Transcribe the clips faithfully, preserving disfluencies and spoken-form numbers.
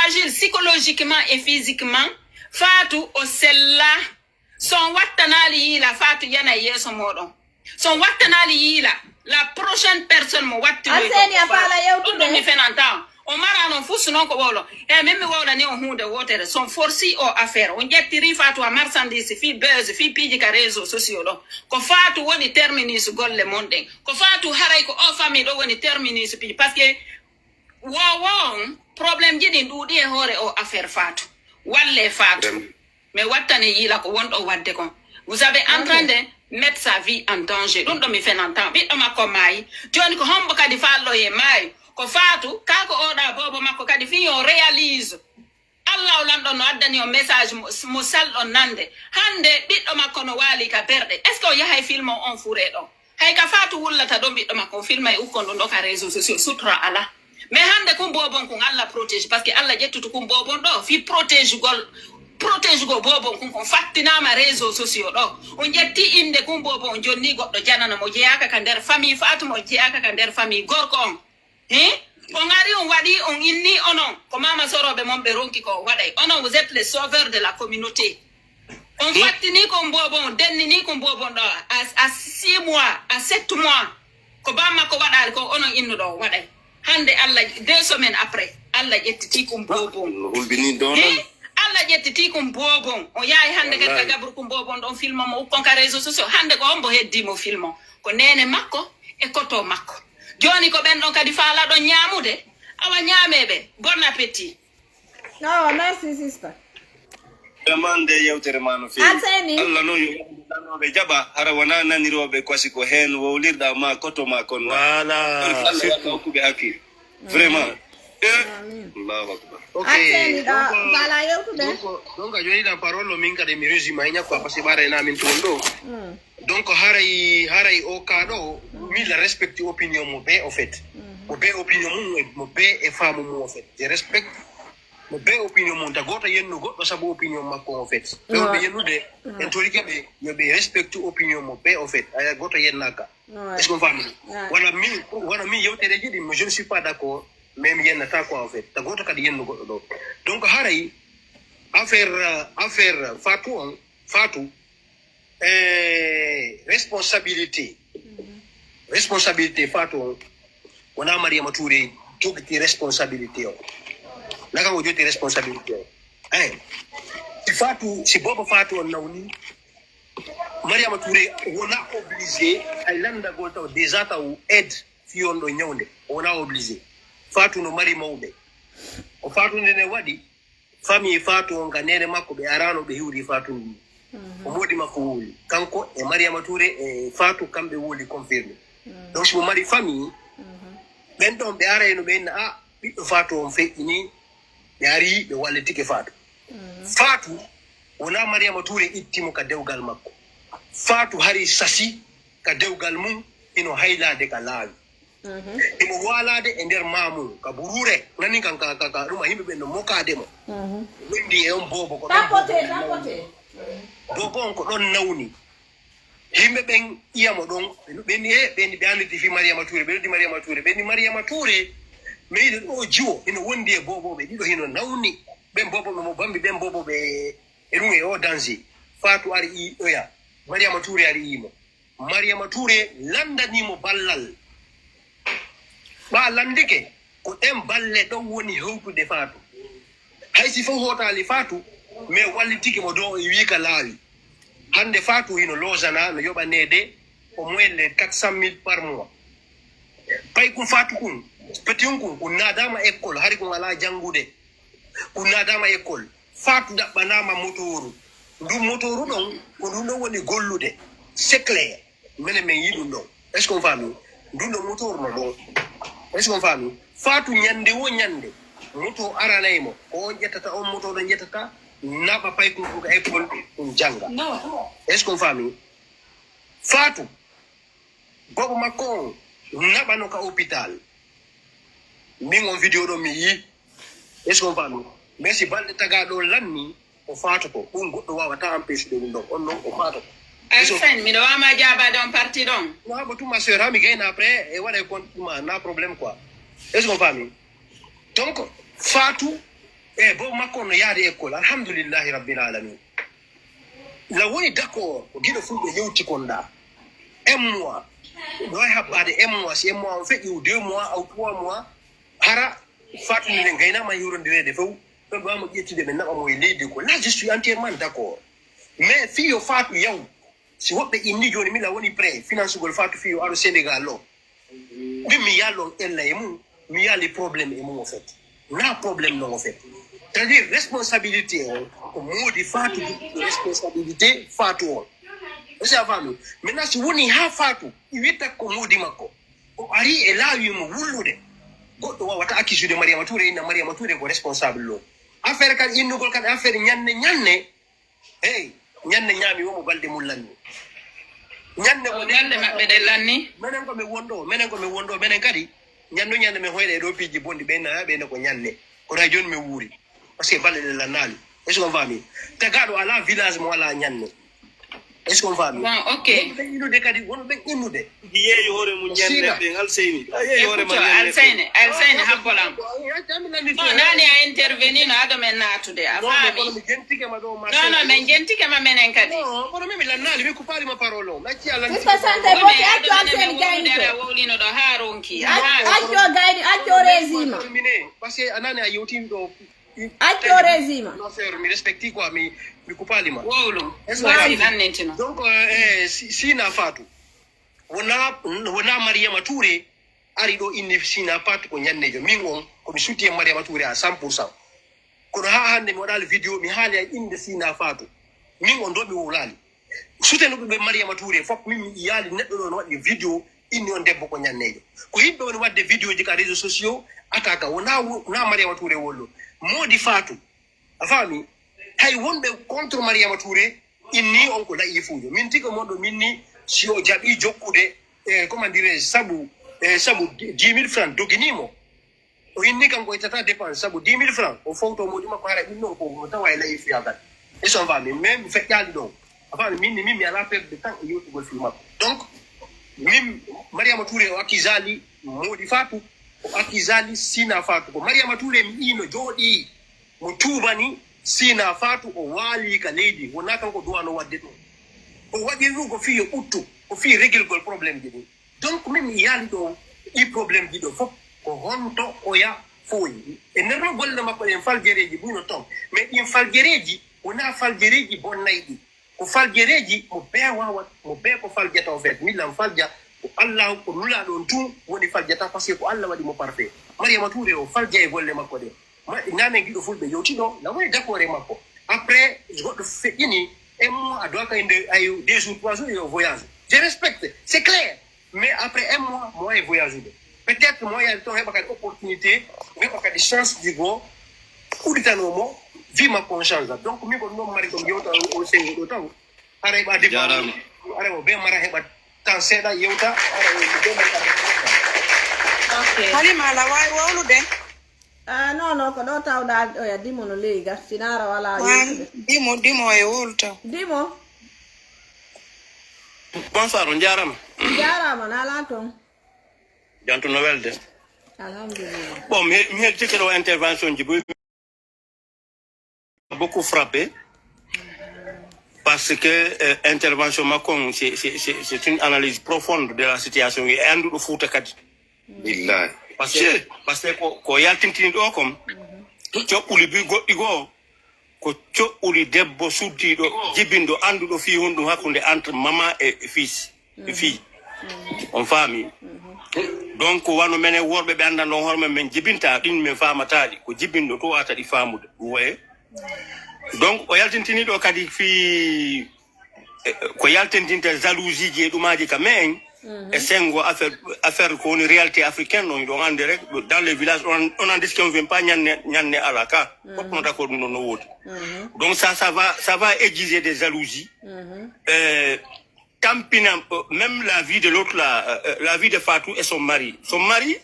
fragile psychologiquement et physiquement. Fatou o sella. So on wattanaali yiila, Fatou yana yeeso mooɗon. So on wattanaali yiila, la prochaine personne mo wattiroy Alseni a faala yewtude. Ɗum ɗum mi fenanta on. On mara non fus non ko wowlo. E min mi wowlani on huunde wootere. So on forsi o affaire. On ƴettiri Fatou a marchandise fii buzz, fii piiji ka réseau sociaux ɗo. Ko Fatou woni terminus golle mon ɗen. Ko Fatou haray ko o famille ɗo woni terminus piiji. Parce que wo wo on problème ji ɗin ɗuuɗi e hoore o affaire Fatou. Walle Fatou. Mi wattani yiila ko wonɗo waɗde kon. Vous avez en train de mettre sa vie en danger. Ɗum ɗo mi fenanta. Ɓiɗɗo makko maayi. Jooni ko hombo kadi faallo e maayi? Ko Fatou, kaa ko oɗa boobo makko kadi fii on réalise. Allah o lanɗo no addani on message mo, mo salɗon nande. Hande ɓiɗɗo makko no waali ka berɗe. Est-ce que o yahay film on fure ɗo? Hay ka Fatou wullata ɗon ɓiɗɗo makko, o filma e ukkon ɗum ɗo ka réseau sociaux, sutura ala. Mais hande kun boobon kun Allah protège, parce que Allah ƴettutu kun boobon ɗo, fi protégegol, protégegol boobon kun kon fattinama réseau sociaux ɗo. On ƴetti inde kun boobon, on jonni goɗɗo janana mo jeyaaka ka nder famille Fatou, mo jeyaaka ka nder famille gorko on. Hein? On ari on waɗi, on inni onon, ko mama soroɓe mon ɓe ronki ko on waɗay. Onon, vous êtes les sauveurs de la communauté. On fattini kon boobon, on dennini kon boobon ɗo à, à six mois, à sept mois. Ko bamma ko waɗaali ko onon innuɗo on waɗay. Hande Allah, deux semaines après, Allah ƴettiti kon boobon. No hulɓini ɗo non. He? Allah ƴettiti kon boobon. O yahi hande kadi ka gabru kon boobon ɗon filma mo ukkon ka réseau sociaux. Hande ko hombo heddi mo filma? Ko nene makko e koto makko. Jooni ko ɓen ɗon kadi faala ɗon ñaamude? Awa ñaame ɓe. Bon appétit. Oh, merci, sister. Vraiment, nde yewtere ma no feewi. Alseni. Allah non yo nanooɓe jaɓa, hara wona nanirooɓe kwasi ko heen wowlirɗa ma koto ma kon na. Voilà. Ɗon ko Allah surtout. Walla hokkuɓe hakkil. Vraiment. Eh? Amin. Allahu akbar. Ok. Alseni, donc, voilà, yewtude. Donc, donc, a joɗiɗa parole, min kadi mi résumé, ñakko, parce que ɓaara ena min toon ɗo. Mm. Donc, haray, haray o cas ɗo, min la respecte opinion mo be, au fait. Mhm. Mo be opinion mum, mo be e faamu mum, au fait. Je respecte mo be opinion mum. Ta goto yennu goɗɗo sabu opinion makko, au fait. Ɓe wonɓe yennude, en tori ɓe, yo ɓe respecte opinion mo be, au fait. Aya goto yennaka. Est-ce qu'on famille? Wala mi, wala mi yewtereji ɗin, je ne suis pas d'accord, mais mi yennata quoi, au fait. Ta goto kadi yennu goɗɗo ɗo. Donc, haray, affaire, euh, affaire Fatou on, Fatou, eh, responsabilité. Responsabilité Fatou on. Wona Mariama Touré jogiti responsabilité o. Naka o jogiti responsabilité o. Eh, si Fatou, si bobo Fatou on nawni, Mariama Touré wona obligé ay landagol taw déjà taw aide fi on ɗo ñawde. Wona obligé. Fatou no mari mawɓe. Ko Fatou nde ne waɗi, famille Fatou on ka nene makko ɓe arano ɓe hiwri Fatou ndi. Mhm. Ko modi makko wowli. Kanko e Mariama Touré e Fatou kamɓe wowli confirmé. Mhm. Donc si mo mari famille, mhm, ɓen ɗon ɓe arayno ɓe inna, "Ah, ɓiɗɗo Fatou on feƴƴini." Ɓe ari ɓe wallitike Fatou. Mhm. Fatou, wona Mariama Touré itti mo ka dewgal makko. Fatou hari sasi ka dewgal mum, ino haylade ka laawi. Mhm. Imo waalade e nder maamum, ka burure, nani kan ka, ka, ka ɗum a yimɓe ɓen no mokade mo. Mhm. Wondi e on bobo ko ɗon bobo on nawni. Bobo on ko ɗon nawni. Yimɓe ɓen iyamo ɗon, ɓe ni, e, ɓe ni, ɓe annditi fi Mariama Touré, ɓe noddi Mariama Touré, ɓe ni Mariama Touré, mais ino ɗo jiwo, ino wondi e bobo ɓe ɗiɗo, hino nawni. Ɓen bobo ɓe mo bambi, ɓen bobo ɓe e ɗum e o danger. Fatou ari i oya. Mariama Touré ari imo. Mariama Touré lanndanii mo ballal. Ɓa lanndike, ko ɗen balle ɗon woni hewtude Fatou. Hay si fof hootaali Fatou, mais wallitike mo dow e wii ka laawi. Hannde Fatou hino loosana, no yoɓaneede au moins les quatre cent mille par mois. Pay kun Fatou kun, petit kun, kun naadaama école, hari kun alaa janngude. Kun naadaama école. Fatou ɗaɓɓanaama motooru. Ndun motooru ɗon, ko ndun ɗon woni gollude. C'est clair. Menen men yiɗum ɗon. Est-ce qu'on famille? Ndun ɗon motooru no ɗon. Est-ce qu'on famille? Fatou ñande wo ñande, moto aranay mo. Ko on ƴettata, on moto ɗon ƴettata, naɓa pay kun ka école, ɗum jannga. Non. Est-ce qu'on famille? Fatou, bobo makko on, naɓano ka hôpital. Min on vidéo ɗo mi yi. Est-ce qu'on famille? Mais si balɗe taga ɗo lanni, o faatoto. Ɗum goɗɗo wawata empêche ɗum ɗon. On non, o faatoto. Alfen, miɗo wama jaabade on parti ɗon. No haɓa tuma sœur, ha mi gayna après, e waɗa e compte tuma, na problème quoi. Est-ce qu'on famille? Donc, Fatou, E bo makko no yaade école, alhamdulillahi rabbil alamin. La woni d'accord ko giɗo fulɓe yewti kon ɗa. Un mois. Ɗo e habbaade un mois, si un mois on feƴƴi ou deux mois ou trois mois, hara fatude nde gaynama hirondireede fof. Ɗon ɗo mo ƴettude ɓe naɓa mo e leydi ko. Là je suis entièrement d'accord. Mais fii yo faatu yaw, si woɓɓe inni jooni mila woni prêt financugol faatu fii yo aro Sénégal o. Min mi yallon ella e mum, mi yali problème e mum o fait. Na problème non o fait. C'est-à-dire responsabilité on ko moodi faatu, responsabilité faatu on. Est-ce que a faami? Maintenant si woni ha faatu i witta ko moodi makko, o ari e laawi mo wullude, goɗɗo wawata accusé de Mariama Touré, inna Mariama Touré ko responsable ɗo. Affaire kan innugol kan affaire ñanne ñanne. Hey, ñande ñaami womo balde mum lanni. Ñande ko balde maɓɓe ɗen lanni. Menen ko min wonɗo, menen ko min wonɗo, menen kadi ñande ñande min hoyɗa e ɗo piiji bonɗi ɓe nana ɓe ko ñande. Kono hay joni min wuuri. Parce que balɗe ɗen lannaali. Est-ce qu'on faami? Tagaaɗo ala village mo ala ñande. Est-ce qu'on faami? Bon, ok. Wono ɓen innude kadi, wono ɓen innude. Yeeyi hoore mum ñande ɓen Alseyni. A yeeyi hoore ma ñande. Alseyni, Alseyni habbolam. No nani a interveni no ado men natude a faami. No no men jentike ma menen kadi. Kono min mi lannali mi kupali ma parole o mi acci Allah. Sista sante boti acco Alseyni gayni to. Wowlino ɗo ha ronki a faami. Acco gayni acco régime. Parce que a nani a yewtimi ɗo. Acco régime. No sœur mi respecti quoi mi mi kupali ma. Wowlo. Wasi nannentino. Donc euh, si na faatu. Wona wona Mariama Touré. Ari ɗo inni Sina Fatou ko ñannejo min on komi soutien Mariama Touré à cent pour cent. Kono ha hande mi waɗali vidéo mi haali ay inde Sina Fatou. Min on ɗo mi wowlali. Sutenuɓe ɓe Mariama Touré fof min mi yiyaali neɗɗo ɗo no waɗi vidéo inni on debbo ko ñannejo. Ko yimɓe woni waɗde vidéo ji ka réseau sociaux attaque wona na Mariama Touré wollo. Moodi Fatou. A faami? Hay wonɓe contre Mariama Touré inni on ko layifuujo min tiga mon ɗo minni si o jaɓi jokkude e comment dirais sabu e sabu dix mille francs doginimo. O inni kanko o ittata dépense sabu dix mille francs o fowto moodi makko hara ɗum ɗon ko tawa e layifuyagal. Est-ce que on faami? Mais mi feƴƴali ɗon. A faami? Min ni min mi ala perde de temps e yewtugol fii makko. Donc min Mariama Touré o accusali moodi Fatou. O accusali Sina Fatou ko Mariama Touré mi ino jooɗi. Mo tuubani Sina Faatu o waali ka leydi wonaa kanko duwano waɗde ɗum. O waɗiri ɗum ko fii yo ɓuttu ko fii regilgol problème ji ɗin. Donc min mi yaali ɗo ɗi problème ji ɗo fof ko honto oya fooyi e nder ɗo golle makko ɗen faljereeji buy no ton mais ɗin faljereeji wonaa faljereeji bonnayɗi. Ko faljereeji mo bee waawat mo bee ko faljata o feet millan falja ko allah ko nulaaɗo on tun woni faljata parce que ko allah waɗi mo parfait. Mariama tuure o falja e golle makko ɗe. Naanen giɗo fulɓe yewti ɗo na wawi d'accord e makko. Après goɗɗo feƴƴini un mois a doit kay nde ay deux jours trois jours yo voyage. Je respecte c'est clair. Mais après un mois mo wawi voyage ude peut-être mo wawi yaade toon heɓa kadi opportunité heɓa kadi chance ji goo. Uɗitanoo mo vie makko on change donc min ko noon mari ko mi yewta o sengo ɗo taw. Ara heɓa debbo ara o be mara heɓa tan seeɗa yewta ara o be mara. Halima ala wawi wowlude. Ah, non non ko ɗo tawɗa oya dimo no leyi ga sinara wala yewtude. Dimo dimo e wowlu taw. Dimo. Bonsoir on jarama. Jarama nala toon. Janto no welde. Alhamdulillah. Bon mi heɗi cekere o intervention ji boy. Beaucoup frappé parce que euh, intervention makko c'est une analyse profonde de la situation e annduɗo Fouta kadi. Billahi. Parce que parce que ko yaltintini ɗo kon coɓɓuli bi goɗɗi goo ko coɓɓuli debbo suddiɗo jibinɗo annduɗo fii honɗum hakkunde entre maman e fils. Fii on faami. Donc wano menen worɓe ɓe anndan ɗon hoore men min jibinta ɗin min faamataɗi ko jibinɗo to wata ɗi faamude ɗum waye. Donc o yaltintini ɗo kadi fii ko yaltintinta jalousie ji e ɗumaji ka men e sengo affaire affaire ko woni réalité africaine on ɗon annde rek dans les villages on en disque on vient pas ñanne ñanne ala ka. Fof no d'accord ɗum ɗon no woodi. Donc ça ça va ça va exiger des jalousies. Tampina même la vie de l'autre là, la vie de Fatou et son mari. Son mari,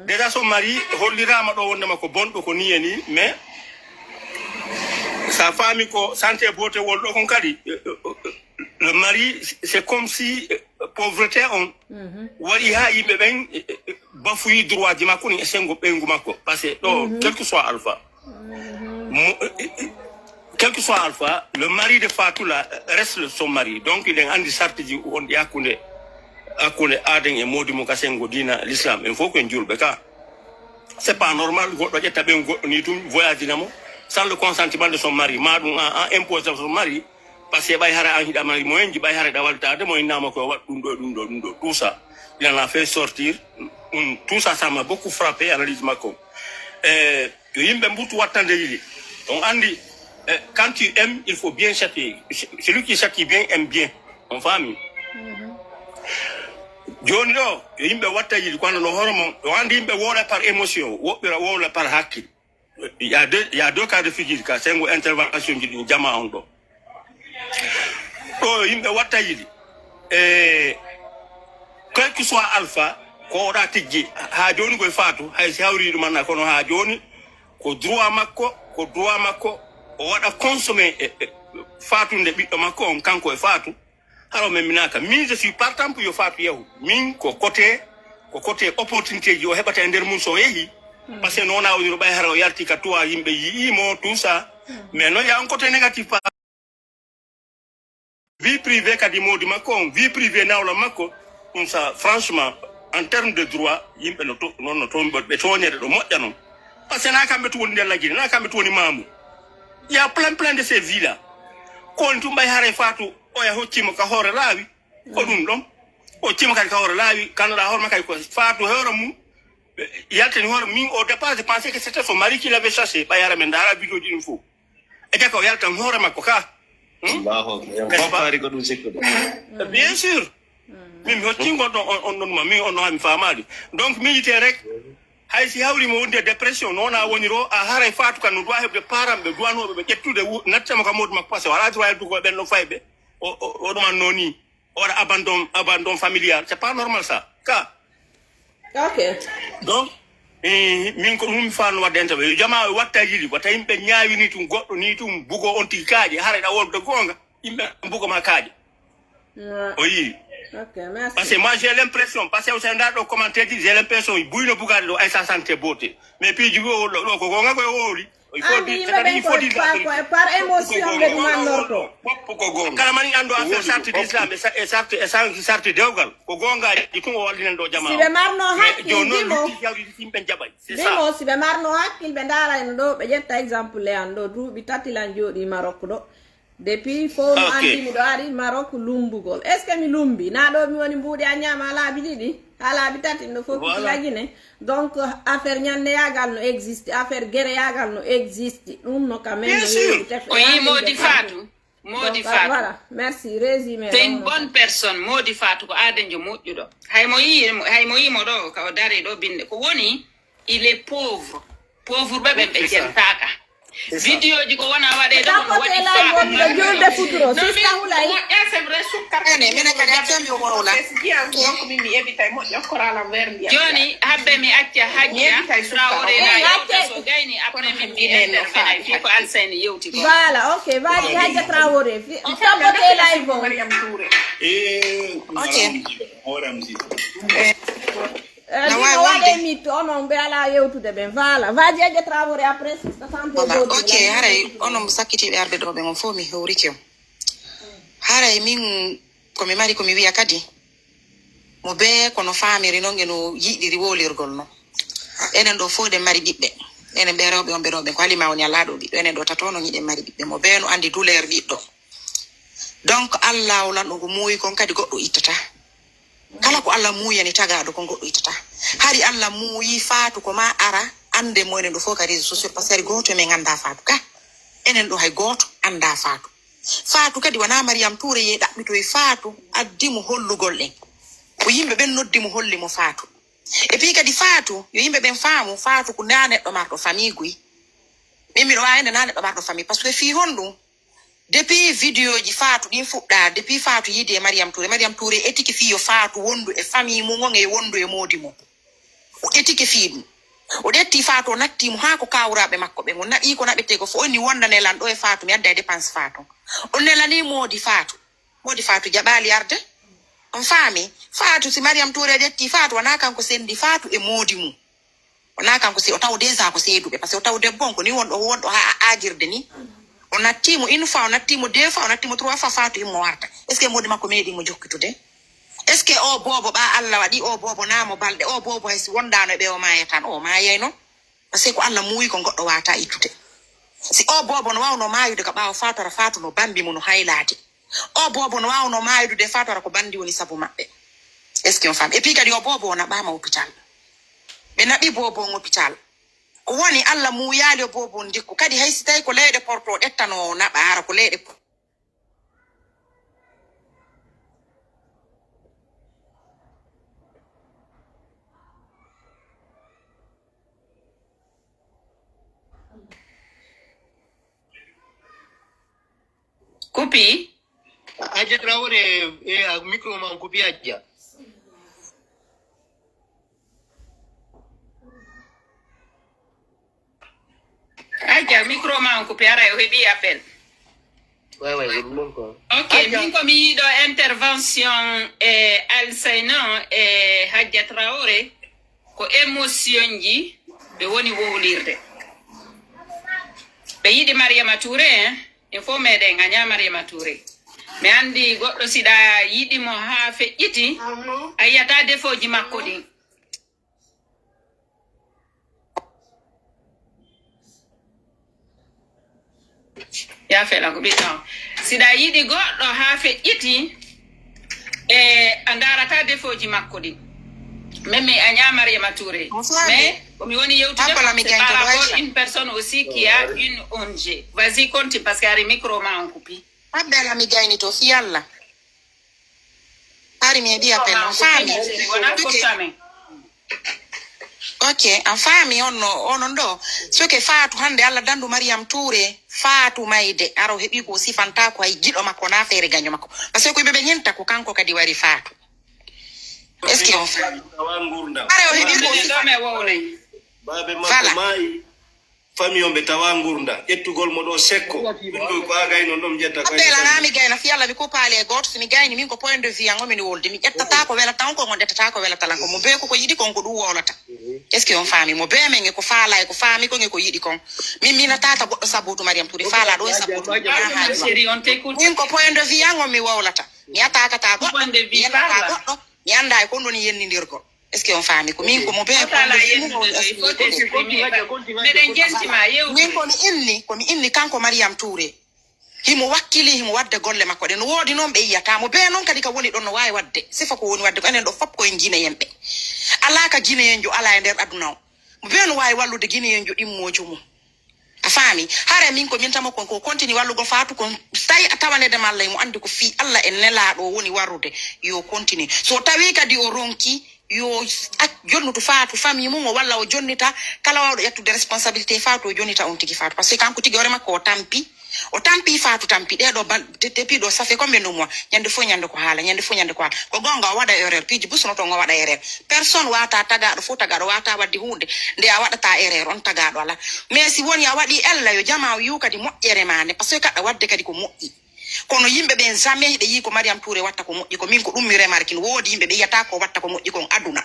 déjà son mari hollirama ɗo wondema ko bonɗo ko ni e ni, mais sa faami ko sante bote wol ɗo kon kadi le mari c'est comme si pauvreté on waɗi ha yimɓe ɓen bafuyi droit ji makko ni e sengo ɓeyngu makko parce que ɗo quel que soit alpha. Mo- quel que soit alpha, le mari de Fatou là reste son mari. Donc il est en sorte de on hakkunde hakkunde aden e modi mo kasengo dina l'islam. Il faut que njulbe ka. C'est pas normal goɗɗo ƴetta ɓen goɗɗo ni tun voyage dina mo sans le consentement de son mari. Ma ɗum a, a impose son mari. Parce que ɓay hara an hiɗa mari moyenji, ɓay hara ɗa waltade mo innama ko waɗ ɗum ɗo ɗum ɗo ɗum ɗo tout ça. Il en a fait sortir. Ɗum tout ça, ça m'a beaucoup frappé analyse makko. Eh, yo yimɓe mbutu wattande yiɗi. On andi, eh, quand tu aimes il faut bien châtier. Celui qui châtie bien aime bien. On faami. Joni ɗo yo yimɓe watta yiɗi kono no hoore mon. On andi yimɓe wowla par émotion, woɓɓira wowla par hakkil. Il y a deux, il y a deux cas de figure ka sengo intervention ji ɗin jama on ɗo. Ɗo yimɓe watta yiɗi. E quel que soit alpha, ko oɗa tijji ha joni koye Fatou, hay si hawri ɗumanna kono ha joni ko droit makko, ko droit makko o waɗa consommé e, e Fatou nde ɓiɗɗo makko on kanko e Fatou. Haro men minaka min je suis partant pour yo Fatou yahu. Min ko côté ko côté opportunité ji o heɓata e nder mum so o yehi. Parce que non a woni no ɓay hara o yarti ka tuwa yimɓe yi'imo tout ça. Mais non il y a un côté négatif. Vie privée kadi modi makko on, vie privée nawla makko. Ɗum sa franchement en terme de droit yimɓe no to- non no toon ɓe toñere ɗo moƴƴa noon. Parce que na kamɓe tun woni nder lagine, na kamɓe tun woni mamu. Il y a plein plein de ces vies là. Ko woni tun ɓay haray Fatou oya hoccimo ka hoore laawi. Ko ɗum ɗon. Hoccimo kadi ka hoore laawi, kanoɗa hoore ma kadi ko Fatou hoore mum. Yaltani hoore min au départ je pensais que c'était son mari qui l'avait chassé. Ɓay hara men ndaara vidéo ji ɗum fof. E jaka o yaltan hoore makko ka. Hmm? Allahu akbar. Boppaari ko ɗum sikkude. Bien sûr. Min mi hocci gonɗo on on ɗon ma min on no hami faamaali. Donc mi yite rek. Hay si hawri mo wonde dépression non a woni ro a haray Fatou kan no doit heɓde parent ɓe duwanoɓe ɓe ƴettude wu- nattamo ka mawdu makko parce que wala droit yaltugo ɓen no fayɓe. O o o ɗuman no ni. O waɗa abandon abandon familial c'est pas normal ça. Ka. Ok. Donc eh, min ko ɗum mi faano wadde enta ɓe jama watta yiɗi wata yimɓe ñaawini tun goɗɗo ni tun bugo on tigi kaaƴe hara ɗa wonde goonga yimɓe bugo ma kaaƴe. Ouais. O yii. Ok, merci. Parce que moi j'ai l'impression parce que sen nda ɗo commentaire ji j'ai l'impression buyno bugaade ɗo ay sa santé beauté. Mais piiji ɗo ɗo ko goonga koye wowli. Il faut Andi dire yimɓe c'est-à-dire ɓen il faut ko dire par ko par émotion ɓe ɗumannorto. Kala mani anndu affaire sarti d'islam e sa- e sarti e sa- sarti dewgal ko goongaji ɗi tun o wallinanɗo jama. Si ɓe marno hakkil Jooni noon ndimo lutti jawdi ɗi yimɓe jaɓay c'est ça. Ndimo si ɓe marno hakkil ɓe ndarayno ɗo ɓe ƴetta exemple e an ɗo duuɓi tati lan jooɗi Maroc ɗo. Depuis fof no Ok. Andi miɗo ari Maroc lumbugol est ce que mi lumbi na ɗo mi woni mbuuɗi a ñaama ha laabi ɗiɗi ha laabi tati no fof Voilà. Lagine. Donc affaire ñanneyagal no existe affaire guereyagal no existe ɗum no quand même Bien sûr. O yii Modi Fatou. Modi Fatou. Voilà, merci résumé. C'est une bonne personne. Modi Fatou ko aadenjo moƴƴuɗo. Hay mo yii hay mo yii mo ɗo ka o dari ɗo binde ko woni il est pauvre. Pauvre ɓe ɓen ɓe jentaka. Vidéo ji ko wona waɗe ɗo no waɗi Tapote lay wonɓe julde futuro sista hulay. Moƴƴa c'est vrai sukkar Ene minen kadi accam yo wowla. Jiyan donc min mi evitay moƴƴa korala verndi. Joni habbe mi acca hajja Traoré na yewta so gayni après min mi intervenay fii ko Alsayni yewti ko. Voilà, ok, vas-y, Hadja Traoré. Fi- Tapote lay bon. Mariam Touré. Ok. Eh, mino waɗe mit onon ɓe ala yewtude ɓen voilà vaji eje travare après sista santé Voilà. Ok, haray onon sakkitiiɓe arɓe ɗo ɓe mon fof mi hewrike on. Haray min komi mari komi wiya kadi mo bee kono faamiri noon eno yiɗiri wowlirgol noon. Enen ɗo fof eɗen mari ɓiɓɓe. Enen ɓe rewɓe on ɓe ɗo ɓen ko halima woni alaa ɗo ɓiɗɗo enen ɗo tato noon hiɗen mari ɓiɓɓe mo bee no anndi douleur ɓiɗɗo. Donc Allah o lanɗo ngu muuyi kon kadi goɗɗo ittata. Kala ko Allah muuyani tagaaɗo kon goɗɗo ittata. Hari Allah muuyi Faatu ko ma ara annde mo enen ɗo fof ka réseau sociaux parce que hari gooto e men annda Faatu ka. Enen ɗo hay gooto annda Faatu. Faatu kadi wona Mariam Touré yehi ɗaɓɓitoyi Faatu addi mo hollugol en. Ko yimɓe ɓen noddi mo holli mo Faatu. Et puis kadi Faatu yo yimɓe ɓen faamu Faatu ko na neɗɗo marɗo famille guy. Min miɗo waawi nde na neɗɗo marɗo famille parce que fii honɗum? Depuis vidéo ji Faatu ɗin fuɗɗa depuis Faatu yiidi e Mariam Touré Mariam Touré etiki fii yo Faatu wondu e famille mum on e wondu e moodi mum. O etiki fii ɗum. O ƴetti Faatu o natti mo haa ko kawraaɓe makko ɓen o naɓi ko naɓetee ko fof o inni wonda nelan ɗo e Faatu mi adda e dépense Faatu. O nelani moodi Faatu. Moodi Faatu jaɓaali arde. On faami? Faatu si Mariam Touré ƴetti Faatu wonaa kanko senndi Faatu e moodi mum. O na kanko si o taw déjà ko seeduɓe, parce que o taw debbo on ko ni wonɗo, wonɗo ha aajirde ni. O natti mo une fois, o natti mo deux fois, o natti mo trois fois, Fatou immo warta. Est-ce que modi makko meeɗi mo jokkitude? Est-ce que o boobo ɓa Allah waɗi, o boobo na mo balɗe, o boobo hay si wondano e ɓe o maaya tan, o maayay non? Parce que ko Allah muuyi ko goɗɗo wata ittude. Si o boobo no wawno maayude ka ɓaawo Fatou, ara Fatou no bambi mo no haylade. O boobo no wawno maayude Fatou, ara ko bandi woni sabu maɓɓe. Est-ce que on faami? Et puis kadi o boobo o naɓama hôpital. Ɓe naɓi boobo on hôpital. Ko woni Allah muuyaali o boobo on ndikku. Kadi hay si tawi ko leyɗe porto ɗettano o naɓa, ara ko leyɗe porto. Kupi. Hajja Traoré, e, a micro ma on kupi, Hajja. Hajja, micro ma on kupi, ara o heɓi appel. Ouais, ouais, je vous montre. Ok, Hajja. Min ko mi yiɗo intervention e Alsayno e Hajja Traoré. Ko émotion ji ɓe woni wowlirde. Ɓe yiɗi Mariama Touré, hein? Il faut meɗen a ñaa Mariama Touré. Mi anndi goɗɗo si ɗa yiɗi mo haa feƴƴiti, a yiyata defooji makko ɗin. Ya fela ko ɓiɗɗo on. Si ɗa yiɗi goɗɗo haa feƴƴiti, e a ndarata defooji makko ɗin. Même a ñaa Mariama Touré. Bonsoir. Mais ko mi woni yewtude, c'est par rapport une personne aussi qui a une O N G. Vas-y, continue, parce que ari micro ma on kupi. Abbela mi gayni to fi Yalla. Hari mi heɓi appel non faami. Wona course amen. Ok, a faami on no, onon ɗo. Soke Fatou hannde Allah dandu Mariam Touré, Fatou mayde, aro heɓi ko sifanta ko hay giɗo makko na feere gaño makko. Parce que ko ɓe ɓe ñenta ko kanko kadi wari Fatou. Est-ce que on faami? Tawa ngurdam. Are o heɓi ko sifanta. Baabe makko maayi. Famille on ɓe tawa ngurda, ƴettugol mo ɗo sekko. Min ɗo ko a gayno ɗon ƴetta ko. Appel ana mi gayna fi Allah mi ko paale e goto, si mi gayni min ko point de vue an o min wolde, mi ƴettata ko welata on ko on ƴettata ko welata lan ko mo be ko ko yiɗi kon ko ɗum wolata. Est-ce que on faami mo be men e ko faala e ko faami kon e ko yiɗi kon? Min mi natata goɗɗo sabutu Mariam Touré faala ɗo e sabutu. Min ko point de vue an on mi wowlata. Mi atakata goɗɗo. Mi atakata goɗɗo. Mi annda e kon ɗon yennindirgol. Est-ce que on faami ko min ko mo be ko meɗen jenti ma yew min ko mi inni ko mi inni kanko Mariam Touré. Himo wakkili himo wadde golle makko ɗe no woodi noon ɓe yiyata mo be noon kadi ka woni ɗon no waawi wadde sifa ko woni wadde ko enen ɗo fop ko en Guinéen ɓe. Alaa ka Guinéen jo alaa e nder aduna o. Mo be no waawi wallude Guinéen jo ɗimmoojo mum. A faami? Hare min ko min tama kon ko continue wallugo Fatou kon tawi a tawanede malla mo andi ko fii Allah e nelaaɗo woni warrude yo continue. So tawi kadi o ronki yo ac jonnutu Fatou famille mum o walla o jonnita kala wawɗo ƴettude responsabilité Fatou o jonnita on tigi Fatou parce que kanko tigi hoore makko o tampi o tampi Fatou tampi ɗeɗo bal depuis ɗo ça fait combien de mois ñande fof ñande ko haala ñande fof ñande ko haala ko gonga o waɗa erreur piiji busunoto o waɗa erreur. Personne wata tagaɗo fof tagaɗo wata wadde hunde nde a waɗata erreur on tagaɗo ala. Mais si woni a waɗi ella yo jama o yiw kadi moƴƴere ma nde parce que kaɗa wadde kadi ko moƴƴi. Kono yimɓe ɓen jamais hiɓe yii ko Mariam Touré watta ko moƴƴi ko min ko ɗum mi remarque no woodi yimɓe ɓe yiyata ko watta ko moƴƴi kon aduna.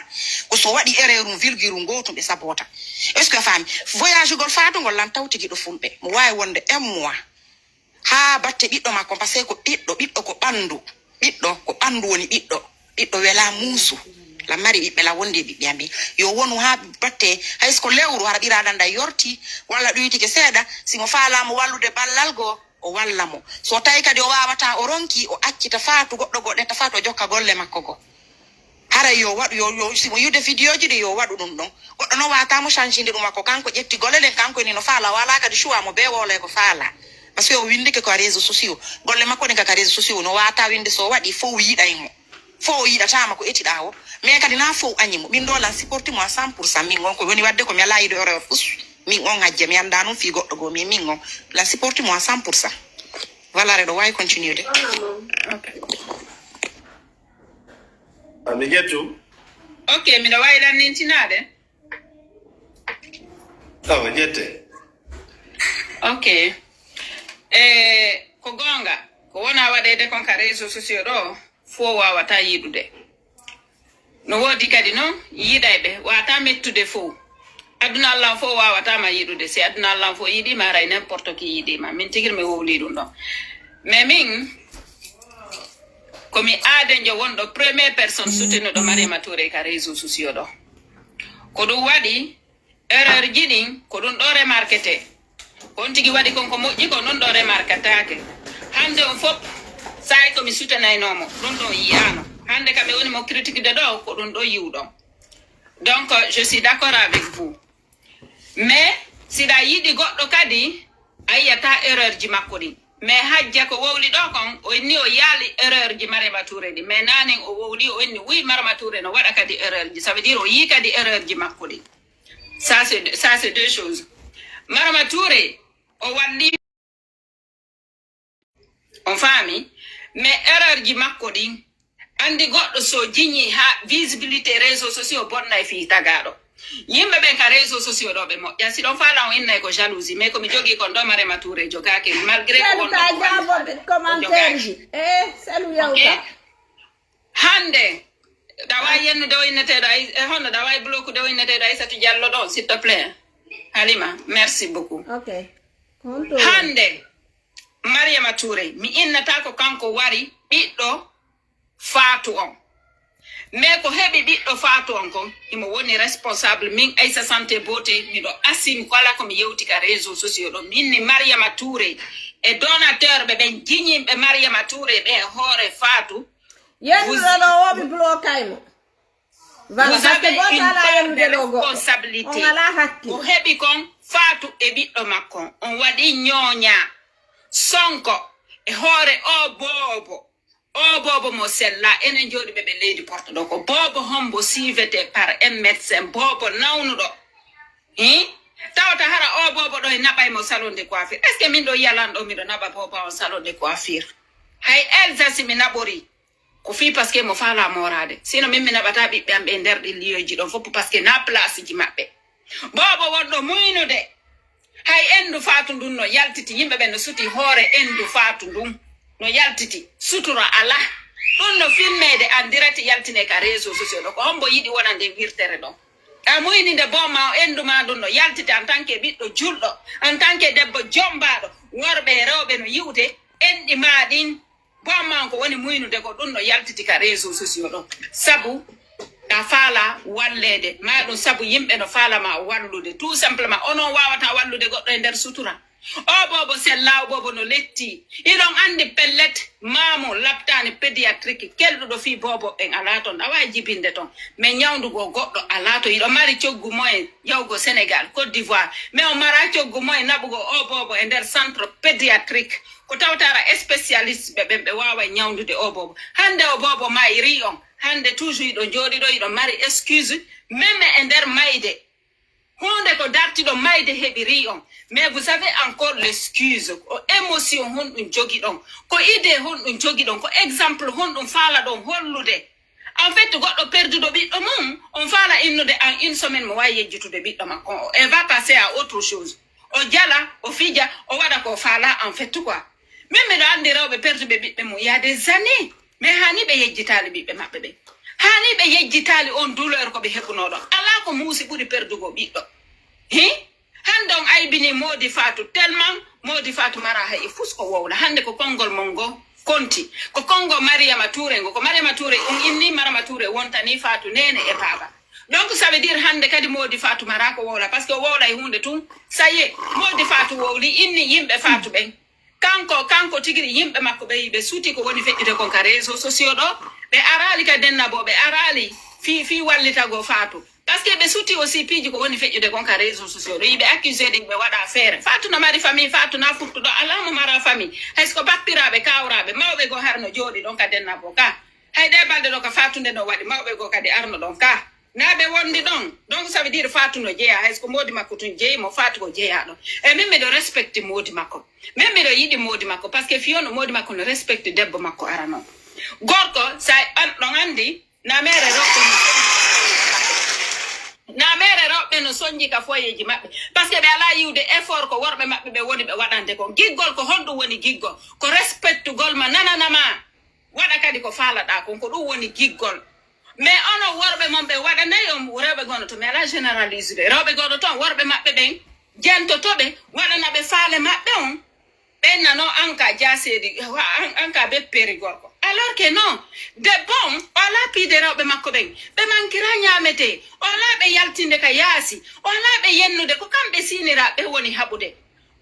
Ko so waɗi erreur um virgule um gotum ɓe sabota. Est ce que a faami? Voyage gol fatugol lan taw tigi ɗo fulɓe mo wawi wonde un mois. Haa batte ɓiɗɗo makko par ce que ko ɓiɗɗo ɓiɗɗo ko ɓanndu. Ɓiɗɗo ko ɓanndu woni ɓiɗɗo. Ɓiɗɗo wela muusu. La mari ɓiɓɓe la wondi e ɓiɓɓe am ɓe yo wonu haa batte hay so ko lewru hara ɓiraɗan ɗa yorti walla ɗuytike seeɗa si mo faalamo wallude ballal goo o walla mo so tawi kadi o wawata o ronki o accita faatu goɗɗo goo ɗetta faatu o jokka golle makko goo. Haray yo waɗu yo yo simo yiwde vidéo ji ɗi yo waɗu ɗum ɗon. Goɗɗo noon waawata mo changinde ɗum ko kanko ƴetti golle ɗen kanko ni no faala o alaa kadi choix mo bee wowla e ko faala. Parce que o winndike ko a réseau sociaux golle makko ɗen kaka réseau sociaux no waawata winnde so waɗi fof yiɗay mo. Fof o yiɗataama ko etiɗaa o mais kadi na fof añi mo min ɗo lan supporti mo à cent pour cent min on ko woni waɗde ko mi alaa yiɗo ore fus. Min on hajja mi annda noon fii goɗɗo goo mais min on lan supporti mo à cent pour cent. Valare ɗo waawi continude. Ami ƴettu. Ok, miɗo wawi lannintinaade. Awa ƴette. Ok. E ko goonga ko wona waɗeede kon ka réseau sociaux ɗo fof wawata yiɗude. No woodi kadi noon yiɗayɓe wata mettude fof. Aduna Allah fof wawatama yiɗude. Si aduna Allah fof yiɗima, aray n'importe qui yiɗima. Min tigir mi wowli ɗum ɗon. Mais min, ko mi aadenjo wonɗo première personne soutenuɗo Mariama Touré ka réseau sociaux ɗo. Ko ɗum waɗi erreur ji ɗin, ko ɗum ɗo remarquete. Ko on tigi waɗi kon ko moƴƴi, ko ɗum ɗo remarquetake. Hande on fof, sa'i ko mi soutenaynomo, ɗum ɗo yiyano. Hande kam ɓe woni mo critiquede ɗo, ko ɗum ɗo yiwɗon. Donc, je suis d'accord avec vous. Mais, siɗa yiɗi goɗɗo kadi, a yiyata erreur ji makko ɗin. Mais hajja ko wowli ɗo kon, o inni o yaali erreur ji Marema Touré ɗin. Mais nanen o wowli, o inni, oui, Marema Touré no waɗa kadi erreur ji. Ça veut dire o yii kadi erreur ji makko ɗin. Ça, c'est, ça, c'est deux choses. Marema Touré, o walli, on faami, mais erreur ji makko ɗin, andi goɗɗo so jiñi ha visibilité réseau sociaux bonnay fii tagaɗo. Yimɓe ɓen ka réseau sociaux ɗo ɓe moƴƴa. Si ɗon faala on innay ko jalousie, mais ko mi jogii kon ɗo Marema Touré jogaaki, malgré ko wonɗo ka ko jaabo woni ɓe commentaire ji. Eh, salut yawta. Hande, ɗa wawi yennude o inneteɗo Ay-, eh, hono ɗa wawi bloqueude o inneteɗo Aysatu Diallo ɗon, s'il te plaît. Halima, merci beaucoup. Ok. Hande, Mariama Touré, mi innata ko kanko wari ɓiɗɗo Fatou on. Mais ko heɓi ɓiɗɗo Fatou on kon, imo woni responsable min Aïssa Santé Beauté, miɗo assume kala ko mi yewti ka réseau sociaux ɗo. Min ni Mariama Touré e donateur ɓe ɓen jiñinɓe Mariama Touré ɓe e hoore Fatou. Yennuɗo ɗo o mi blokay mo. Voilà, vous avez une part de responsabilité. On ala hakkil. Ko heɓi kon Fatou e ɓiɗɗo makko on. On waɗi ñooña Sonko e hoore o boobo. O boobo mo sella, enen jooɗiɓe ɓe leydi Porto ɗo, ko boobo hombo suivete par un médecin, boobo nawnuɗo. Hi? Tawata hara o boobo ɗo e naɓay mo salon de coiffure. Est-ce que min ɗo yalan ɗo miɗo naɓa boobo on salon de coiffure? Hay Elsa si mi naɓori, ko fii parce que mo faala moorade. Sino min mi naɓata ɓiɓɓe am ɓe nder ɗi liyoji ɗon fof parce que na place ji maɓɓe. Boobo wonɗo muynude. Hay endu Faatu ndun no yaltiti, yimɓe ɓen no suti hoore endu Faatu ndun. No yaltiti, sutura alaa. Ɗun no filmeede en direct yaltine ka réseaux sociaux ɗo. Ko hombo yiɗi wonande wirtere ɗo? A muyninde booma o endu ma ndun no yaltiti en tant que ɓiɗɗo julɗo, en tant que debbo jombaaɗo, worɓe e rewɓe no yi'ude enɗi ma ɗin. Boom ma on ko woni muynude ko ɗun no yaltiti ka réseaux sociaux ɗo. Sabu a faala walleede, ma ɗun sabu yimɓe no faala ma wallude. Tout simplement, onon wawata wallude goɗɗo e nder sutura. O boobo sella, o boobo no letti. Hiɗon andi pellet, maamu laptaani pédiatrique, kelɗuɗo fii boobo ɓen alaa ton. A waawi jibinde ton. Mais ñawndugo goɗɗo alaa ton. Hiɗo mari coggu moyen yahugo Sénégal, Côte d'Ivoire. Mais on mara coggu moyen naɓugo o boobo e nder centre pédiatrique. Ko tawtara spécialiste ɓe ɓen ɓe waaway ñawndude o boobo. Hande o boobo mayri on. Hande toujours hiɗo jooɗi ɗo, hiɗo mari excuse. Même e nder mayde. Huunde ko dartiɗo mayde heɓiri on. Mais vous avez encore l'excuse. Ko émotion honɗun jogiɗon? Ko idée honɗun jogiɗon? Ko exemple honɗun faalaɗon hollude? En fait, goɗɗo perduɗo ɓiɗɗo mum, on faala innude en une semaine mo waawi yejjitude ɓiɗɗo makko. On va passer à autre chose. O jala, o fija, o waɗa ko o faala en fait quoi. Min miɗo andi rewɓe perduɓe ɓiɓɓe mum, il y a des années. Mais hani ɓe yejjitaali ɓiɓɓe maɓɓe ɓen. Hani ɓe yejjitaali on douleur ko ɓe heɓunoo ɗon. Alaa ko muusi ɓuri perdugo ɓiɗɗo. Hi? Hande on aybini Moodi Faatu, tellement Moodi Faatu mara hay fus ko wowla. Hande ko konngol mon ngo konti. Ko konngo Mariyama Tuure ngo. Ko Mariyama Tuure on inni, Mariyama Tuure wontani Faatu neene e baaba. Donc, ça veut dire hande kadi Moodi Faatu mara ko wowla, parce que o wowlay huunde tun. Ça y est, Moodi Faatu wowli, inni yimɓe Faatu ɓen. Kanko, kanko tigiri yimɓe makko ɓe, ɓe suti ko woni feƴƴude kon ka réseaux sociaux ɗo. Ɓe araali ka denna bo, ɓe araali fii, fii wallitago Faatu. Parce que ɓe suti aussi piiji ko woni feƴƴude kon ka réseaux sociaux ɗo. Yiɓe accusé ɗin ɓe waɗa feere. Faatu no mari famille, Faatu na futtuɗo, alaa mo mara famille. Hay so ko bappiraaɓe, kawraaɓe, mawɓe goo har no jooɗi ɗon ka denna bo ka. Hay ɗe balɗe ɗo ka Faatu nde no waɗi, mawɓe goo kadi arno ɗon ka. Na ɓe wondi ɗon. Donc, ça veut dire Faatu no jeyaa. Hay so ko moodi makko tun jeyi mo, Faatu ko jeyaaɗo. E min miɗo respecte moodi makko. Min miɗo yiɗi moodi makko. Parce que fiyo no moodi makko no respecte debbo makko arano. Gorko, sa an ɗon andi, na mere rewɓe no sonji. Na mere rewɓe no sonji ka foyeji maɓɓe. Parce que ɓe alaa yiwde effort ko worɓe maɓɓe ɓe woni ɓe waɗande kon. Giggol ko honɗum woni giggol? Ko respectugol ma, nanana ma. Waɗa kadi ko faalaɗaa kon, ko ɗum woni giggol. Mais onon worɓe mon ɓe waɗanay on rewɓe gono to, mais ala généralise ɓe. Rewɓe gono to, worɓe maɓɓe ɓen jentoto ɓe, waɗana ɓe faale maɓɓe on. Ɓen nano an ka jaaseedi, an, an ka bepperi gorko. Alors que non, debbo on, o ala piide rewɓe makko ɓen. Ɓe mankira ñaamete, o ala ɓe yaltinde ka yaasi, o ala ɓe yennude, ko kamɓe siinira ɓe woni haɓude.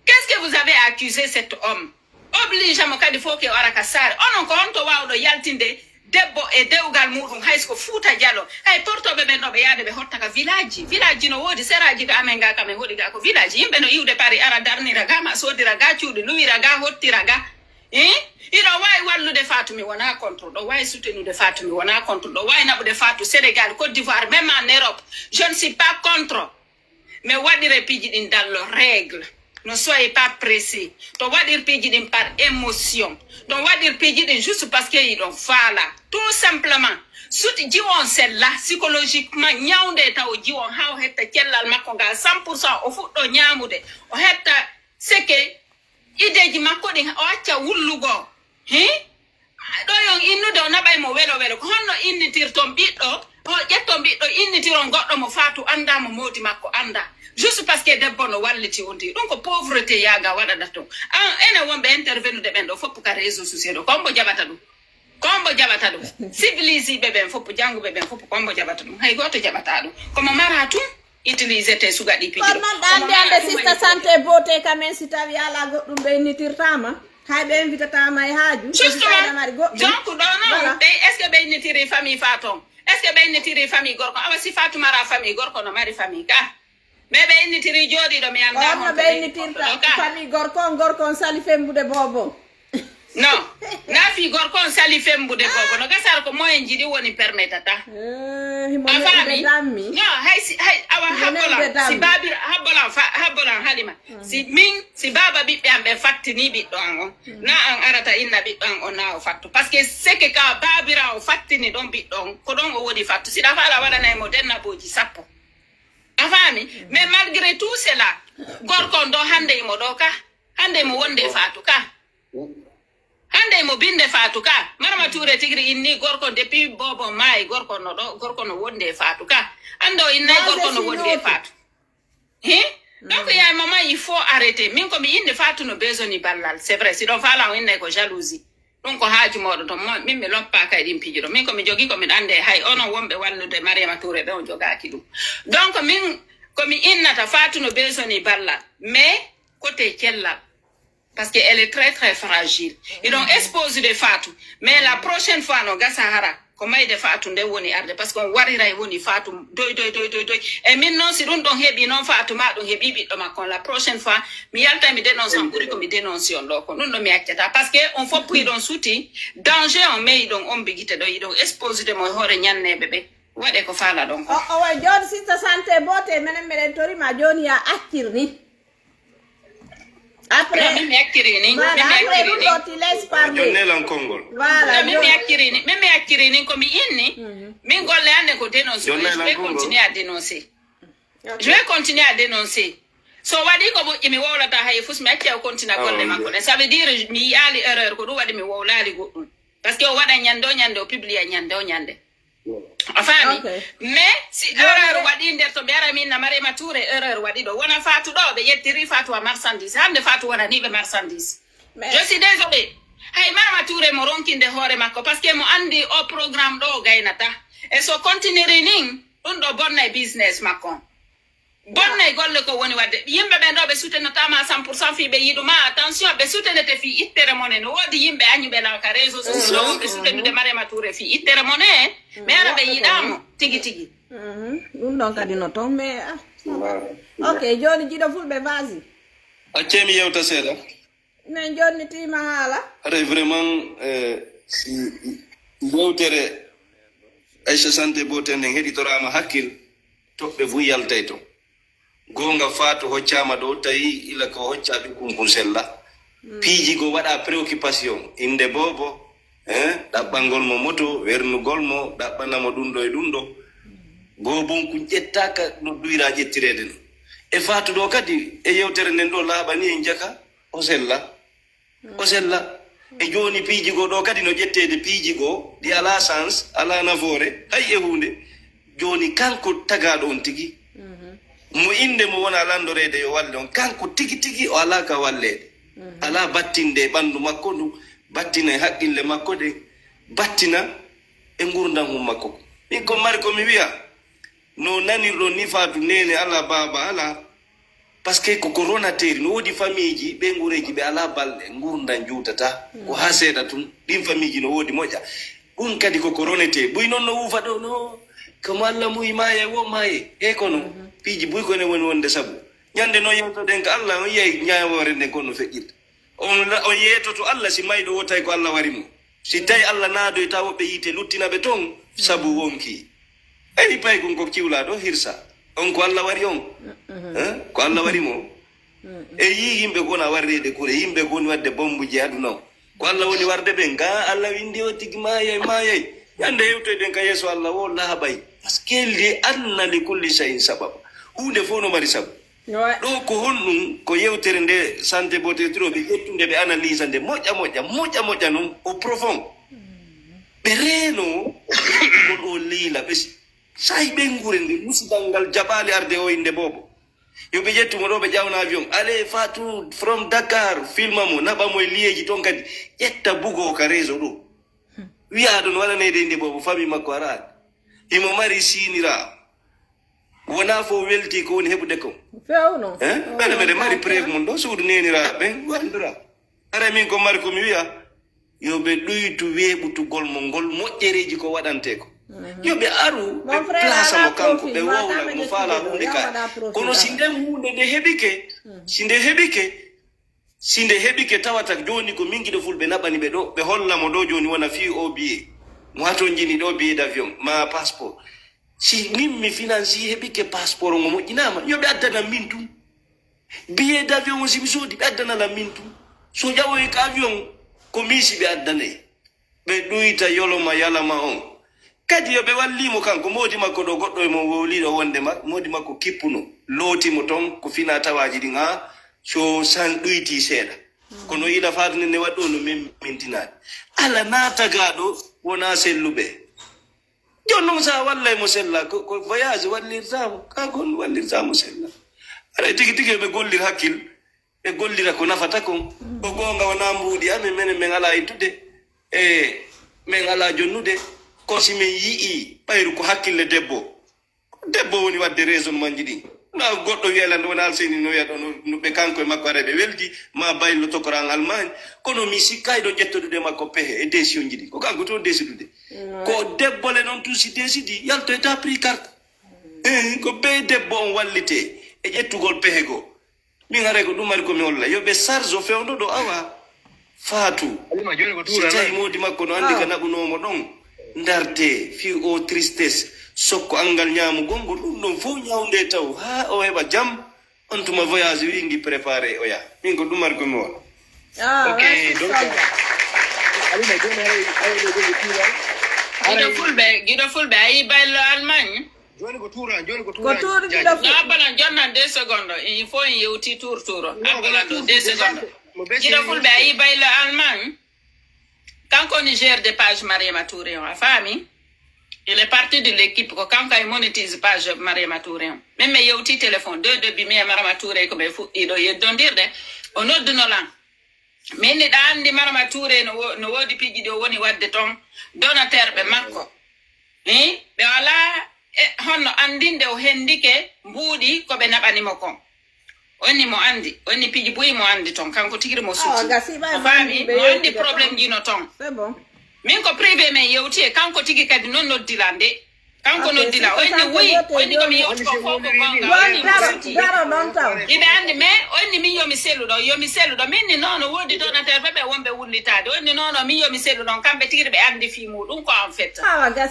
Qu'est-ce que vous avez accusé cet homme? Oblige mo kadi fof ke o ara ka saare. Onon ko honto waawɗo yaltinde debbo e dewgal muɗum hay so ko Fuuta Jalo? Hay portoɓe ɓen ɗo ɓe yaade ɓe hotta ka village ji. Village ji no woodi seraaji ka amen ga, ka men hoɗi ga ko village. Yimɓe no iwde Paris ara darnira ga, ma soodira ga cuuɗi, luwira ga, hottira ga. Hein? Hiɗo waawi wallude Fatou, mi wona contre. Ɗo waawi soutenude Fatou, mi wona contre. Ɗo waawi naɓude Fatou Sénégal, Côte d'Ivoire, même en Europe. Je ne suis pas contre. Mais waɗire piiji ɗin dans le règle. Ne soyez pas pressé. To waɗir piiji ɗin par émotion. To waɗir piiji ɗin juste parce que yiɗon faala. Tout simplement. Suti jiwon sella psychologiquement, ñawnde taw jiwon haa o hetta cellal makko ngal cent pour cent, o fuɗɗo ñaamude. O hetta seke ideeji makko ɗin, o acca wullugo. Hi? Ɗo yon innude o naɓay mo welo welo. Ko honno innitirton ɓiɗɗo? O ƴetton ɓiɗɗo innitiron goɗɗo mo Fatou annda, mo moodi makko annda. Juste parce que debbo no walliti on ti. Ɗum ko pauvreté yaaga waɗata ton. An, ene wonɓe intervenude ɓen ɗo fof ka réseau social ɗo. Ko hombo jaɓata ɗum? Ko hombo jaɓata ɗum? Civilisé ɓe ɓen fof, jannguɓe ɓen fof, ko hombo jaɓata ɗum? Hay gooto jaɓata ɗum. Komo mara tun utilisete suga ɗi piiji kono ɗo. Noon ɗa anndi annde sista santé beauté ka men si tawi ala goɗɗum ɓe innitirtama. Hay ɓe invitatama e haaju. Justement. Donc ɗo noon ɓe, est ce que ɓe innitiri famille Fatou? Est ce que ɓe innitiri famille gorko? Awa si Fatou mara famille gorko, no mari famille ka. Mais ɓe innitiri jooɗiiɗo mi annda. Honno ɓe innitirta famille gorko on? Gorko on sali fembude boobo. Non, na fi gorko on sali fembude boobo. No gasar ko moyen jiɗi woni permetata. Eh, himo. A faami? Non, hay si, hay awa habbolan si babir habbolan fa habbolan Halima. Si min, si baba ɓiɓɓe am ɓe fattini ɓiɗɗo an on, na an arata inna ɓiɗɗo an on na o fattu. Parce que seke ka babira o fattini ɗon ɓiɗɗo on, ko ɗon o woni fattu. Si ɗa faala waɗanay mo denna booji sappo. A faami? Mais malgré tout cela, gorko on ɗo hannde imo ɗo ka. Hannde imo wonde Fatou ka. Hannde imo binde Fatou ka. Marama Touré tigri inni gorko depuis boobo maayi, gorko no ɗo, gorko no wonde Fatou ka. Annde o innay gorko no wonde Fatou. Hi? Donc, il y a un moment, il faut arrêter. Min ko mi inni Fatou no besoin ballal. C'est vrai, si ɗon faala o innay ko jalousie. Ɗum ko haaju mooɗon ton. Mo-, min mi loppaaka e ɗin piiji ɗo. Min ko mi jogii ko miɗo anndi e hay onon wonɓe wallude Mariama Touré ɓe on jogaaki ɗum. Donc min ko mi innata Fatou no besoin ballal. Mais côté cellal. Parce que elle est très, très fragile. Iɗon exposude Fatou. Mais la prochaine fois no gasa hara ko mayde Fatou nde woni arde. Parce que on wariray woni Fatou doy, doy, doy, doy, doy. E min noon si ɗum ɗon heɓi noon Fatou ma ɗum heɓi ɓiɗɗo makko on. La prochaine fois mi yaltay mi dénonce on ɓuri ko mi dénonce on ɗo ko. Ɗum ɗo mi accata. Parce que on fof puyi ɗon suti. Danger on meyi ɗon on bigite ɗo yiɗon exposude mo e hoore ñanneɓe ɓe. Waɗe ko faala ɗon ko. O, o, wa jooni sista santé beauté, menen meɗen torima jooni ya accir ni. Après, non, min mi acciri ni. Voilà, min mi après acciri ɗum ni. Ɗo ti laisse parler. Jonne lan konngol. Voilà, non, min mi acciri ni. Min mi acciri ni ko mi inni. Mhm. Min golle anne ko dénoncer. Jonne lan konngol. Je vais continuer à dénoncer. Ok. Je vais continuer à dénoncer. So waɗi ko moƴƴi mi wowlata hay fus mi acca o continue golle makko ɗen. Ça veut dire mi yiyaali erreur ko ɗum waɗi mi wowlaali goɗɗum. Parce que o waɗa ñande o ñande, o publia ñande o ñande. A faami? Ok. Mais si erreur waɗi nder to ɓe ara min na Mariama Touré erreur waɗi ɗo. Wona Fatou ɗo ɓe yettiri Fatou a marchandise. Hannde Fatou wonani ɓe marchandise. Je suis désolé. Hay Mariama Touré mo ronkinde hoore makko parce que mo anndi o programme ɗo o gaynata. E so continuiri nin ɗum ɗo bonna e business makko. Bonnay golle ko woni waɗde. Yimɓe ɓen ɗo ɓe soutenatama cent pour cent fii ɓe yiɗuma. Attention, ɓe soutenete fii ittere mone. No woodi yimɓe añuɓe lan ka réseau social ɗo wonɓe soutenude Mariama Touré fii ittere mone. Mais ara ɓe yiɗamo tigi tigi. Mhm. Ɗum ɗon kadi no ton, mais, ah, ça va. Ok, jooni Giɗo Fulɓe, vas-y. Accee mi yewta seeɗa. Min jonnitiima haala. Haray vraiment, eh, si yewtere Aïcha Santé Beauté nden heɗitoraama hakkil, toɓɓe fuu yaltay ton. Goonga, Fatou hoccaama ɗo, tawi ila ko hocca ɓikkun kun sella. Mm. Piiji go waɗa préoccupation, innde boobo, eh, ɗaɓɓangol mo moto, wernugol mo, ɗaɓɓana mo ɗum ɗo e ɗum ɗo. Boobon kun ƴettaaka no duyra ƴettireede no. E Fatou ɗo kadi, e yewtere nden ɗo laaɓani en jaka, o sella. O sella. E jooni piiji goo ɗoo kadi no ƴetteede piiji goo ɗi alaa sens, alaa nafoore, hay e huunde. Jooni kanko tagaaɗo on tigi, mo innde mo wonaa lanndoreede yo walle on, kanko tigi tigi o alaa ka walleede. Alaa battinde e ɓanndu makko ndu, battina e haqqille makko ɗen, battina e ngurndan hum makko. Min ko mari ko mi wiya, no nanirɗon ni Faatu neene alaa baaba alaa. Parce que koko ronateeri, no woodi famiiji ɓe ngureeji ɓe alaa balɗe, ngurndan juutata, ko haa seeɗa tun, ɗin famiiji no woodi moƴƴa. Ɗum kadi koko ronetee, buy noon no wuufa ɗo, no, kamo Allah muyi maaye, wo maaye. E kono, piiji buy ko ene woni wonde sabu. Ñande noon yewtoɗen ka Allah, on yiyay ñaawoore nden kono no feƴƴirta. On, on yeetoto Allah si mayɗo woo tawi ko Allah wari mo. Si tawi Allah naadoyta woɓɓe yiite luttina ɓe ton, sabu wonkii. Eyi, paykun ko ciwlaa ɗo hirsa. On ko Allah wari on. Eh? Ko Allah wari mo. E yii yimɓe ko wona warreede kure, yimɓe ko woni waɗde bombuji e aduna o. Ko Allah woni warde ɓen. Ga Allah windi o tigi maayay, maayay. Ñande hewtoyɗen ka yeeso Allah wo laaɓay. Parce que li anna li kulli shay'in sababa. Huunde fof no mari sabu. Ɗo ko honɗum? Ko yewtere nde Santé Beauté Tiro ɓe ƴettunde, ɓe analysa nde moƴƴa moƴƴa, moƴƴa moƴƴa noon, au profond. Ɓe reeno ngol o leyla, ɓe s-, sahi ɓeynguure nde, musidal ngal jaɓaali arde o innde boobo. Yo ɓe ƴettu mo ɗo, ɓe ƴawna avion. Allez, Fatou, from Dakar, filma mo, naɓa mo e liyeeji toon kadi. Ƴetta bugo ka réseau ɗo. Wiya aɗon waɗaneede innde boobo, famille makko araani. Himo mari siinira. Wonaa fof weltii ko woni heɓude kon. Feewno. Eh? Mbeɗa, mbeɗa mari preuve mon ɗo, suudu neeniraaɓe ɓen, wandura. Haray min ko mari ko mi wiya, yo ɓe ɗuytu weeɓutugol mo ngol moƴƴereeji ko waɗantee ko. Yo ɓe aru, ɓe plasa mo kanko, ɓe wowla mo faala huunde ka. Kono si nden huunde nde heɓike, si nde heɓike, si nde heɓike tawata jooni ko min giɗo fulɓe naɓani ɓe ɗo, ɓe holla mo ɗo jooni wona fii o billet. Mo hatonjini ɗo billet d'avion, ma passeport. Si min mi finance heɓike passeport ngo moƴƴinaama, yo ɓe addanan min tun. Billet d'avion o si mi soodi, ɓe addananan min tun. So ƴawoyi ka avion, ko min si ɓe addanay. Ɓe ɗuyta yoloma yalama on. Kadi yo ɓe wallimo kanko, moodi makko ɗo goɗɗo e mo wowliɗo wonde ma-, moodi makko kippuno, looti mo ton, ko fina tawaaji ɗin haa so san ɗuyti seeɗa. Kono ila faade nde ne waɗɗo no min mintinaade. Ala na tagaaɗo wona selluɓe. Jooni noon, so a wallay mo sella, ko, ko voyage wallirtaa mo, kanko on wallirtaa mo sella. Aray tigi tigi, ɓe gollir hakkil, ɓe gollira ko nafata kon. Ko goonga, wonaa mbuuɗi amen, menen men alaa ittude, e men alaa jonnude. Ko si men yi'ii ɓayru ko hakkille debbo, ko debbo woni waɗde raisonnement ji ɗin. Na goɗɗo wiya lan, wona Alseyni no wiya ɗo, no, no ɓe kanko e makko aray ɓe weldi, ma baylo tokoran Allemagne. Kono mi sikkaay ɗo ƴettodude makko pehe e décision ji ɗi. Ko kanko toon décidude. Ko debbo le noon tun si décidi, yaltoyta prix carte. Eh, ko be debbo on wallite e ƴettugol pehe goo. Min haray ko ɗum mari ko mi holla. Yo ɓe charge o fewndo ɗo awa. Faatu. Halima, jooni ko si tuuran tawi moodi makko no anndi ka naɓunoo mo ɗon. Ndarte, fii o tristesse. Sokko anngal ñaamugol ngol, ɗum ɗon fof ñawnde taw. Haa o heɓa jam. On tuma voyage wi ngi préparé o yaha. Min ko ɗum mari ko mi holla. Ah, ok, merci donc, Samba. Halima, jooni haray, haray ɗo jooni tuuran. Giɗo fulɓe, giɗo fulɓe, a yi baylo Allemagne? Jooni ko tuuran, jooni ko tuuran. Ko tuurude ɗo. No abbalan jonnan deux secondes. Il faut en yewti tour tour. Abbalan ɗo deux secondes. Giɗo fulɓe, a yi baylo Allemagne? Kanko woni gérde page Mariama Touré on, a faami? Il est parti de l'équipe, ko kanko ay monétise page Mariama Touré on. Min mi yewti téléphone, deux début, mi e Mariama Touré ko ɓe fuɗɗi ɗo yeddondirde. O nodduno lan. Min ni ɗa anndi Marama Touré no wo-, no woodi piiji ɗi o woni waɗde toon, donateur ɓe makko. Ɓe alaa e honno anndinde o hendike mbuuɗi ko ɓe naɓani mo kon. Onni mo anndi, onni piiji buy mo anndi toon, kanko tigi mo suti. A faami? Mo anndi problème ji no toon. Min ko privé men yewti e kanko tigi kadi noon noddi lan de. Kanko noddi lan, o inni wuy, o inni ko mi yewti ko fof ko goonga, o inni mo suti. Iɓe anndi, mais o inni min yo mi sellu ɗo, yo mi sellu ɗo. Min ni noon, no woodi donateur ɓe ɓe wonɓe wullitaade. O inni non, non, min yo mi sellu ɗon, kamɓe tigi ɓe anndi fii muuɗum ko en fait.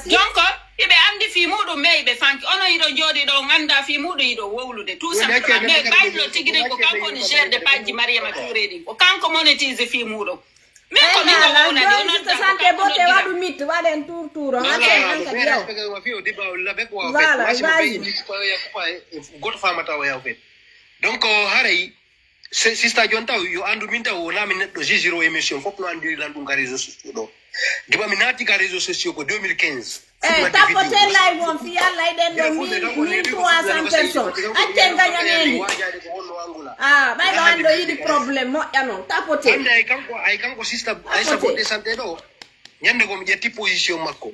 Donc, iɓe anndi fii muuɗum, mais iɓe fanki. Onon iɗo jooɗi ɗo, on anndaa fii muuɗum, iɗo wowlude, tout simplement. Mais baylo tigi ɗin ko kanko woni gérde page Mariama Touré ɗin. Ko kanko monétise fii muuɗum. Min ko min ko wowlani, onon tan ko kanko noddi lan. Waɗen tour tour, on hankadi yaw. Voilà, vas-y. Goto famata o yaw fen. Donc, haray, Se- sista jon taw yo anndu min taw wona min neɗɗo jugiro émission fof no anndiri lan ɗum ka réseau sociaux ɗo. Giba mi naati ka réseau sociaux ko deux mille quinze. Eh, tapote live on fi yalla eɗen ɗo mille trois cent personnes. Accen gañanendi. Ah, ɓayɗo anndo yiɗi problème moƴƴa noon tapote. Hannde ay kanko ay kanko sista ay sabote santé ɗo. Ñande ko mi ƴetti position makko.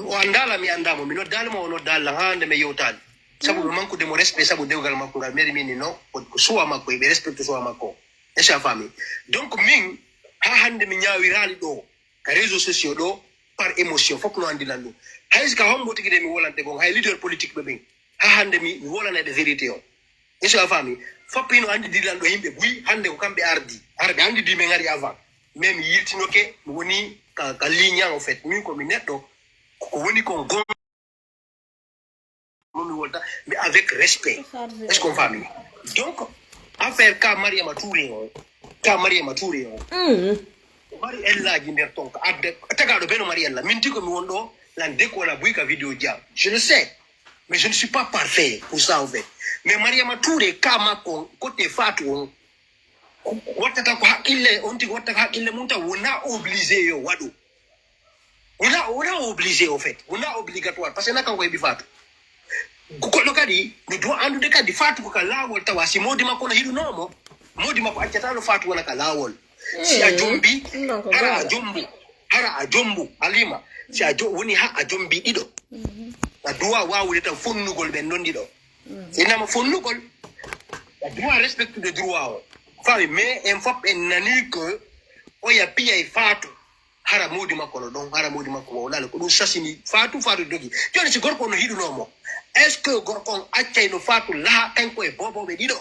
O anndala mi anndamo mi noddaali mo o noddaali lan haa hannde mi yewtaali. Sabu ɓe mankude mo respect sabu dewgal makko ngal mairie min ni non ko suwa makko eɓe respecte suwa makko. Est-ce que a faami? Donc min haa hannde mi ñaawiraali ɗo ka réseau sociaux ɗo par émotion fof no anndi lan ɗum. Hay si ka hombo tigi de mi wolante gon hay leader politique ɓe ɓen haa hannde mi mi wolana ɓe vérité o. Est-ce que a faami? Fof hino anndi di lan ɗo yimɓe buy hannde ko kamɓe ardi hara ɓe anndi di men ari avant. Mais mi yiltinoke mi woni ka ka ligne en fait min ko mi neɗɗo ko woni kon gon momi wolta mais avec respect. Est-ce qu'on famille? Donc affaire ka mariama touré o ka mariama touré o mari ellaji nder ton ko adde tagaɗo beno mari ella min tiko mi won ɗo lan deko wona buy ka vidéo dia je le sais. Mais je ne suis pas parfait pour ça en fait. Mais mariama touré ka makko côté fatou on wattata ko haqqille on tigi watta ko haqqille mum tan wona obligé yo waɗu wona wona obligé au fait wona obligatoire parce que na kanko heɓi faatu goɗɗo kadi mi doit anndude kadi faatu ko ka laawol tawa si modi makko no hiɗunomo modi makko accatano faatu wona ka laawol si a jombi hara a jombu hara a jombu alima si a woni ha a jombi ɗiɗo a doit wawude tan fonnugol ɓen ɗon ɗiɗo Inama fonnugol a doit respectude droit o fawi mais en fop en nani que oya piyay faatu hara modi makko no ɗon hara modi makko wawlano ko ɗum sasini faatu faatu dogi joni si gorko no hiɗunomo est ce que gorko on accayno faatu laha kanko e boboɓe ɗiɗo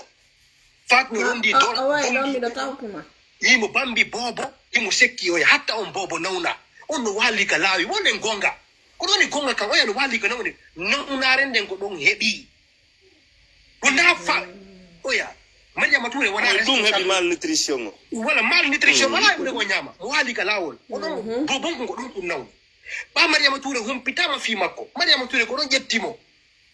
faatu no rondi dol yimo bambi bobo himo sekki oya hatta on bobo nawna on no wali ka laawi wonen gonga ko ɗoni gonga kan oya no wali ka nawni nawnare nden ko ɗon heɓi ko nda fa oya mariama touré wona ɗum heɓi mal nutrition o wala mal nutrition wala ɓure ko ñama mo waali ka lawol o ɗon bobon ko ɗum ɗum nawni ɓa mariama touré humpitama fi makko mariama touré ko ɗon ƴettimo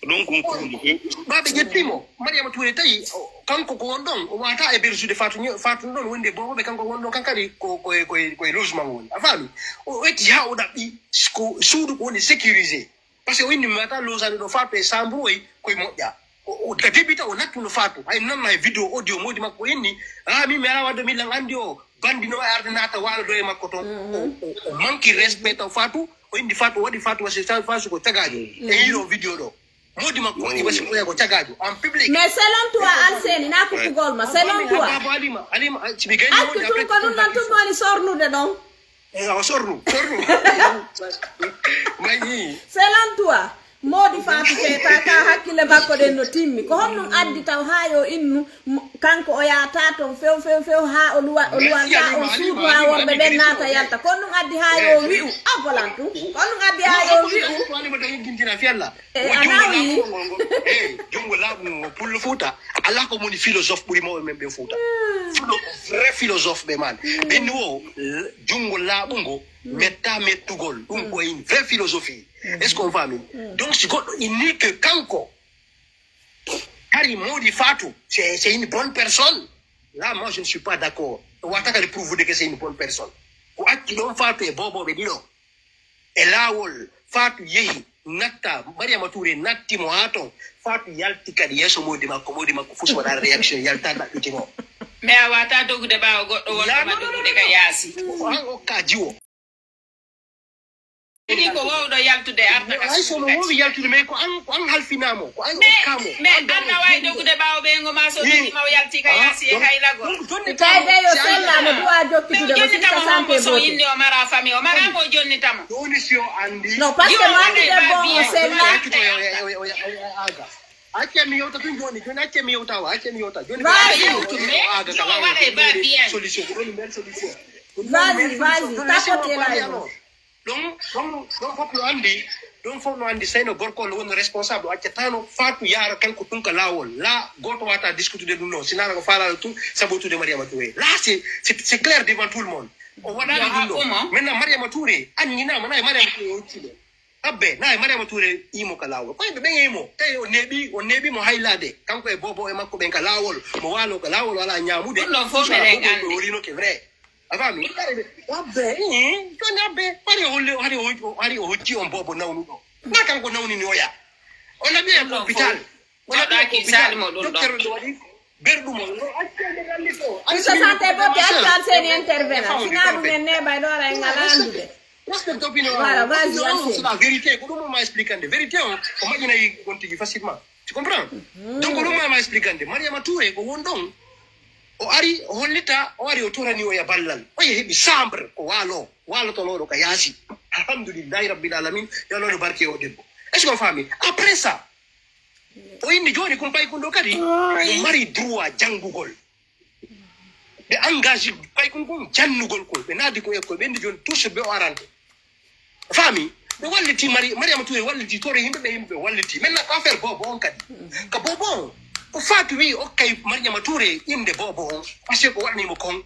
ɗum kon kuuɗi ɓaɓe ƴettimo mariama touré tawi kanko ko won ɗon o wata e bersude fatu fatu ɗon wonde boboɓe kanko won ɗon kankadi ko koye koye koye logement woni a faami o ƴetti ha o ɗaɓɓi ko suudu ko woni sécurisé Parce que o inni mi wata losade ɗo faatu e samburu oy koye moƴƴa. Ka débita o nattuno faatu hay nanna e vidéo audio modi makko o inni a min mi ala wadde min lan andi o bandi no wawi arde nata walo doye makko toon o manki respect taw faatu o indi faatu o waɗi faatu wasi fasu ko tagajo e hiro vidéo ɗo modi makko waɗi wasi koya ko tagajo en public mais selon toi alseni na ko kugol ma selon toi baba alima alima sibi gayni accu tun ko ɗum ɗon tun woni sornude ɗon Ewa sorru sorru. Mayi. Selon toi, modi fatu feta ka hakkille makko ɗen no timmi ko honɗum addi taw ha yo innu kanko o yahata toon few few few ha o luwa o luwanta on suudu ha worɓe ɓen naata yalta ko honɗum addi ha yo wi'u a volantu ko honɗum addi ha yo wi'u e a nawi jungo laaɓu ngo pullo fuuta ala ko moni philosophe ɓuri mawɓe men ɓe fuuta vrai philosophe ɓe man ɓenni o jungo laaɓu ngo metta mettugol ɗum ko une vraie philosophie est ce qu'on fami donc si goɗɗo inni que kanko hari modi fatou c'est une bonne personne là moi je ne suis pas d'accord wata kadi prouvude que c'est une bonne personne ko acci ɗon fatou e boboɓe ɗiɗo e laawol faatu yehi natta mariama touré natti mo haa ton faatu yalti kadi yeeso modi makko modi makko fus waɗa réaction yalta ɗaɓɓiti mo mais a wata dogude ɓaawo goɗɗo wonɗoma dogude ka yaasi ko an okka jiwo ɗi ko wowɗo yaltude arta ka ay sono wowi yaltude mais ko an ko an halfinamo ko an okkamo mais an na wawi dogude ɓaawo ɓeygo ma so dogima o yalti ka yaasi e haylago tayde yo sellano duwa jokkitude ko sista santé bote o mara fami o mara mo jonni tamo joni si o andi non parce que mami debbo o sella acce mi yewta tun joni joni acce mi yewta o acce mi yewta joni vas-y solution ko ɗon mel solution vas-y vas-y tapote la yo ɗon ɗon ɗon fof no andi ɗon fof no andi seyno gorko no woni responsable o accatano faatu yaara kanko tun ka laawol la goto wata discutude ɗum noon sinana ko faalaɗo tun sabotude mariama touré la c'est c'est clair devant tout le monde o waɗani ɗum ɗo maintenant mariama touré anninama nayi mariama touré o ruttiɗo Abbe, na e Mariama Touré imo ka laawol. Ko ɓe ɓen imo. Tawi o neeɓi, o neeɓi mo haylaade. Kanko e bobo e makko ɓen ka laawol. Mo waalo ka laawol, wala ñaamude. Ɗum ɗon fof meɗen anndi. O rinoke vrai. A faami? Abbe, eh, joni Abbe, hari o holli, hari o, hari o hocci on bobo nawnuɗo. Na kanko nawnini oya. On a bien hôpital. Goɗɗo hakkisaali mo ɗum ɗo. Docteur no waɗi berɗu mo. No acci en ɓe ngalli ko. Vous se sentez pas que Alpha Seni intervenant? Sina ɗum en neeɓay ɗo ara en ngala anndude. Respect opinion. Voilà, vas-y, c'est la vérité. Ko ɗum ma expliquer de. Vérité on, o majjinay on tigi facilement. Tu comprends? Donc, ko ɗum ma expliquer de. Mariama Touré ko won ɗon. O ari, o hollita, o ari, o torani oya ballal. Oya heɓi chambre, ko waalo. Waalo to looɗo ka yaasi. Alhamdulillahi Rabbil Alamin. Yo looɗo barke o debbo. Est-ce qu'on famille? Après ça, o inni jooni kun paykun ɗo kadi no mari droit janngugol. Ɓe engage paykun kun jannugol kun, ɓe naadi ko ekkoy, ɓe inni jooni tous ɓe o arante. Faami? Ɓe walliti Mari, Mariama Touré walliti tore yimɓe ɓe, yimɓe ɓe walliti. Maintenant ko affaire bobo on kadi, ka bobo on, ko Fatou wi okkay Mariama Touré innde bobo on, parce que ko waɗani mo kon.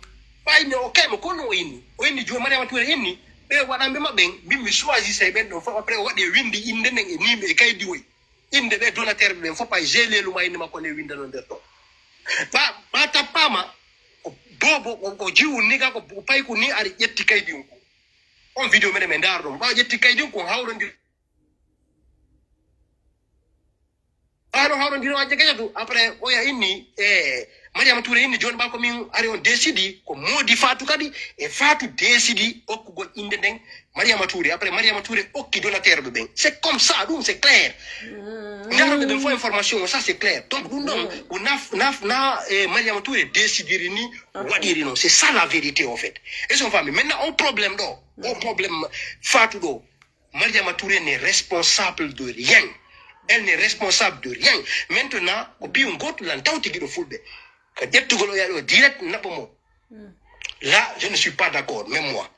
Ɓay ne okkay mo kon, o inni, o inni jooni Mariama Touré inni ɓe waɗanɓe maɓɓen, mbimmi choisissay ɓen ɗon fof. Après o waɗi, o windi innde nden e nimɓe e kaydi oy. Innde ɓe donateur ɓe ɓen fof, pay gelelu ma innde makko ne winndano nder ɗo. Ɓa, ɓa tappama, ko bobo, ko, ko jiwu ni ka, ko payku ni ari ƴetti kaydi on ko. On vidéo menen men ndaar ɗum. Ɓa ƴetti kaydi on ko hawrondir. Ano hawrondir o ajja gajatu. Après, oya inni, e, Mariama Touré inni, jooni ɓa ko min ari on décidi, ko moodi Fatou kadi, e Fatou décidi okkugol innde nden, Mariama Touré. Après, Mariama Touré okki donateur ɓe ɓen. C'est comme ça, ɗum, c'est clair. Ndaroɓe ɓen fof information o, ça, c'est clair. Donc, ɗum ɗon, ko naf, naf, na, e, Mariama Touré décidiri ni, waɗiri non. C'est ça la vérité, en fait. Est-ce qu'on famille? Maintenant, on problème ɗo, on problème Fatou ɗo. Mariama Touré n'est responsable de rien. Elle n'est responsable de rien. Maintenant, ko biyum goto lan tawti giɗo fulɓe. Ko ƴettugol o yaɗo direct naɓo mo. Là, je ne suis pas d'accord, même moi.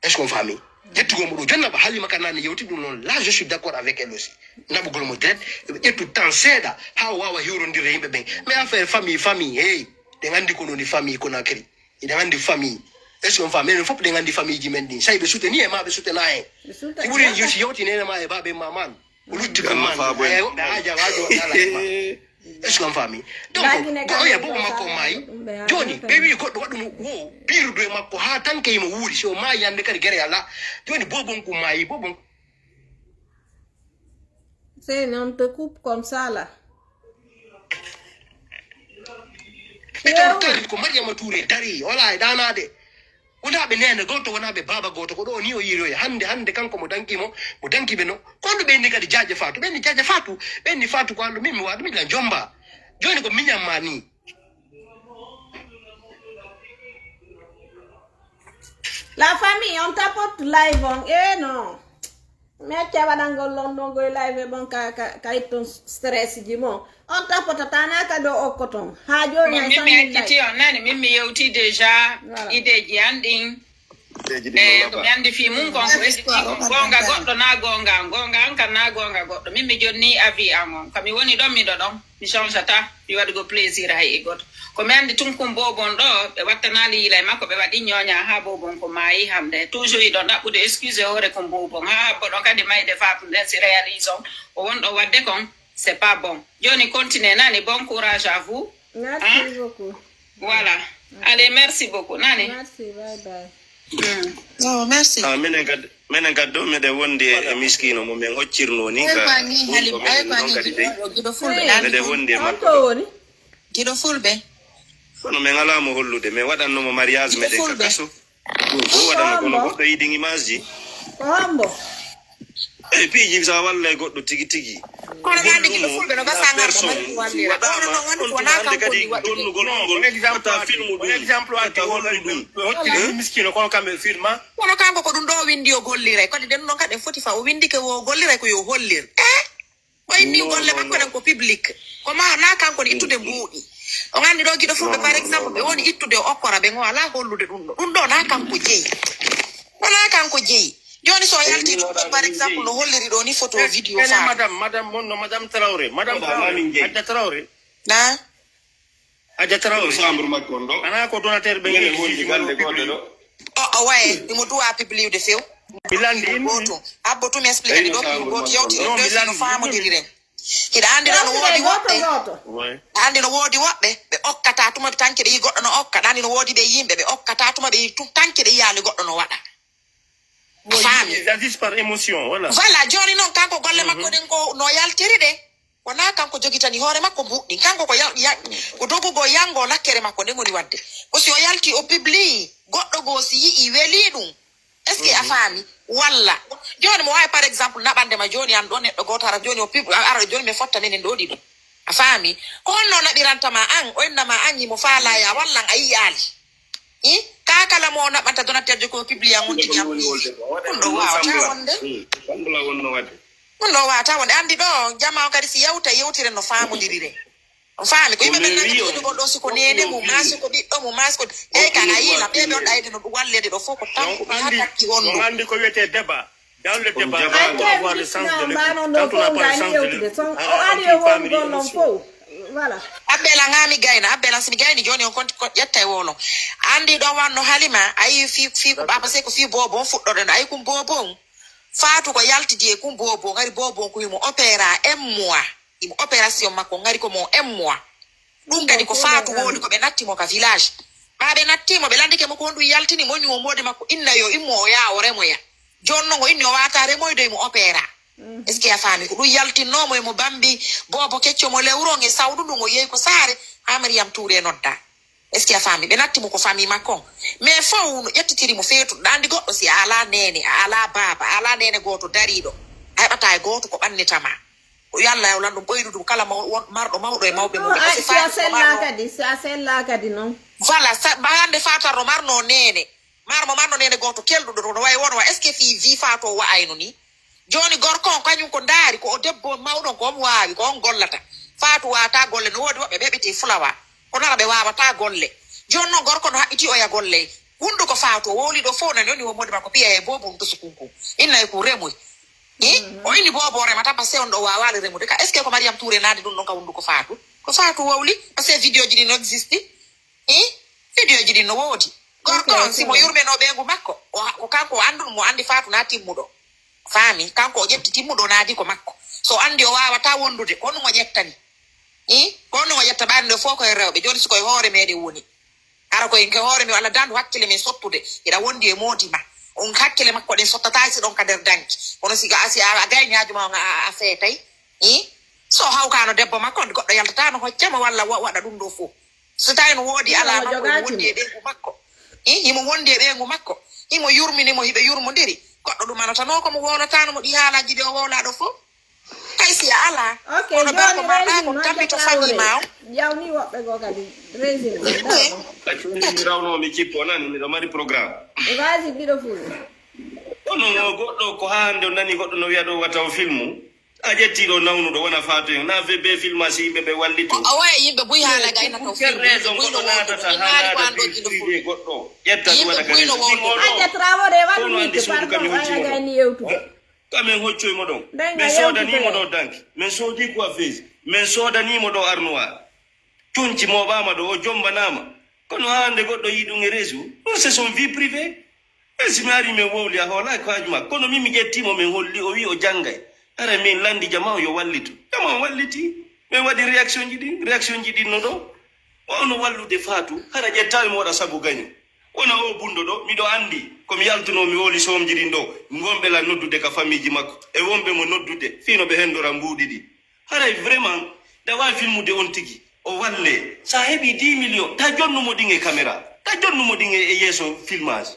Est-ce qu'on famille? Ƴettugol mo ɗo jonna ba Halima Kanani yewti ɗum noon. Là, je suis d'accord avec elle aussi. Naɓugol mo direct, ƴettu temps seeɗa, ha o wawa hiwrondirde yimɓe ɓen. Mais affaire famille, famille, hey, ɗen andi ko noni famille Conakry. Eɗen andi famille. Est-ce qu'on famille? Enen fof ɗen andi famille ji men ɗin. Say ɓe soutenir e ma ɓe soutenir en. Si ɓuri yo si yewti nene ma e baɓe ma man. O lutti ko man. Ay woɓɓe haja wajo waɗala e ma. Est-ce qu'on famille? Donc, ko oya bobo makko maayi. Joni, ɓe wi goɗɗo waɗu mo wo birdu e makko ha tanke mo wuuri. Si o maayi hande kadi gere ala. Joni bobon ko maayi, bobon. C'est non te coupe comme ça là. Ɓe tawtari ko Mariama Touré dari, wala e ɗanaade. Wonaa ɓe neene gooto, wonaa ɓe baaba gooto, ko ɗo ni o yiiroya. Hannde, hannde kanko mo danki mo, mo danki ɓe no. Ko honɗum ɓe inni kadi Jaaja Faatu? Ɓe inni Jaaja Faatu, ɓe inni Faatu ko anndu min mi waɗu, min la jomba. Jooni ko miñan ma ni. La famille, on tapote live on. Eh non. Mi acca waɗangol london goye live bon ka ka ka itton stress ji mo. On tapota tana ka do okkoton. Ha joni ay min mi acciti on nani, min mi yewti déjà. Voilà. Ideji an ɗin. E ko mi andi fi mum kon ko esiti kon gonga goɗɗo na gonga an, gonga an kan na gonga goɗɗo. Min mi jonni avis an on, kami woni ɗon miɗo ɗon. Mi changea ta mi waɗugo plaisir hay e goto. Ko mi andi tun kun bobon ɗo ɓe wattanaali yila e makko, ɓe waɗi ñooña ha bobon ko maayi hande. Toujours iɗon ɗaɓɓude excuse hoore kun bobon ha habbo ɗon kadi mayde fatu nden si réalise on o wonɗo wadde kon. C'est pas bon. Joni continue nani, bon courage à vous. Merci beaucoup. Voilà. Allez, merci beaucoup nani. Merci, bye bye. Oh, merci. Ah, minen kadi minen kadi ɗo miɗen wondi e e miskino mo min hoccirno ni. Ay ka ko ni Halim, ay ko ni. Giɗo fulɓe ɗa. Miɗen wondi e On makko to ɗo. Woni? Giɗo fulɓe. Kono min alaa mo hollude, min waɗanno mo mariage meɗen ka kaso. Ɗum fof waɗano kono goɗɗo yiɗin image ji. Ko hombo? Eyi piiji sa wallay goɗɗo tigi tigi. Kono gandi giɗo fulɓe no gasa ngal mo mari wallira. Kono no woni ko na kanko ni waɗude. Donnugol ngol watta filmu ɗum. Watta hollu ɗum. Hokkiri miskino kono kamɓe filma. Kono kanko ko ɗum ɗo o windi o golliray. Kadi den non kadi en foti fa o windike wo o golliray ko yo hollir. Eh? O inni golle makko ɗen ko public. Ko ma na kanko ni ittude mbuuɗi. O gandi ɗo giɗo fulɓe par exemple ɓe woni ittude o okkora ɓe ngo ala hollude ɗum ɗo. Ɗum ɗo na kanko jeyi. Wala kanko jeyi. Joni so o yalti ɗum ɗo par exemple no holliri ɗo ni photo vidéo Ene fa. Madame, madame mon no madame Traoré, madame Traoré, Adja Traoré. Na. Adja Traoré. Chambre makko on ɗo. Ana ko donateur ɓe Minen ngi wondi gande goɗɗo ɗo. O o waye imo duwa publiwde few. Mi landi. Gooto. Abbo tumi explique ɗi ɗo pii gooto yewtiri ɗo sino faamodiri ren. Hiɗa anndi no woodi woɓɓe. Anndi no woodi woɓɓe ɓe okkata tuma tanke ɓe yi goɗɗo no okka. Ɗa anndi no woodi ɓe yimɓe ɓe okkata tuma ɓe yi tanke ɓe yiyaali goɗɗo no waɗa. Faami. Ils agissent par émotion, voilà. Voilà, jooni noon kanko golle makko ɗen ko no yaltiri ɗe. Wonaa kanko jogitani hoore makko mbuuɗɗin. Kanko ko yal- ya- ko dogugo yango lakkere makko nden woni waɗde. Ko si o yalti o publie goɗɗo goo si yi'i welii ɗum. Est-ce que a faami? Walla jooni mo waawi par exemple naɓande ma jooni an ɗo neɗɗo gooto ara jooni o pub ara jooni mi fotta minen ɗo ɗiɗo. A faami? Ko honno naɓiranta ma an o inna ma an himo faalaa ya wallan a yi'aali. I ka kala mo naɓanta donateur jo ko publie an on tigi an piiji. Ɗum ɗo waawata wonde. Sambla wonno waɗde. Ɗum ɗo waawata wonde anndi ɗo jama o kadi si yewta yewtire no faamodiri ren. On faami ko yimɓe ɓen nanndi ɗiɗo ɗo siko neene mum maa siko ɓiɗɗo mum maa siko eyi kan a yiila ɓe ɗon ɗayde no ɗum wallede ɗo fof ko tampuɓe ha takki hondu. Anndi ko wiyetee débat. Dans le débat, on doit avoir le sens de l'écoute. Mbano ɗo fof ngani yewtude son o ari e won gollon fof. Voilà. Abbela ngami gayna abbela simi gayni joni on konti ƴetta e wolon. Anndi ɗo wanno halima ayi fi fi ko baba sey ko fi bobo on fuɗɗoɗen ayi kum bobo on. Faatu ko yaltidi e kum bobo ngari bobo on ko himo opéra un mois. Imo opération makko ngari ko mo un mois. Ɗum kadi ko faatu wowli ko ɓe natti mo ka village. Ɓa ɓe natti mo ɓe landike mo ko honɗum yaltini mo ñuwo mode makko inna yo immo o yaa o remoya. Jooni noon o inni o waata remoyde imo opéra. Est-ce que a faami ko ɗum yaltinno mo imo bambi boobo kecco mo lewru on e sawdu ndun o yehi ko saare ha Mariam Touré nodda. Est-ce que a faami ɓe natti mo ko famille makko on. Mais fow no ƴettitiri mo feetuɗo ɗa anndi goɗɗo si a alaa neene a alaa baaba a alaa neene gooto dariiɗo a heɓataa e gooto ko ɓannita ma. O yo Allah yawlan ɗum ɓoynude mo kala maw- won- marɗo mawɗo e mawɓe mum. Parce que Si a faati ko sellaa marno- kadi si a sellaa kadi noon. Voilà sa ba hannde fatarno marno neene marmo marno neene gooto kelɗuɗo no wayi won wa est ce que fii vi fato wa'ayno ni. Jooni gorko on kañum ko ndaari ko o debbo on mawɗo on ko on waawi ko on gollata. Faatu waata golle no woodi woɓɓe ɓeɓete fulawa kono ara ɓe waawata golle. Jooni noon gorko no haɓɓiti oya golle. Hunduko faatu o wowli ɗo fof nani oni won modi makko piya e boobum to sukunku. Inna e ku remuy. I o inni boobo o remata parce que on ɗo waawaali remude ka est ce que ko Mariam Touré naadi ɗum ɗon ka hunduko faatu? Ko faatu wowli parce que vidéo ji ɗi no existi. I vidéo ji ɗin no woodi. Gorko on simo yurmeno ɓeyngu makko o- ko kanko o anndu ɗum o anndi faatu na timmuɗo. Faami kanko o ƴetti timmuɗo naadi ko makko. So anndi o waawata wondude ko ɗum o ƴettani. I ko ɗum o ƴetta ɓaade nde fof koye rewɓe jooni si koye hoore meɗen woni. Hara koye nke hoore men walla dandu hakkille men sottude hiɗa wondi e moodi ma. On hakkille makko ɗen sottata si ɗon ka nder danki kono si a si a gayni haaju ma on a feetay. I so hawkano debbo makko goɗɗo yaltatano hoccamo walla waɗa ɗum ɗo fof. So tawi no woodi alaa makko himo wondi e ɓeyngu makko. I himo wondi e ɓeyngu makko. Himo yurmini mo hiɓe yurmodiri goɗɗo ɗum anatano komo wowlatano mo ɗi haalaji ɗi o wowlaɗo fof. Kay si a alaa ok kono jooni berko marɗa régime ko noon tampito famille ma on. Jawni woɓɓe goo kadi régime Accumi mi rawno mi cippo nani miɗo mari programme. Vas-y mbiɗo fuuɗi. Kono goɗɗo ko haa nde nani goɗɗo no wiya ɗo wata o filmu. A ƴetti ɗo nawnuɗo wona faatu en na be filmasi yimɓe ɓe wallito. O waye yimɓe buy haala gaynata o filmu yimɓe buy no wowlude min maali ko an ɗo jiɗo fuuɗi. Goɗɗo ƴetta ɗum waɗa kadi. Aja Traoré waɗu micro pardon aya gayni yewtude. Ka min hoccoy mo ɗon. Min soodanii mo ɗo danki. Min soodii ko a feesi. Min soodanii mo ɗo arnuwaar. Conci mooɓaama ɗo, o jombanaama. Kono haa nde goɗɗo yii ɗum e reesu, ɗum c'est son vie privée. E si mi arii min wowli a hoolaaki ko haaju maa. Kono min mi ƴettii mo min holli o wii o janngay. Haray min lanndi jamaa on yo wallitu. Jamaa on wallitii. Min waɗi réaction ji ɗin, réaction ji ɗin no ɗo. O no wallude Faatu, hara ƴettaa mi waɗa sabu gaño. Wona oo bunɗo ɗo, miɗo anndi ko mi yaltunoo mi wooli soomji ɗin ɗoo, wonɓe lan noddude ka famiiji makko, e wonɓe mo noddude fii no ɓe henndora mbuuɗi ɗin. Haray vraiment, ɗa waawi filmude on tigi, o wallee. So a heɓii dix millions, ta jonnu mo ɗin e caméra, ta jonnu mo ɗin e yeeso filmage.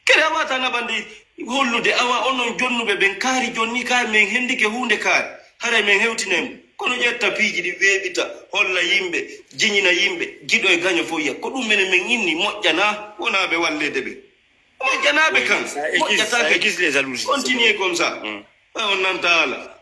Kere a waata naɓande hollude awa onon jonnuɓe ɓen kaari jonni kaari men hendike huunde kaari haray men hewtinay mo kono ƴetta piiji ɗi weeɓita holla yimɓe jiñina yimɓe giɗo e gaño fof yiya ko ɗum menen men inni moƴƴana wonaaɓe walleede ɓe moƴƴanaaɓe kan moƴƴataake continue comme ça ɓay on nanta ala.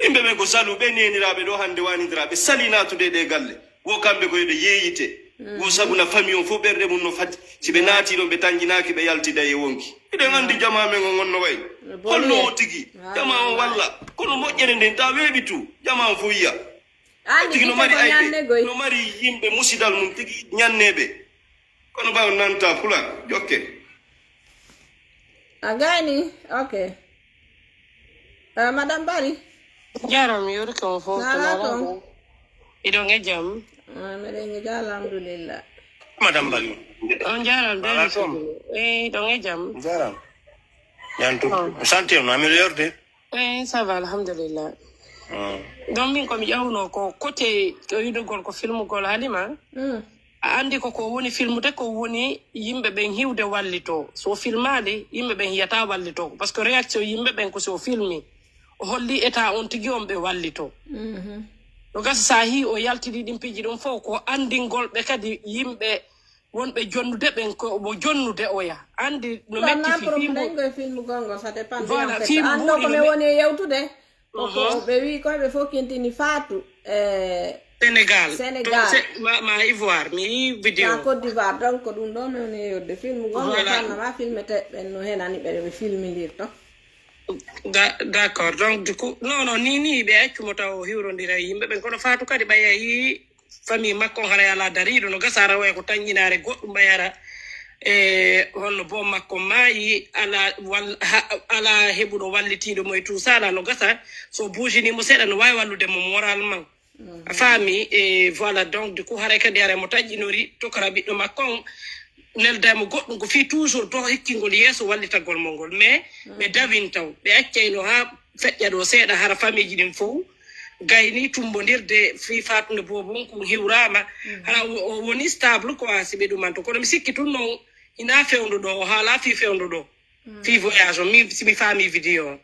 Yimɓe ɓen ko salu ɓe neniraaɓe ɗo hannde wanindiraa ɓe salii naatude e ɗee galle wo kamɓe ko yo ɓe yeeyite wo sabu na famille on fof ɓerɗe mum no fati si ɓe naatii ɗon ɓe tanƴinaaki ɓe yaltiday e wonki miɗen anndi jamaa men on on no wayi holno o tigi jamaa on walla kono moƴƴere nden ta weeɓi tu jamaa on fof yiya tigi no mari ayɓe no mari yimɓe musidal mum tigi ñanneeɓe kono ɓay on nanta pulaar jokke A gayni? Ok. Eh, Madame Bari? Jaram yurko fof Nala ton? Iɗon e jam. Ah, meɗen e jam, alhamdulillah. Madame Bari. On jaram Nala de ton? Eh, iɗon e jam. Jaram. Yantu. Santi on amélioré. Eh, ça va, alhamdulillah. Mm. Donc min komi ƴawno ko côté ko yidugol ko filmugol Halima. Mm. A andi ko ko woni filmude ko woni yimɓe ɓen hiwde wallito. So filmaali yimɓe ɓen hiyata wallito. Parce que réaction yimɓe ɓen ko si o filmi. O holli état on tigi on ɓe wallito. Mhm. No gasa sa hi o yaltidi ɗin piiji ɗum fof ko andingol ɓe kadi yimɓe wonɓe jonnude ɓen ko mo jonnude oya. Andi no metti Wonna fi fi mo. Problème ko e filmugol ngol, ça dépend. Voilà, En fait, film an ɗo ɓuri ko no min me- woni e yewtude. Koko Mhm. ɓe wi koye ɓe fof kintini Fatou. Eh, Sénégal. Sénégal. To se- ma, ma Ivoire, mi yi La vidéo. Côte d'Ivoire, donc ko ɗum ɗo mi woni e yewtude. Filmugol ngol Voilà. Fanna ma filmete ɓen no henani ɓe ɓe filmindirto. Da- D'accord. Donc du coup, non, non, ni ni ɓe accumo taw o hiwrondira e yimɓe ɓen. Kono Fatou kadi ɓay a yi famille makko on haray ala dariiɗo no gasa ara waya ko tanƴinaare goɗɗum ɓay ara e holno boom makko maayi ala wal ha- ala heɓuɗo wallitiiɗo mo e tout ça ala no gasa so buujinimo seeɗa no wawi wallude mo moralement a faami e voilà donc du coup haray kadi haray mo taƴƴinori tokora ɓiɗɗo makko on neldaymo goɗɗum ko fii toujours do hekkingol yeeso wallitagol mo ngol mais ɓe dawin taw ɓe accayno ha feƴƴa ɗo seeɗa hara famille ji ɗin fof gayni tumbondirde fii fatunde boobu on ko hiwrama hara o o woni stable quoi si ɓe ɗumanto kono mi sikki tun non hina fewndo ɗo o haala fii fewndo ɗo fii voyage on min si mi faami vidéo on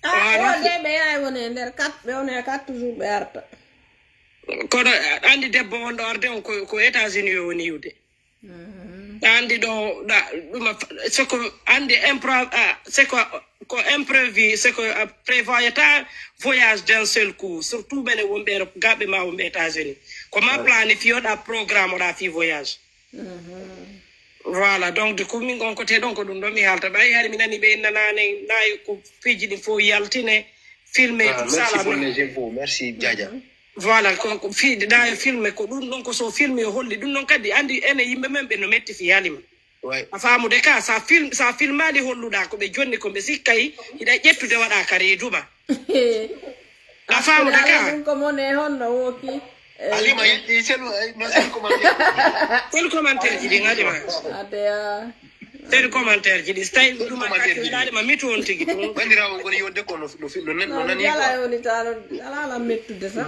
Ah, Voilà. O de ɓe yaay woni e nder quatre, ɓe woni e quatre toujours ɓe arta. Kono andi debbo wonɗo arde on ko ko États-Unis o woni yiwde andi ɗo ɗa ɗuma soko andi impro ah, c'est quoi ko imprévu c'est que a prévoyata voyage d'un seul coup surtout mene wonɓe Europe gaɓe ma wonɓe États-Unis ko ma planifié oɗa programme oɗa fi voyage voilà donc du coup min on côté ɗon ko ɗum ɗo mi haalta ɓay hari mi nani ɓe innanane nayi ko piiji ɗin fof yaltine filmé Ah, tout ça merci là pour les infos. Merci, Jaja. Voilà, ko ko fiide ɗa e filme ko ɗum ɗon ko so filme o holli ɗum ɗon kadi andi ene yimɓe men ɓe no metti fi Halima Ouais. a faamude ka sa film sa filmali holluɗa ko ɓe jonni ko ɓe sikkay hiɗa ƴettude waɗa ka reeduma a faamude ka Ɗum ko mon e honno wooki. Halima, il il c'est le non, c'est le commentaire. Tel commentaire ji ɗin Halima Adeya. Tel commentaire ji ɗi so tawi ɗum a kakkilaɗe ma mitu on tigi ɗum Bandirawo ngoni yonde ko no no no no nani Yala quoi. Woni tano alala mettude sa.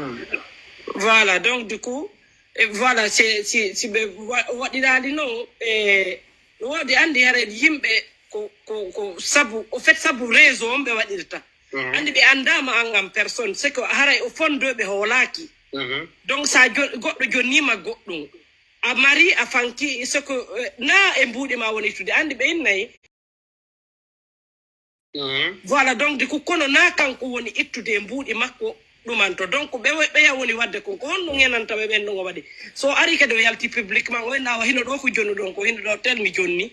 Voilà, donc du coup, et voilà, c'est si si ɓe wa- waɗiraali noon e no woodi anndi hara yimɓe ko ko ko sabu au fait sabu réseau on ɓe waɗirta anndi ɓe anndaama an en personne c'est que haray o fondeux ɓe hoolaaki Mhm. donc sa jo- goɗɗo jonniima goɗɗum a mari a fanki c'est que euh, na e mbuuɗi ma woni ittude anndi ɓe innay Mhm. voilà donc du coup kono na kanko woni ittude e mbuuɗi makko ɗumanto donc ɓe ɓeya woni wadde kon ko honno ngenanta ɓe ɓen ɗon o waɗi so ari kadi o yalti publiquement o innawa hino ɗo ko jonnuɗon ko hino ɗo tel mi jonni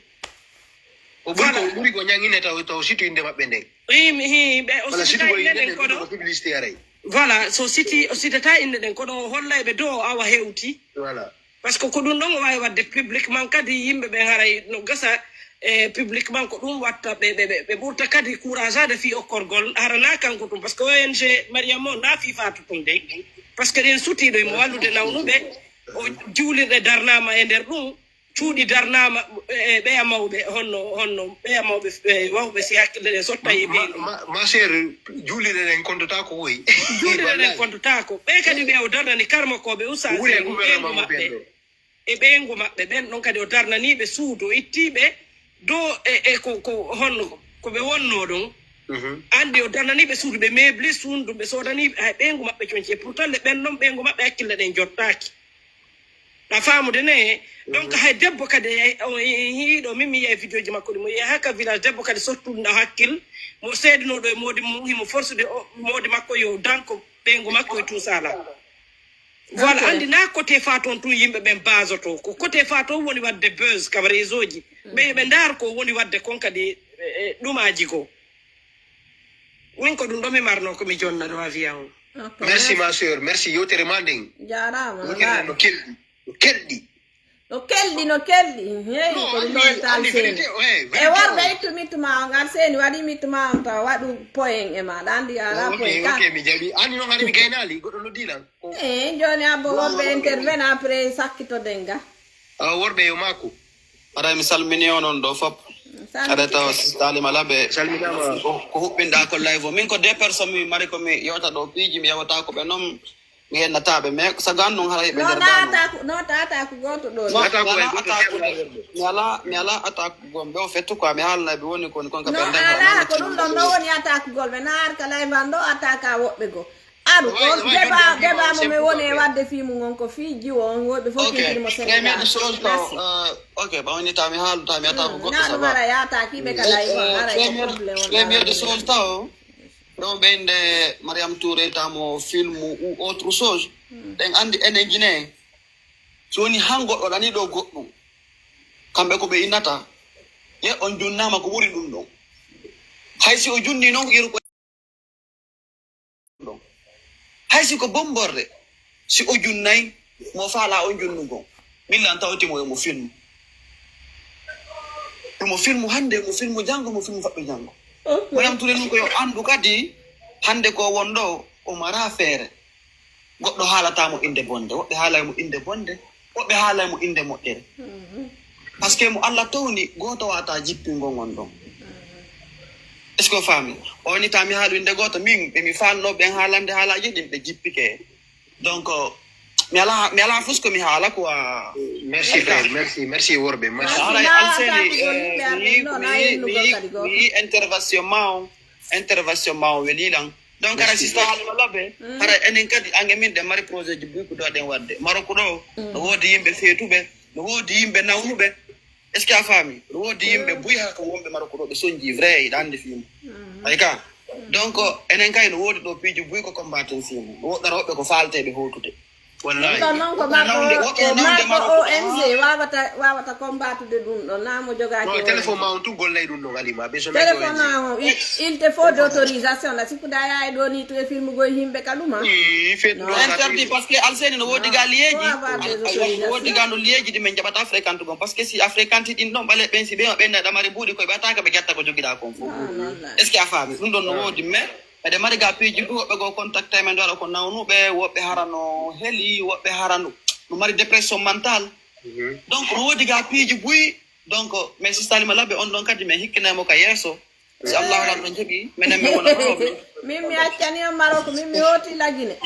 O ɓuri ko ɓuri ko ñaŋine taw taw situ inde maɓɓe nden. Himi hi ɓe o Wala situ sitata ko inde inde ɗen nden kono ko publicité aray. Voilà so siti o sitata inde ɗen kono o hollay ɓe do o awa hewti Voilà. Parce que ko ɗum ɗon o wawi wadde publiquement kadi yimɓe ɓen haray no gasa e publiquement ko ɗum watta ɓe ɓe ɓe- ɓe ɓurta kadi courage ade fi okkorgol harana kanko ɗum parce que O N G Mariam o na fi fatu ɗum de parce que ɗen sutiɗo imo wallude nawnuɓe o juulirɗe darnama e nder ɗum cuuɗi darnama e ɓeya mawɓe honno honno ɓeya mawɓe e wawɓe si hakkille ɗen sotta e Ma ɓe ma ma sœur juulirɗe ɗen kontotako woy. juulirɗe ɗen kontotako ɓe kadi ɓe o darnani karmakoɓe Wure usage gouvernement ɓengu mo maɓɓe ɓen ɗo. e ɓeyngu maɓɓe ɓen ɗon kadi o darnaniɓe suudu o ittiɓe do e e ko ko honno ko ɓe wonno ɗon Mhm. anndi o darnaniɓe suudu ɓe meuble suudu ɓe sodani hay ɓeyngu maɓɓe conci e pourtant le ɓen ɗon ɓeyngu maɓɓe hakkille ɗen jottaaki a faamude ne donc hay debbo kadi e- o- e- hiiɗo min mi yiya e vidéo ji makko ɗi mo yiya haka village debbo kadi sottuɗo hakkil mo seedinoɗo e moodi mum himo forsude o- moodi makko yo danko ɓeyngu makko e tout ça là voilà anndi na côté faton tun yimɓe ɓen basoto ko côté faton woni wadde buzz kam réseau ji ɓe ɓe ndaar ko woni wadde kon kadi e- e ɗumaji goo min ko ɗum ɗo mi marno ko mi jonna ɗo avion Ok, Merci ma sœur, merci yewtere ma nden. Jarama. Yewtere no kelɗi, no kelɗi. No kelɗi, no kelɗi. Hey, ko ɗum ɗo e taal seeni. E worɓe ittu mittu ma on, ar seeni waɗi mittu ma on tawa waɗu poyen e ma. Ɗa andi ala poyen ka. Ok, mi jaɓi. Ani noon hari mi gaynaali, goɗɗo noddi lan. Eh, jooni abbo worɓe intervene après sakkito denga. Ah, worɓe yo maaku. Aray mi salmini onon ɗo fop. Aray tawa sista Halima Labe. Salminaama. Ko ko huɓɓinɗa ko live o. Min ko deux personnes mi mari ko mi yewta ɗo piiji mi yewata ko ɓe noon mi hennata ɓe. Mais sagan noon haray ɓe No nder daano. Tata ko, no tata ko goto ɗo. Non, Tata mi ko ala e goto attaque feere. Mi ala mi ala attaque gom ɓe o fettu quoi mi haalna ɓe woni koni kon ka No ɓe nden ala ko ɗum ɗon ɗo woni attaque gol ɓe naar ka live an ɗo attaque a woɓɓe go. Aɗu ko débat débat mo mi woni e wadde fiimu ngon ko fii jiwo on woɓɓe fof kintiri mo Sénégal. Première des choses taw ok ɓawnita mi haaluta mi ata ko goɗɗo ça va. Naɗum ara yaata kiɓe kala e ko ara ko problème on. Première des choses taw ɗo ɓeyde Mariam Touré tamo film ou autre chose. Ɗen andi enen Guinée so woni han goɗɗo ɗani ɗo goɗɗum kamɓe ko ɓe innata ye on junnama ko ɓuri ɗum ɗon. Hay si o junni noon ko yeru ko ɗon. Hay si ko bomborde si o junnay mo faala on junnugo millan tawti mo yomo filmu. Yomo filmu hannde mo filmu janngo mo filmu faɓɓe janngo. Mo yamtude ɗum ko yo anndu kadi hannde ko won ɗo o mara feere. Goɗɗo haalata mo innde bonde woɓɓe haalay mo innde bonde woɓɓe haalay mo innde moƴƴere. Par ce que mo allah towni gooto wata jippingol ngon ɗon. Est ce que o faami? O woni ta mi haalu innde gooto min ɓe mi faalno ɓen haalande haalaaji ɗin ɓe jippike. Donc mi ala mi ala fus ko mi haala quoi. Merci frère, merci merci worɓe merci. Haray alseni mi yi intervention ma on. Intervention ma on welilan. Donc ara sista halima labbe. Hara enen kadi ange min ɗen mari projet ji buy ko ɗo ɗen wadde maroko ɗo. No woodi yimɓe feetuɓe no woodi yimɓe nawnuɓe. Est ce que a faami? No woodi yimɓe buy haka wonɓe maroko ɗo ɓe sonji vrai iɗa andi fimu. Ay ka donc enen kay no woodi ɗo piiji buy ko combaten fimu no woɗɗa rewɓe ko faalteɓe hotude. Ɗum ɗon noon ko marɗo marɗo O N G wawata wawata combattude ɗum ɗon na mo jogaaki. Téléphone ma on tun gollay ɗum ɗon alima ɓe so téléphone ma on il te faut d' autorisation la sikkuda yaye ɗo ni to e filmugo e yimɓe ka ɗuma. Interdit par ce que alseni no woodi ga liyeeji. Woodi ga no liyeeji ɗi min jaɓata fréquente gon par ce que si a fréquente ɗin ɗon ɓale ɓen si ɓe ma ɓenna ɗamari mbuuɗi koye ɓe ataka ɓe jogiɗa kon fof. Est ce que a faami ɗum ɗon no woodi mais eɗe mari ga piiji ɗum woɓɓe goo contacte men ɗo ara ko nawnuɓe woɓɓe hara no heli woɓɓe hara no mari dépression mentale. Donc no woodi ga piiji buy. Donc mais sistalima labbe on ɗon kadi min hikkinay mo ka yeeso. Si allahu lan ɗon jaɓi menen min wona ɗo. Min mi accani on maroko min mi hooti lagine.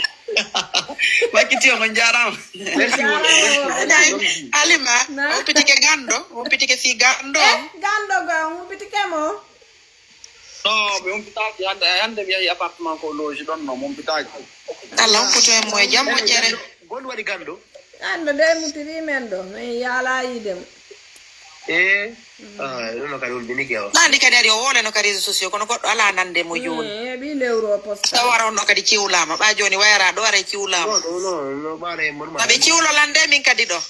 Makkiti on on jarama. Alima. Humpitike ganndo humpitike fii ganndo. Ganndo ga humpitike mo. No mi humpitaaki hannde hannde mi yahi appartement ko loge ɗon no mi humpitaaki. Allah humpito en mo e jam moƴƴere. Gonɗo waɗi ganndo. Ganndo de mutiri men ɗo min yaala yiide mo. E ɗono kadi hulɓinike o. Nandi kadi ari o woleno ka réseau sociaux kono goɗɗo ala nande mo jooni. Heɓi lewru o posta. Tawara on ɗo kadi ciwlama ɓa jooni wayara ɗo ara ciwlama. Maɓe ciwlo lande min kadi ɗo.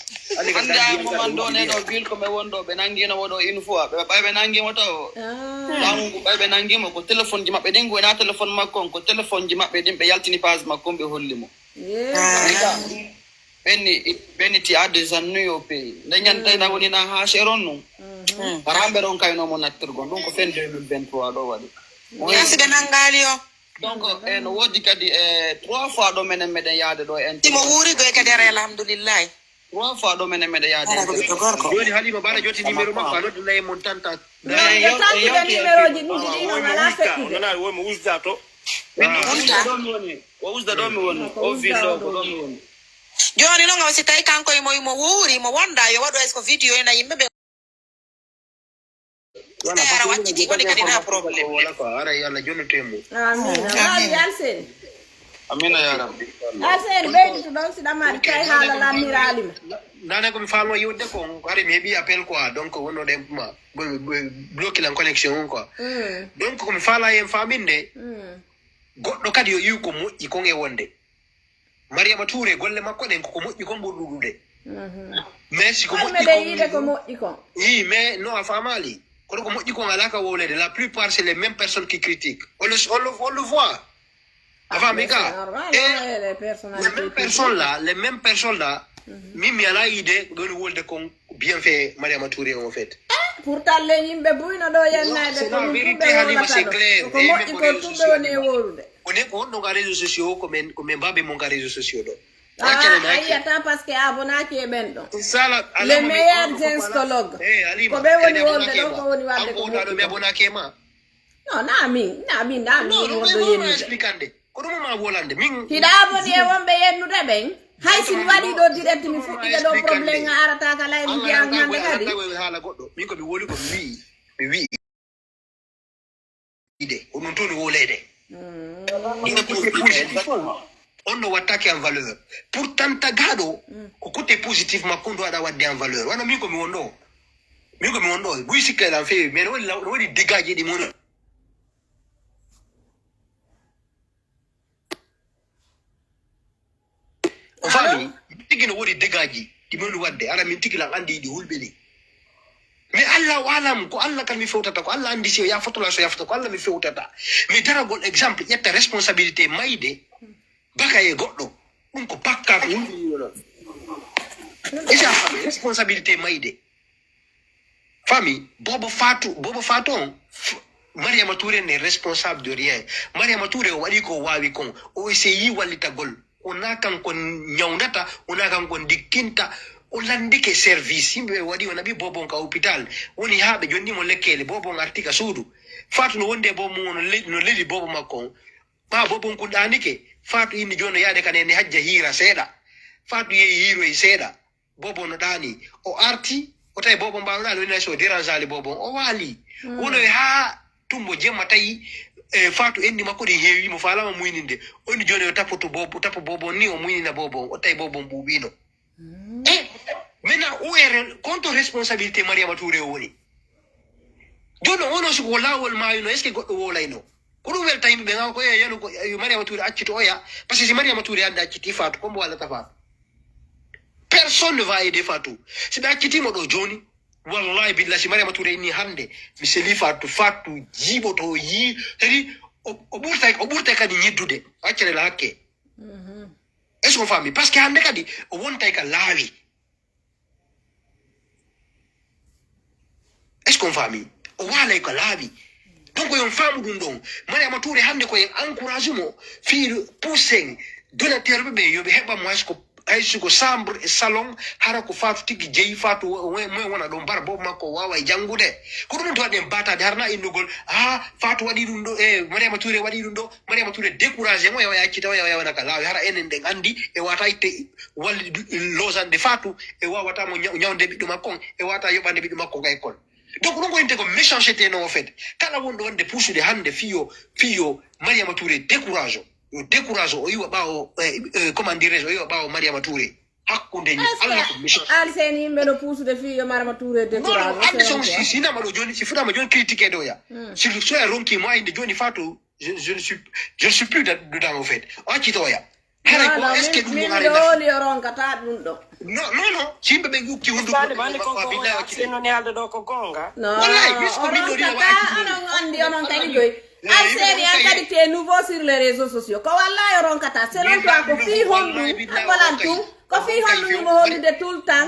Hannde ay momando neno bil ko ɓe wonɗo ɓe nangino mo ɗo une fois ɓe ɓay ɓe nangimo taw. Lamu ngu ɓay ɓe nangimo ko téléphone ji maɓɓe ɗin wona téléphone makko on ko téléphone ji maɓɓe ɗin ɓe yaltini page makko on ɓe holli mo. Ɓenni ɓenni ti a des annues au pays nde ñantayna woni na ha seron num. Haramɓe ɗon kaynomo nattirgo ɗum ko fen deux mille vingt-trois ɗo waɗi. Yasi ɓe nangali o. Donc e no woodi kadi e trois fois ɗo menen meɗen yaade ɗo en. Simo wuuri goy kadi ara alhamdulillahi. Trois fois ɗo menen meɗen yaade en. Joni halima bala joti numéro makko a noddanayi mon tanta. Tantude numéroji ɗum ɗiɗi ɗon ala feƴƴude. Nana womi wusda to. Min ɗo wusda ɗo mi woni o wusda ɗo mi woni o ville ɗo ko ɗo mi woni. Joni noon o si tawi kanko imo imo wuuri imo wonda yo waɗu est ce que vidéo ena yimɓe ɓe. Ara wacciti woni kadi na problème. Wala ko ara yo allah jonnutu en mo. Amin. Amin. Amin. Amina ya rabbi. Alseni ɓeyditu ɗon si ɗamari tawi haala lammiralima. Nane komi faalno yiwde kon hari mi heɓi appel quoi donc wonnoɗe ma bloki lan connexion on quoi. Donc komi faala hen faaminde goɗɗo kadi yo iw ko moƴƴi kon e wonde. Mariama Touré golle makko ɗen koko moƴƴi kon ɓuri ɗuɗude. Mais si ko moƴƴi kon yiide ko moƴƴi kon. I mais non a faamaali kono ko moƴƴi kon alaa ka wowlede la plupart c'est les mêmes personnes qui critiquent on le on le on le voit. A faami ka e les mêmes personnes là les mêmes personnes là. Min mi alaa idée ko ɓe woni wolde kon bien fait Mariama Touré en fait. Pourtant le yimɓe buyno ɗo yennayde ko ɗum ɓe wolata ɗo koko moƴƴi ko tumɓe woni e worude. Ko ne ko honɗo ga réseaux sociaux ko men ko men babe mon ga réseaux sociaux ɗo. A yiyata parce que a bonaki e ɓen ɗo. Le meilleur gynstologue ko ɓe woni wolde ɗo ko woni wadde ko moƴƴi. Mi abonaki e ma. Non na min na min na min wonɗo yennude. Ko ɗum ma wolande min. Hiɗa aboni e wonɓe yennude ɓen. Hay si mi waɗi ɗo direct mi fuɗɗike ɗo problème a arata ka lay mi mbiyan hande kadi. Haala goɗɗo min ko mi woli ko mi wi'i mi wi'i ide ko ɗum toni wolede. Ina ko positif on no wattake en valeur. Pourtant tagaɗo ko côté positif makko ndo aɗa wadde en valeur wano min ko mi wonɗo. Min ko mi wonɗo buy sikkaylan feewi mais no waɗi dégâts ji ɗi mon. O faami tigi no woodi dégâts ji ɗi moni wadde ara min tigi lan anndi ɗi hulɓini. Mais allah o alam ko allah kan mi fewtata ko allah anndi si o yafotola so yafata ko allah mi fewtata. Mi daragol exemple ƴetta responsabilité mayde baka e goɗɗo. Ɗum ko pakka ko hulɓini non. Esa faami responsabilité mayde. Fami bobo fatu bobo fatu on. Mariama Touré n'est responsable de rien. Mariama Touré o waɗi ko wawi kon. O essayi wallitagol. Wona kanko ñawdata wona kanko dikkinta. O landike service yimɓe ɓe waɗi o naɓi bobo on ka hôpital. Woni ha ɓe jonnimo lekkele bobo on arti ka suudu. Fatu no wondi e bobo mum no leli bobo makko on. Ɓa bobo on kun ɗanike. Fatu inni joni no yaade ka nene hajja hiira seeɗa. Fatu yehi hiiroyi seeɗa. Bobo no ɗaani. O arti o tawi bobo mbano ɗaani woni so dérangeali bobo o waali. Wono e ha tumbo jemma tawi e fatu enni makko ɗin heewi mo falama muyninde. Oni joni o tapoto bobo tapo bobo ni o muynina bobo o tawi bobo ɓuɓino. E maintenant où est re- contre responsabilité Mariama Touré o woni? Joni o wono siko ko lawol mayuno est ce que goɗɗo wolayno? Ko ɗum welta yimɓe ɓe gawa ko e yano ko e Mariama Touré accito oya. Parce que si Mariama Touré hande acciti fatu kombo wallata fatu? Personne ne va aider fatu. Si ɓe accitimo ɗo joni wallahi billah si Mariama Touré inni hande mi seli fatu fatu jiɓoto yi kadi o ɓurtay o ɓurtay kadi ñiddude accere la hakke. Est ce qu'on famille parce que hande kadi o wontay ka laawi. Est ce qu'on famille? O waalay ko laawi. Donc yon faamu ɗum ɗon. Mariama Touré hande ko en encourage mo fii pousse en donateur ɓe ɓe yoɓe heɓa mo haysko haysi ko chambre e salon hara ko fatu tigi jeyi fatu moyen wona ɗon mbara bobo makko wawa e janngude. Ko ɗum to waɗi en batade harna innugol ha fatu waɗi ɗum ɗo e Mariama Touré waɗi ɗum ɗo. Mariama Touré découragé mo yawa accita o yawa yawana ka laawi hara enen ɗen andi e wata itte walli losande fatu e wawata mo ñawde ɓiɗɗo makko on e wata yoɓande ɓiɗɗo makko ka école. Donc ɗum ko inte ko méchanceté non en fait. Kala wonɗo wonde puusude hande fiyo fiyo Mariama Touré décourage o yo décourage o iwa ɓawo comment dirais o iwa ɓawo Mariama Touré. Hakkunde ni Allah ko méchant. Alseni yimɓe no puusude fiyo Mariama Touré décourage. Ande so sinama ɗo joni si fuɗama joni critiqué ɗo ya si soya ronki mo ayde joni fato je ne suis je ne suis plus dedans au fait o accita oya. Hara ko est ce que ɗum ɗo hara ɗo woni o ronkata ɗum ɗo. Non non non si yimɓe ɓe ƴukki hunduko billahi o accita. Seno ne alda ɗo ko gonga. Wallahi puisque min ɗo riya wa accita. Onon andi onon kadi koy. Alseni an kadi te nouveau sur les réseaux sociaux ko wallahi o ronkata selon toi ko fi honɗum abalan tum. Ko fii honɗum mo hollude tout le temps.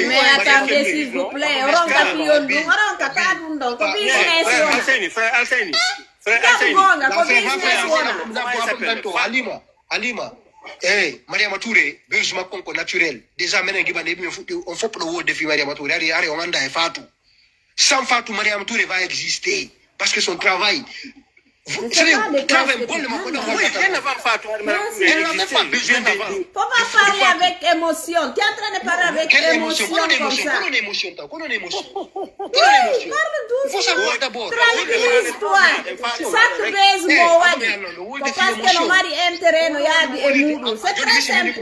Mais attendez s'il vous plaît, o ronka fii on ɗum, o ronkata ɗum ɗon, ko business wona. Alseni, frère Alseni. Frère Alseni. Gonga, ko business wona. Halima, Halima. Eh, Mariama Touré, buzz makko ko naturel. Déjà menen giɓande ɓe fuɗɗi on fof ɗo wodde fii Mariama Touré. Ari ari on anda e Fatou. Sans Fatou Mariama Touré va exister parce que son travail. C'est un travail golle makko ɗo. Elle n'a même pas besoin d'avoir. Faut pas parler avec émotion. Tu es en train de parler avec émotion comme ça. Kono émotion. Kono émotion. Parle doucement. Faut savoir d'abord. Tranquillise-toi. Chaque buzz mo waɗi ko parce que no mari intérêt no yaadi e muɗum. C'est très simple.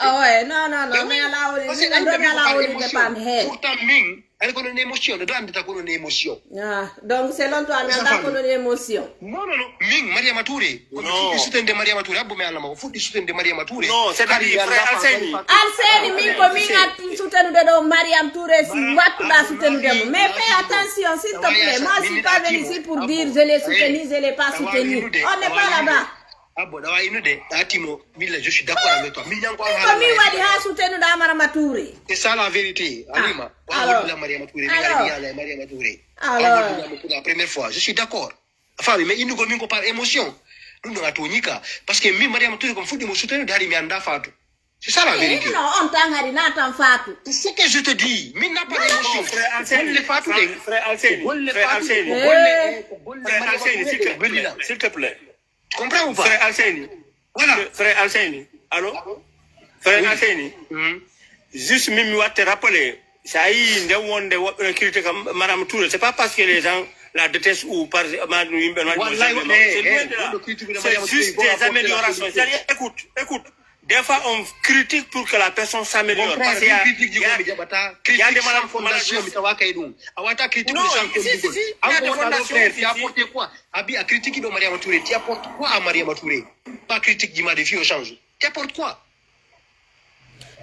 Ah ouais, non, non, non, mais ala woni, mi andoni ala woni dépend hen. Pourtant min Ani ko non émotion, ɗo andata ko non émotion. Ah, donc selon toi mi anda ko non émotion. Non non non, min Mariama Touré. Ko mi fuɗɗi sutende Mariama Touré, abbo mi Allah ma ko fuɗɗi sutende Mariama Touré. Non, c'est à dire frère Alseni. Alseni min ko min atti sutenude ɗo Mariam Touré si wattuɗa sutenude mo. Mais fais attention s'il te plaît. Moi je suis pas venu ici pour dire je l'ai soutenu, je l'ai pas soutenu. On n'est pas là-bas. Abbo, ɗa wawi innude, ɗa timo, milla, je suis d'accord avec toi. Min ñanko ko mi waɗi ha soutenuɗa Mariama Touré. C'est ça la vérité. Alima, wa wonila Mariama Touré, mi ari mi yala Mariama Touré. Alors, pour la première fois, je suis d'accord. A faami, mais innugol min ko par émotion. Ɗum ɗon a tooñi ka. Parce que min Mariama Touré ko mi fuɗɗi mo soutenude hari mi annda Fatou. C'est ça la vérité. Non, on tan hari na tan Fatou. C'est ce que je te dis. Min na par émotion. Golle Fatou de. Frère Alseni. Golle Fatou de. Golle, eh, ko golle Mariama Touré de. Golle la. S'il te plaît. Tu comprends ou pas? Frère Alseni. Voilà. Frère Alseni. Allô? Frère Alseni. Juste min mi watte rappelé. Sa yi nde wonde woɓɓe no critique Mariama Touré, c'est pas parce que les gens la détestent ou par ma no yimɓe no wallahi woɓɓe c'est loin de là. C'est juste des améliorations. C'est-à-dire, écoute, écoute. Des fois, on critique pour que la personne s'améliore. Parce que il y a, il y a des malades. Fondation mi tawa kay ɗum. A wata critique de sans fondation. An ko wona ɗo frère, tu as apporté quoi? Abi a critique ɗo Mariama Touré, tu apportes quoi à Mariama Touré? Pas critique du mal de fille au change. Tu apportes quoi?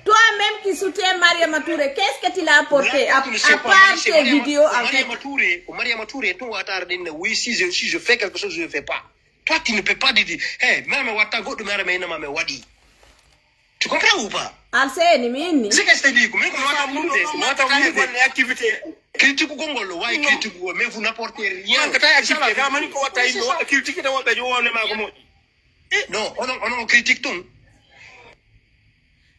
Toi-même qui soutiens Mariama Touré, qu'est-ce que tu l'as apporté à, à part tes vidéos en fait? Mariama Touré, Mariama Touré, tu vas t'arrêter, oui, si je, si je fais quelque chose, je ne fais pas. Toi, tu ne peux pas dire, hey, même Wata Godou, même Inama, mais Wadi. Tu comprends ou pas? Alseni mi inni. C'est que c'est dit, mais comment t'as voulu, comment t'as voulu activité. Critique ou Gongolo, ouais, critique ou, mais vous n'apportez rien. Quand t'as activité, quand on critique, on va payer, on est mal comme Eh, non, on, on, on critique tout.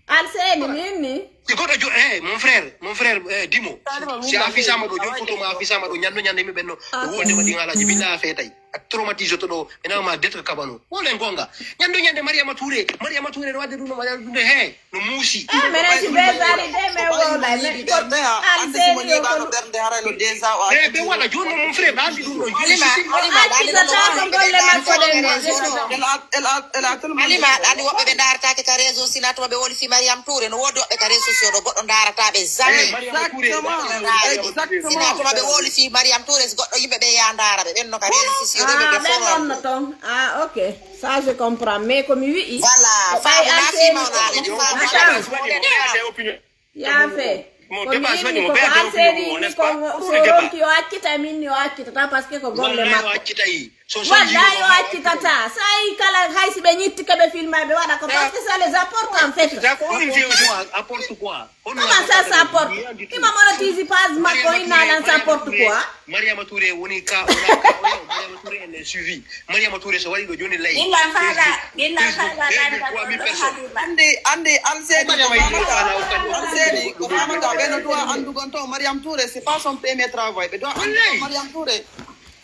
Alseni minni. Ikoto jo, eh, mon frère, mon frère, eh, Dimo. Si a fisama ɗo, joni photo ma a fisama ɗo, ñande ñande mi ɓenno. Wonde ma ɗi ngalaji, billa a fetay. A traumatisé to ɗo, ena ma detka kabano. Wolen gonga. Ñande ñande Mariama Touré, Mariama Touré no wadde ɗum, no wadde ɗum, he, no muusi. Ah, mais je suis désolé, mais voilà, mais Alseni. Ɓe wala joni mon frère ɓe andi ɗum ɗo. Alima, Alima, ɗaɗi ɗo ɗo. Alima, ɗaɗi woɓɓe ɓe ndaratake ka réseau, sina tuma ɓe woli fi Mariam Touré, no wodi woɓɓe ka réseau sociaux ɗo goɗɗo ndarata ɓe jamais. Exactement, exactement. Sina tuma ɓe woli fi Mariam Touré, si goɗɗo yimɓe ɓe ya ndara ɓe, ɓen no ka réseau sociaux ɗo ɓe ɓe forum. Ah, ok. Ça, je comprends. Mais ko mi wi'i. Voilà, famu na fima on ari, famu na fima. Yaafe. Ko mi inni ko ko Alseni inni ko so ronki o accita, min ni o accitata parce que ko golle makko. Wallahi o accitata. Sa yi kala hay si ɓe ñitti ke ɓe filma ɓe waɗa ko parce que ça les apporte en fait. Comment ça s'apporte? Ima monotise page makko innalan s'apporte quoi? Mariama Touré woni ka, wona ka, Mariama Touré elle est suivie. Mariama Touré so waɗi ɗo joni lay. Illa fala, illa fala ande ande Alseni ko famata. Alseni ko famata ɓe no doit andugon to Mariam Touré c'est pas son premier travail ɓe doit andugon Mariam Touré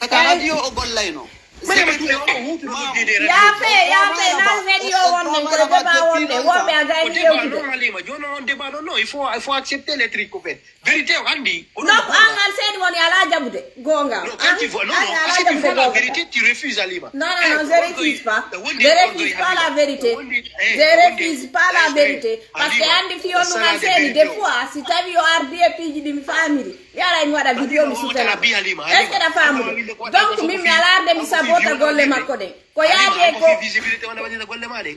kaka radio o gollayno. Mariama Touré o hutuno ɗo dede radio. Yafe yafe nan radio wonde ko débat wonde woɓɓe a gayni yewtude. Joni on débat ɗo non il faut il faut accepter les trucs ko fait. Vérité o andi. Non ko an Alseni woni ala jabude gonga. Non, quand tu vois, non, non, parce que tu vois la vérité, tu refuses Alima. Non, non, non, je refuse pas. Je refuse pas la vérité. Je refuse pas la vérité. Parce que andi fi on ɗum Alseni des fois si tawi o ardi e piiji ɗi mi famiri mi ara mi waɗa vidéo mi sutana. Est-ce que ɗa famude? Donc min mi ala arde mi sabota golle makko ɗen. Ko yaadi e ko.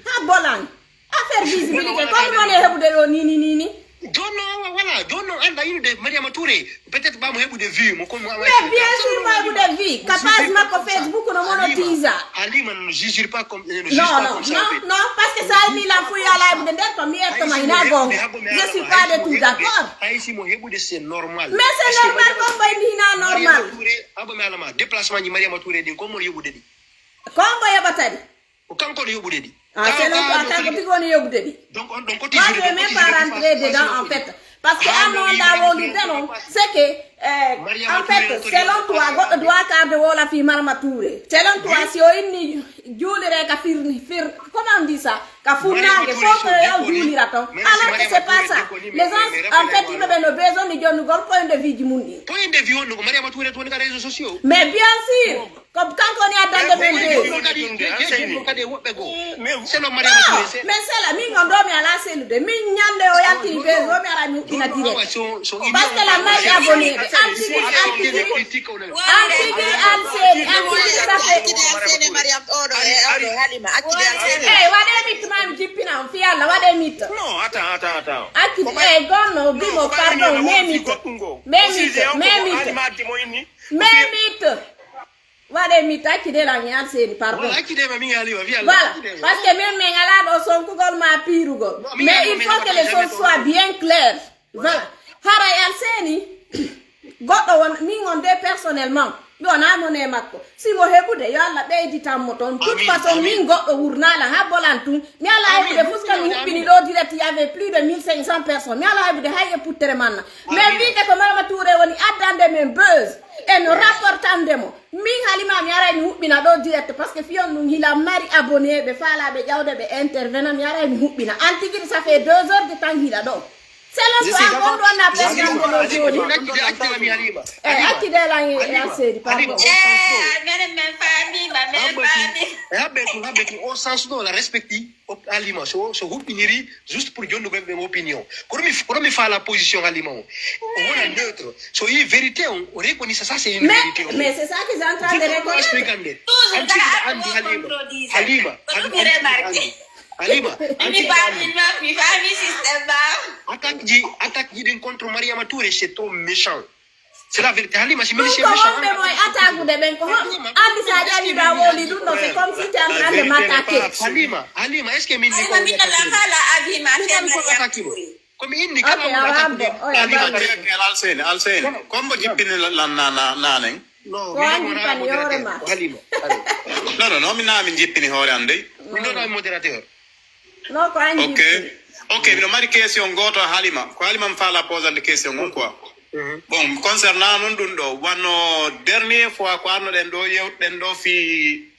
Ha bolan. Affaire visibilité comme non e heɓude ɗo nini nini. Jonno awa wala jonno anda yinude Mariama Touré peut-être bamo heɓude vue mo comme mais bien sûr mo heɓude vue ka page makko Facebook no monotisa. Halima no juge pas comme non non non non parce que sa mi la fuya la heɓude nder to mi etto ma ina gonga je suis pas de tout d'accord. Hay si mo heɓude c'est normal mais c'est normal comme bay ni na normal. Touré abo mi alama déplacement ni Mariama Touré din comme mo heɓude di comme mo heɓata di. Ko kanko no yoɓude ɗi. Ah, selon toi, kanko tigi woni yoɓude ɗi. Donc on ɗon koti. Moi, je ne vais même pas rentrer dedans en fait. Parce que à mon avis, on dit non, c'est que euh, en fait, selon toi, goɗɗo doit garde wola fi Marma Touré. Selon toi, si o inni juulire ka firni fir, comment on dit ça? Ka funnaange, faut que yo juulira ton. Alors que c'est pas ça. Les gens, en fait, ils ont besoin de jonnugol point de vue ji mun ɗi. Point de vue on ko Mariama Touré to woni ka réseaux sociaux. Mais bien sûr. Ko kanko woni addande men de. Mais sela min on ɗo mi ala selude min ñande o yaltini ɓe ɗo mi ara mi ukkina direct. Parce que la mari abonné ɓe antigi antigi antigi alseni antigi safe. Ey waɗe mit ma mi jippina on fi Allah waɗe mit. Accidi ey gonno bimo pardon memit memit memit memit. Waɗe mi takkide lan e Alseni, pardon. Voilà, accidema min e Halima, wi Allah, voilà, accidema. Parce que min, min alaa ɗo sonkugol ma piirugol. Non, min mais il faut que les choses soient bien claires. Voilà. Haray Alseni, goɗɗo won, min on de personnellement, mi wonaa mone makko. Si mo heɓude, yo Allah ɓeyditan mo toon. Toute façon, min goɗɗo wurnaala ha bolan tun. Mi alaa heɓude fuska mi huɓɓini ɗo direct, il y avait plus de mille cinq cents personnes. Mi alaa heɓude hay e puttere manna. Mais wiide ko Marama Touré woni addande men buzz. E no rapportande mo. Min Halima mi aray mi huɓɓina ɗo direct parce que fiyon ɗum hila mari abonné ɓe faalaaɓe ƴawde ɓe intervena mi aray mi huɓɓina. An tigi ça fait deux heures de temps hila ɗo. C'est le soir gonɗo on a perdu ande ɗo jooni. Eh, accide lan e Alseni, pardon. Eh, menen men faamima, men faami. Habbe tu, habbe tu, o sens ɗo la respecti. Halima so so huɓɓiniri juste pour jonnugol ɓe opinion. Kono mi kono mi faala position Halima o. O wona neutre. So yi vérité on, o reconnaît ça, ça c'est une vérité. Mais c'est ça que j'ai en train de reconnaître. Expliquer. Toujours dara andi Halima. Halima. Halima. Halima. Mi faami, mi faami système ba. Attaque ji, attaque ji ɗin contre Mariama Touré, c'est trop méchant. C'est la vérité. Halima, si min c'est méchant. Ɗum ko wonɓe mo e attaquude ɓen ko hon? Anndi sa ƴawi ma wowli ɗum ɗo, c'est comme si tu es en train de m'attaquer. Halima, Halima, est-ce que min ni ko woni attaquer? Hala attaquer ma. Min ko attaquer. Ko mi inni kala mo attaquer. Halima, Alseni, Alseni. Kombo jippini lan nana nanen. Ko an jippani hoore ma. Halima. Non, non, non, mi na min jippini hoore an dey. Min ɗo modérateur. Non, ko an ok. Ok, miɗo mari question goto Halima. Ko Halima mi faala posande question on quoi. Bon, concernant non ɗum ɗo, wano dernier fois ko arnoɗen ɗo yewtuɗen ɗo fi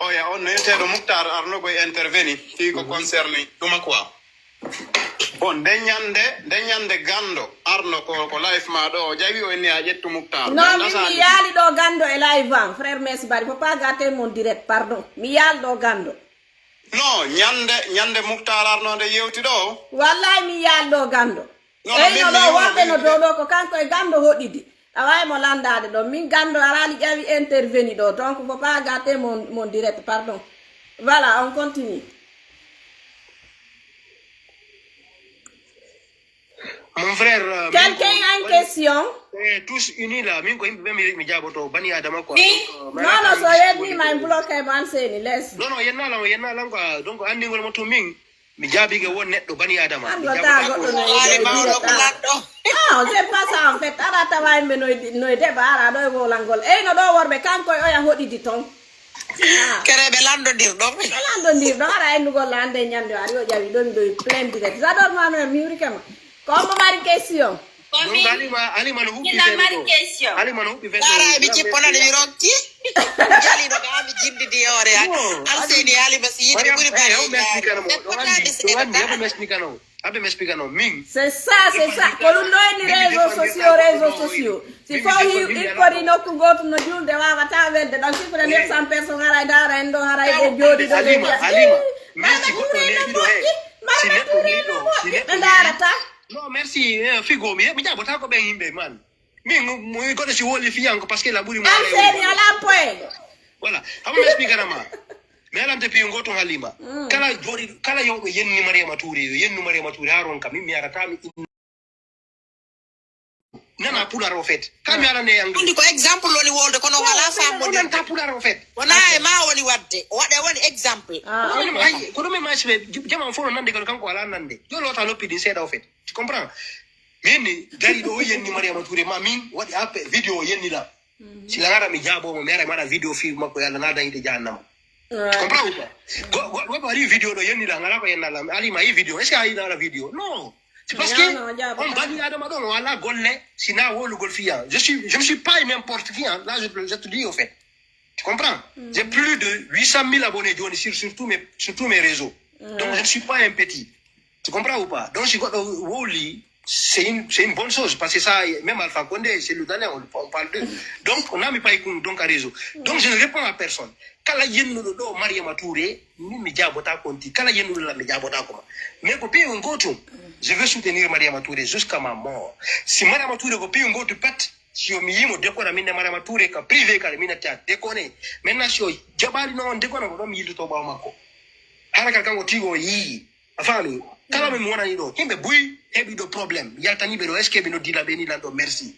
oya on no yeteɗo Moutar arnogo e interveni fi ko concerne ɗuma quoi. Bon, nde ñande, nde ñande gando arno ko ko live ma ɗo o ƴawi o inni a ƴettu Moutar. Non, min mi yaali ɗo gando e live am, frère Messi Bari, faut pas gâter mon direct, pardon. Mi yaal ɗo gando. No ñande ñande Muktaar arnoo nde yewti ɗo. Wallay mi yaal ɗo ganndo. Eyno ɗo worɓe no dow ɗo ko kanko e ganndo hoɗidi. A wawi mo lanndaade ɗo min ganndo araali ƴawi interveni ɗo donc faut pas gâter mon, mon direct pardon. Voilà on continue. Mon frère. Quelqu'un a une question? Eh, tous unis là, min ko yimɓe ɓe mi mi jaboto bani adama quoi. Non non so yedni ma en bloqué mo an seni les. Non non yenna lan yenna lan quoi donc andingol mo to min mi jabige won neɗɗo bani adama. An wata goɗɗo no yedni. Non c'est pas ça en fait ara tawa yimɓe noy noy deba ara ɗo e wolangol eyno ɗo worɓe kanko e oya hoɗidi ton. Kere ɓe lanndondirɗon. Ɓe lanndondirɗon hara ennugol lande ñande ari o ƴawi ɗo miɗo plein direct j'adore ma mère mi wuri kama ko ombo mari question. Komi ina mari question. Ara mi jipponani mi rokki. Jaliɗo ga mi jindidi hoore an. Alseni halima si yiɗi mi ɓuri bari. Ɓe potade si ɓe Aɓe m'expliquer non min. C'est ça, c'est ça. Ko ɗum ɗo woni réseaux sociaux, réseaux sociaux. Si fof hippori nokku gooto no julde wawata welde ɗon chiffre neuf cent personnes haray dara en ɗo haray ɓe jooɗi ɗo ɓe mbiya Halima. Mami ɓure no moƴƴi mami ɓure no moƴƴi ɓe darata. Non merci figo mi mi jaɓotako ɓen yimɓe man. Min mi goɗɗo si woli fiyanko parce que la ɓuri mo. Alseni ala point. Voilà. Hamo m'expliquer ma. Mi alante piyo ngoto Halima. Kala jooɗi kala yawɓe yenni Mariama Touré yo yennu Mariama Touré ha ronka min mi arata mi inna. Nana pular o fait. Ka mi alane yang. Andi ko exemple woni wolde kono wala fam woni. Nanta pular o fait. Wona e ma woni wadde. Wade woni exemple. Ko ɗum e ma sibe jama fof no nande kono kanko wala nande. Yo lota noppi din seeɗa o fait. Tu comprends? Min ni dari ɗo o yenni Mariama Touré ma min waɗi appe vidéo o yenni la. Si lagata mi jaabo mo mi ara mi waɗa vidéo fi makko yalla na dañi de jahannama. Comprends ou pas? Goɗɗo waɗi vidéo ɗo yenni la ngala ko yenna la ali ma yi vidéo est-ce que a yi la vidéo? Non. C'est parce que on bani adama ɗon o ala golle sina wolugol fiya. Je suis je ne suis pas n'importe qui hein. Là je, je te dis au fait. Tu comprends? J'ai plus de huit cent mille abonnés joni sur, sur tous mes sur tous mes réseaux. Donc je ne suis pas un petit. Tu comprends ou pas? Donc si goɗɗo wowli c'est une, c'est une bonne chose parce que ça même Alpha Condé c'est le Ghanéen on, on parle d'eux. Donc on a mis pas donc à réseau. Donc je ne réponds à personne. Kala yennuɗo ɗo Mariama Touré min mi jabota konti kala yennuɗo la mi jabota koma. Mais ko pays on gotum je veux soutenir Mariama Touré jusqu'à ma mort. Si Mariama Touré ko pays on gotum pet si yo mi yimo décona min ne Mariama Touré ka privé kala min natti a décone. Maintenant si o jaɓali no on décona ko ɗon mi yiltoto ɓawo makko. Hara kala kanko tigo o yii. A faami kala min mi wonani ɗo yimɓe buy heɓi ɗo problème yaltaniɓe ɗo est ce que ɓe noddila ɓe ni lanɗo merci.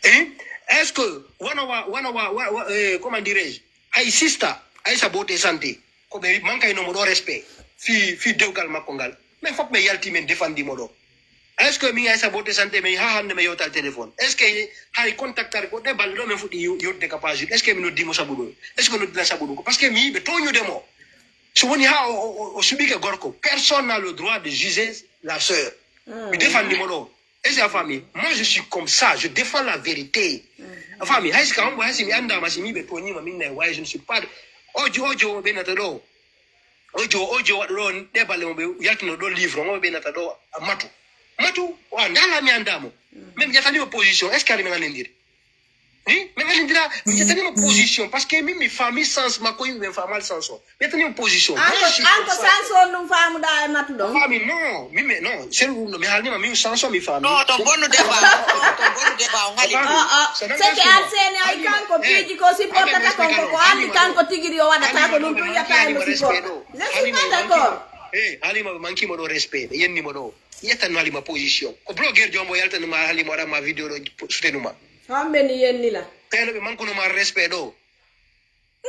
Eyi Est-ce que wano wa wano wa wa- wa- eh, comment dirais-je, hay sista Aïssa Beauté Santé, ko ɓe mankayno mo ɗo respect fi fi dewgal makko ngal? Min fof min yalti min defandi mo ɗo. Est-ce que min Aïssa Beauté Santé min ha hannde min yewtal téléphone? Est-ce que hay contact ari ko ɗe balɗe ɗo min fuɗɗi yew- yewtude ka page? Est-ce que mi noddi mo sabu ɗum? Est-ce que noddina sabu ɗum? Ko parce que mi yiɓe tooñude mo. So woni ha o- o- o- o suɓike gorko, personne n'a le droit de juger la sœur. Mi defandi mo ɗo. Est-ce que a faami? Moi je suis comme ça, je défends la vérité. A faami? Hay si ka hombo hay si mi anndama, si mi ɓe tooñima min nay wawi, je ne suis pas. Ojo ojo o ɓenata ɗo, ojo ojo waɗa ɗo ɗe balle mo ɓe yaltino ɗo livre mo ɓe ɓenata ɗo. Matu, matu o annda la, mi anndamo. Min mi ƴatanima position, est-ce que ari min anndindiri? Wi min anndindira, mi ƴatanima position parce que min mi faami sens makko, yimɓe ɓen faamaali sens o. Mi ƴatanima position. An ko an ko sens o ɗum faamuɗa e Matu ɗon? Faami? Non, min mi non, sel ɗum ɗo mi haalnima min sens o mi faami. Non, ton bonnu débat, ton bonnu débat o ngali. Seke Alseni ay kanko piiji ko supportata kon ko ko anndi kanko tigiri o waɗata ko ɗum tun yata e mo support. Je suis pas d'accord. Eh, Halima ɓe mankimo ɗo respect, ɓe yennimo ɗo. Yettanno Halima position. Ko blogueur jombo yaltanuma Halima waɗanma vidéo ɗo sutenuma. Homɓe ni yennila? Ɓeno ɓe mankunoma respect ɗo.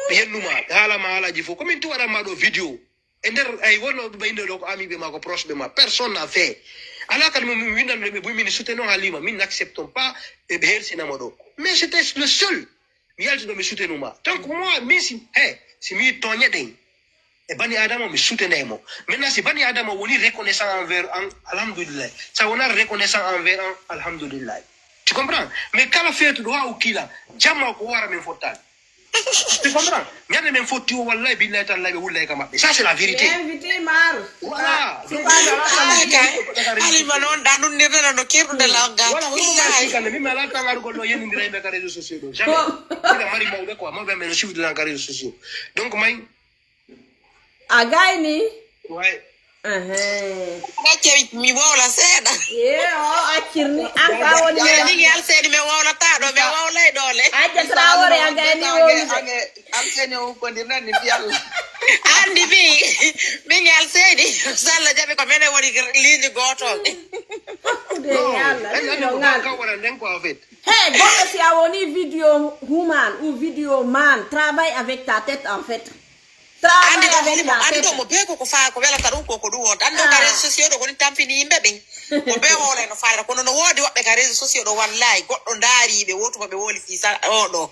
Ɓe yennuma, ɓe haalama haalaji fof. Ko min tu waɗanma ɗo vidéo. E nder ay wonno ɓe ɓe inde ɗo ko ami ɓe ma, ko proche ɓe ma. Personne n'a fait. Ala kadi mo min windanno ɓe buy min soutenons Halima, min n'acceptons pas ɓe ɓe hersinamo ɗo. Mais c'était le seul. Mi yalti ɗo mi soutenuma. Donc moi min si he si mi tooñe ɗen e bani adama mi soutenay mo. Maintenant si bani adama woni reconnaissant envers an, alhamdulillah. Sa wona reconnaissant envers an, alhamdulillah. Tu comprends? Mais kala feetuɗo ha o kiila jamma ko wara min fottani. Tu comprends? Ñande min fotti o wallahi billahi tallahi ɓe wullay ka maɓɓe. Ça c'est la vérité. Invité mar. Voilà. Alima noon da nunnirde no no kerɗude lawgal. Voilà, woni mo mari kande min mi ala tan arugol ɗo yennindira yimɓe ka réseaux sociaux ɗo. Jamais. Ina mari mawɓe quoi, mawɓe men no suivre dans ka réseaux sociaux. Donc may. A gayni? Ouais. Ahee. Acce mi wowla seeɗa. Ye o accirni an ka woni. Min yalseeni mi wowlata ɗo mi wowlay ɗole. Ajja Traoré a gayni wowlude. Alseni o hukkondir nan ni fi Allah. Andi mi min yalseeni. So Allah jaɓi ko menen woni ligne goto. Hakkude e Allah. Ka wara nden ko en fait. Hey, goɗɗo si a woni video woman ou video man, travaille avec ta tête en fait. Andi ɗo holimo andi ɗo mo be koko fa ko welata ɗum koko ɗum on ɗan ɗo ka réseau sociaux ɗo koni tampini yimɓe ɓen. Mo be wowla no faala kono no woodi woɓɓe ka réseau sociaux ɗo wallahi goɗɗo ndaari ɓe wotu mo ɓe woli fi sa o ɗo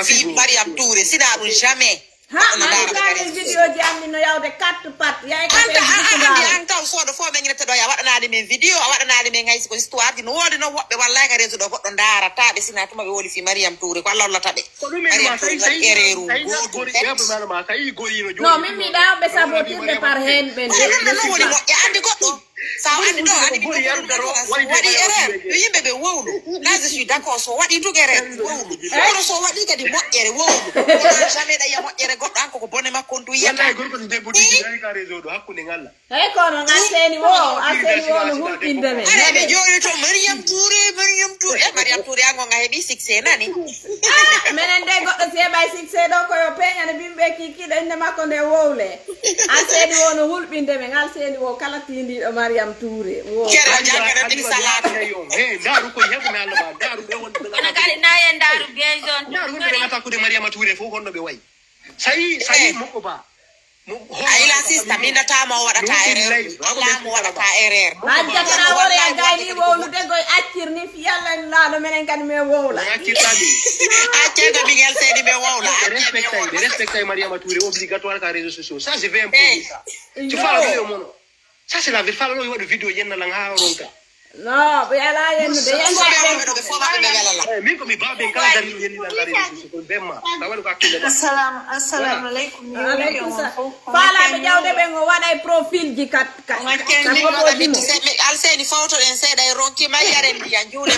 fi Mariam Touré sina ɗum jamais. Ha an kani vidéo ji anni no yawde quatre pat yay ka anta an andi an taw soodo fo men ñinata ɗo ya waɗanaade men vidéo a waɗanaade men haysi ko histoire ji no woodi no woɓɓe wallahi ka réseau ɗo goɗɗo ndaarata ɓe sina tuma ɓe woli fi Mariam Touré ko Allah hollata ɓe. Ko ɗum en ma tawi tawi tawi tawi goɗɗo ɓe sabotirɓe par hen ɓen. Ɗum ɗum woni moƴƴa andi goɗɗo. Sa andi ɗo andi ɗum waɗi erreur yo yimɓe ɓe wowlu. Là je suis d'accord so waɗi tug erreur wowlu. Kono so waɗi kadi moƴƴere wowlu. Kono jamais ɗa yiya moƴƴere goɗɗo an koko bone makko on du yiyata. Wallahi gorko to debbo tigi nani ka réseau ɗo hakkunde ngalla. Hey kono ngal seeni wo a seeni wo no hulɓinde men. Are ɓe jooɗi to Mariam Touré Mariam Touré e Mariam Touré ango nga heɓi succès nani. Ah, menen de goɗɗo si heɓay succès ɗo ko yo peñane bimɓe kikiɗo inde makko nde wowle. An seeni wo no hulɓinde men ngal seeni wo kala tindiɗo Mariam Touré wo. Kere o jangana bini salatu. Hey ndaru koy heɓu mi Allah ma ndaru ɓe wonɓe. Kono kadi nayen ndaru bien zone. Ndaru wonɓe ɓe attaqude Mariama Touré fof honno ɓe wayi. Sayi sayi moƴƴo ba. Ayla sista minatama o waɗata erreur. Laamu waɗata erreur. Hajja kana wore a gayni wowlude goy accir ni fi yalla en laaɗo menen kadi men wowla. Accirta ɓingel seedi men wowla. Respectay ɓe respectay Mariama Touré obligatoire ka réseau sociaux ça je vais imposer ça. Tu fala video mono. Ça c'est la vérité fala ɗo waɗu video yenna lan ha ronka. No ɓe ala yennude yennaɓe. Min ko mi babe kala dari yenni lan dari ko bemma ka waɗu ko hakkille. Assalam assalamu aleykum. Aleykum salam. Falaɓe jawde ɓen o waɗay profil ji kat. Alseni fawtoɗen seeɗa e ronki ma yaren ndiyan juuɗe.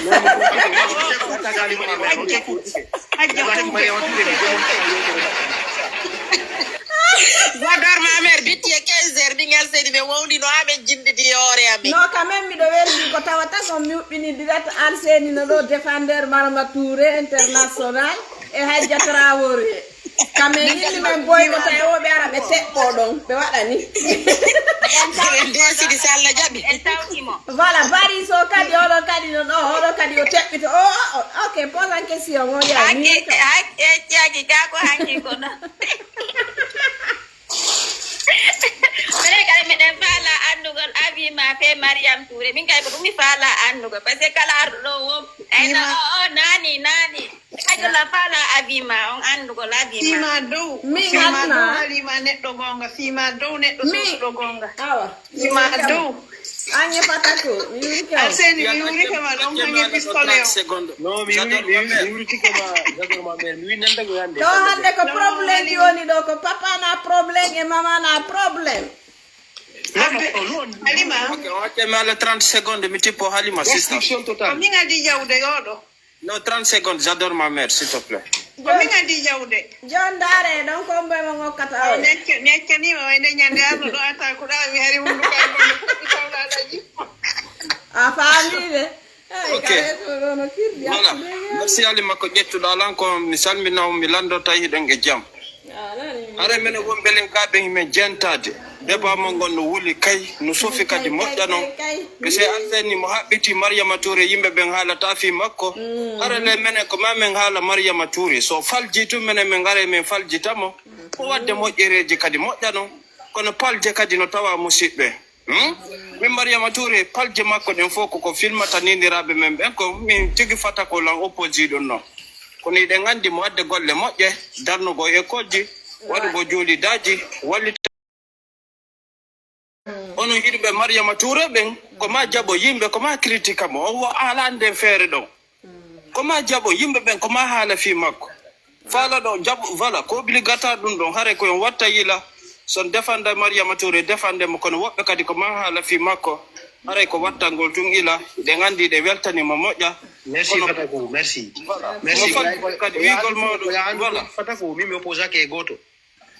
Godor ma mère bitti e quinze heures ɓingel seni ɓe wowlino ha ɓe jindidi hoore amin. No quand même miɗo weldi ko tawata kon mi huɓɓini direct alseni no ɗo défendeur Marama Touré international e Hajja Traoré. Kamen yimɓe men boykota e woɓe ara ɓe teɓɓo ɗon ɓe waɗa ni. Desidi so Allah jaɓi. Voilà bari so kadi oɗo kadi no ɗo oɗo kadi o teɓɓito o ok. Question o ya haki haki haki kako haki kono minen kadi miɗen faala anndugol avis ma fe mariam touré min kay ko ɗum mi faala anndugol par ce que kala arɗo ɗo wom ayna o o nani nani hajola faala avis ma on anndugol avis ma sima dow min sima dow hatma halima neɗɗo gonga sima dow neɗɗo Min- sosɗo gonga awa sima dow anye patako mi yurike on arseni mi yurike ma ɗon hange pistolet o No, mi wuri mi wuri mi wuri tike ma jagor ma mer mi wuri nanda go yande. Ɗo hannde ko problème ji woni ɗo ko papa na problème e mama na problème. Abbe Halima Ok, on accème à la trente secondes, mi tippo Halima, sister. Restriction totale. Min adi jawde yoɗo. No, trente secondes, j'adore ma mère, s'il te plaît. Ko min adi jawde. Jon ndaare ɗon ko mboy mo ngokkata o. Mi accanima wayde ñande arno ɗo ata ko ɗa mi hari hunduko ay gonno fuɗɗi tawlaɗa jippo. A faamiɓe. Ok. Voilà. Merci Halima ko ƴettuɗo alan ko mi salmina on mi lanndo tawi hiɗen e jam. Hare menen wonɓe len gaɓen himen jentade. Deba mo ngon no wuli kay no sofi kadi moƴƴano. Ɓe sey alseni mo haɓɓiti Mariama Touré yimɓe ɓen haalata fii makko. Hare le menen ko ma men haala Mariama Touré so falji tun menen men ngare men faljita mo. Ko wadde moƴƴereeji kadi moƴƴano. Kono palje kadi no tawa musiɓɓe. Hmm? Min Mariama Touré palje makko ɗen fof koko filmata niniraaɓe men ɓen ko min tigi fata ko lan opposé ɗum noon. Kono hiɗen anndi mo wadde golle moƴƴe, darnugol école ji, waɗugol juulidaaji, wallita. Onon yiɗuɓe Mariama Touré ɓen ko ma jaɓo yimɓe ko ma critique mo o wo alaa nden feere ɗon. Ko ma jaɓo yimɓe ɓen ko ma haala fii makko. Faala ɗo jaɓo voilà ko obligatoire ɗum ɗon haray ko yon watta yila son defanda Mariama Touré defande mo kono woɓɓe kadi ko ma haala fii makko haray ko wattangol tun ila ɗen anndi ɗe weltani mo moƴƴa. Merci Fatako, merci. Merci. Kadi wiigol mawɗo voilà. Fatako, min mi opposé ake e gooto.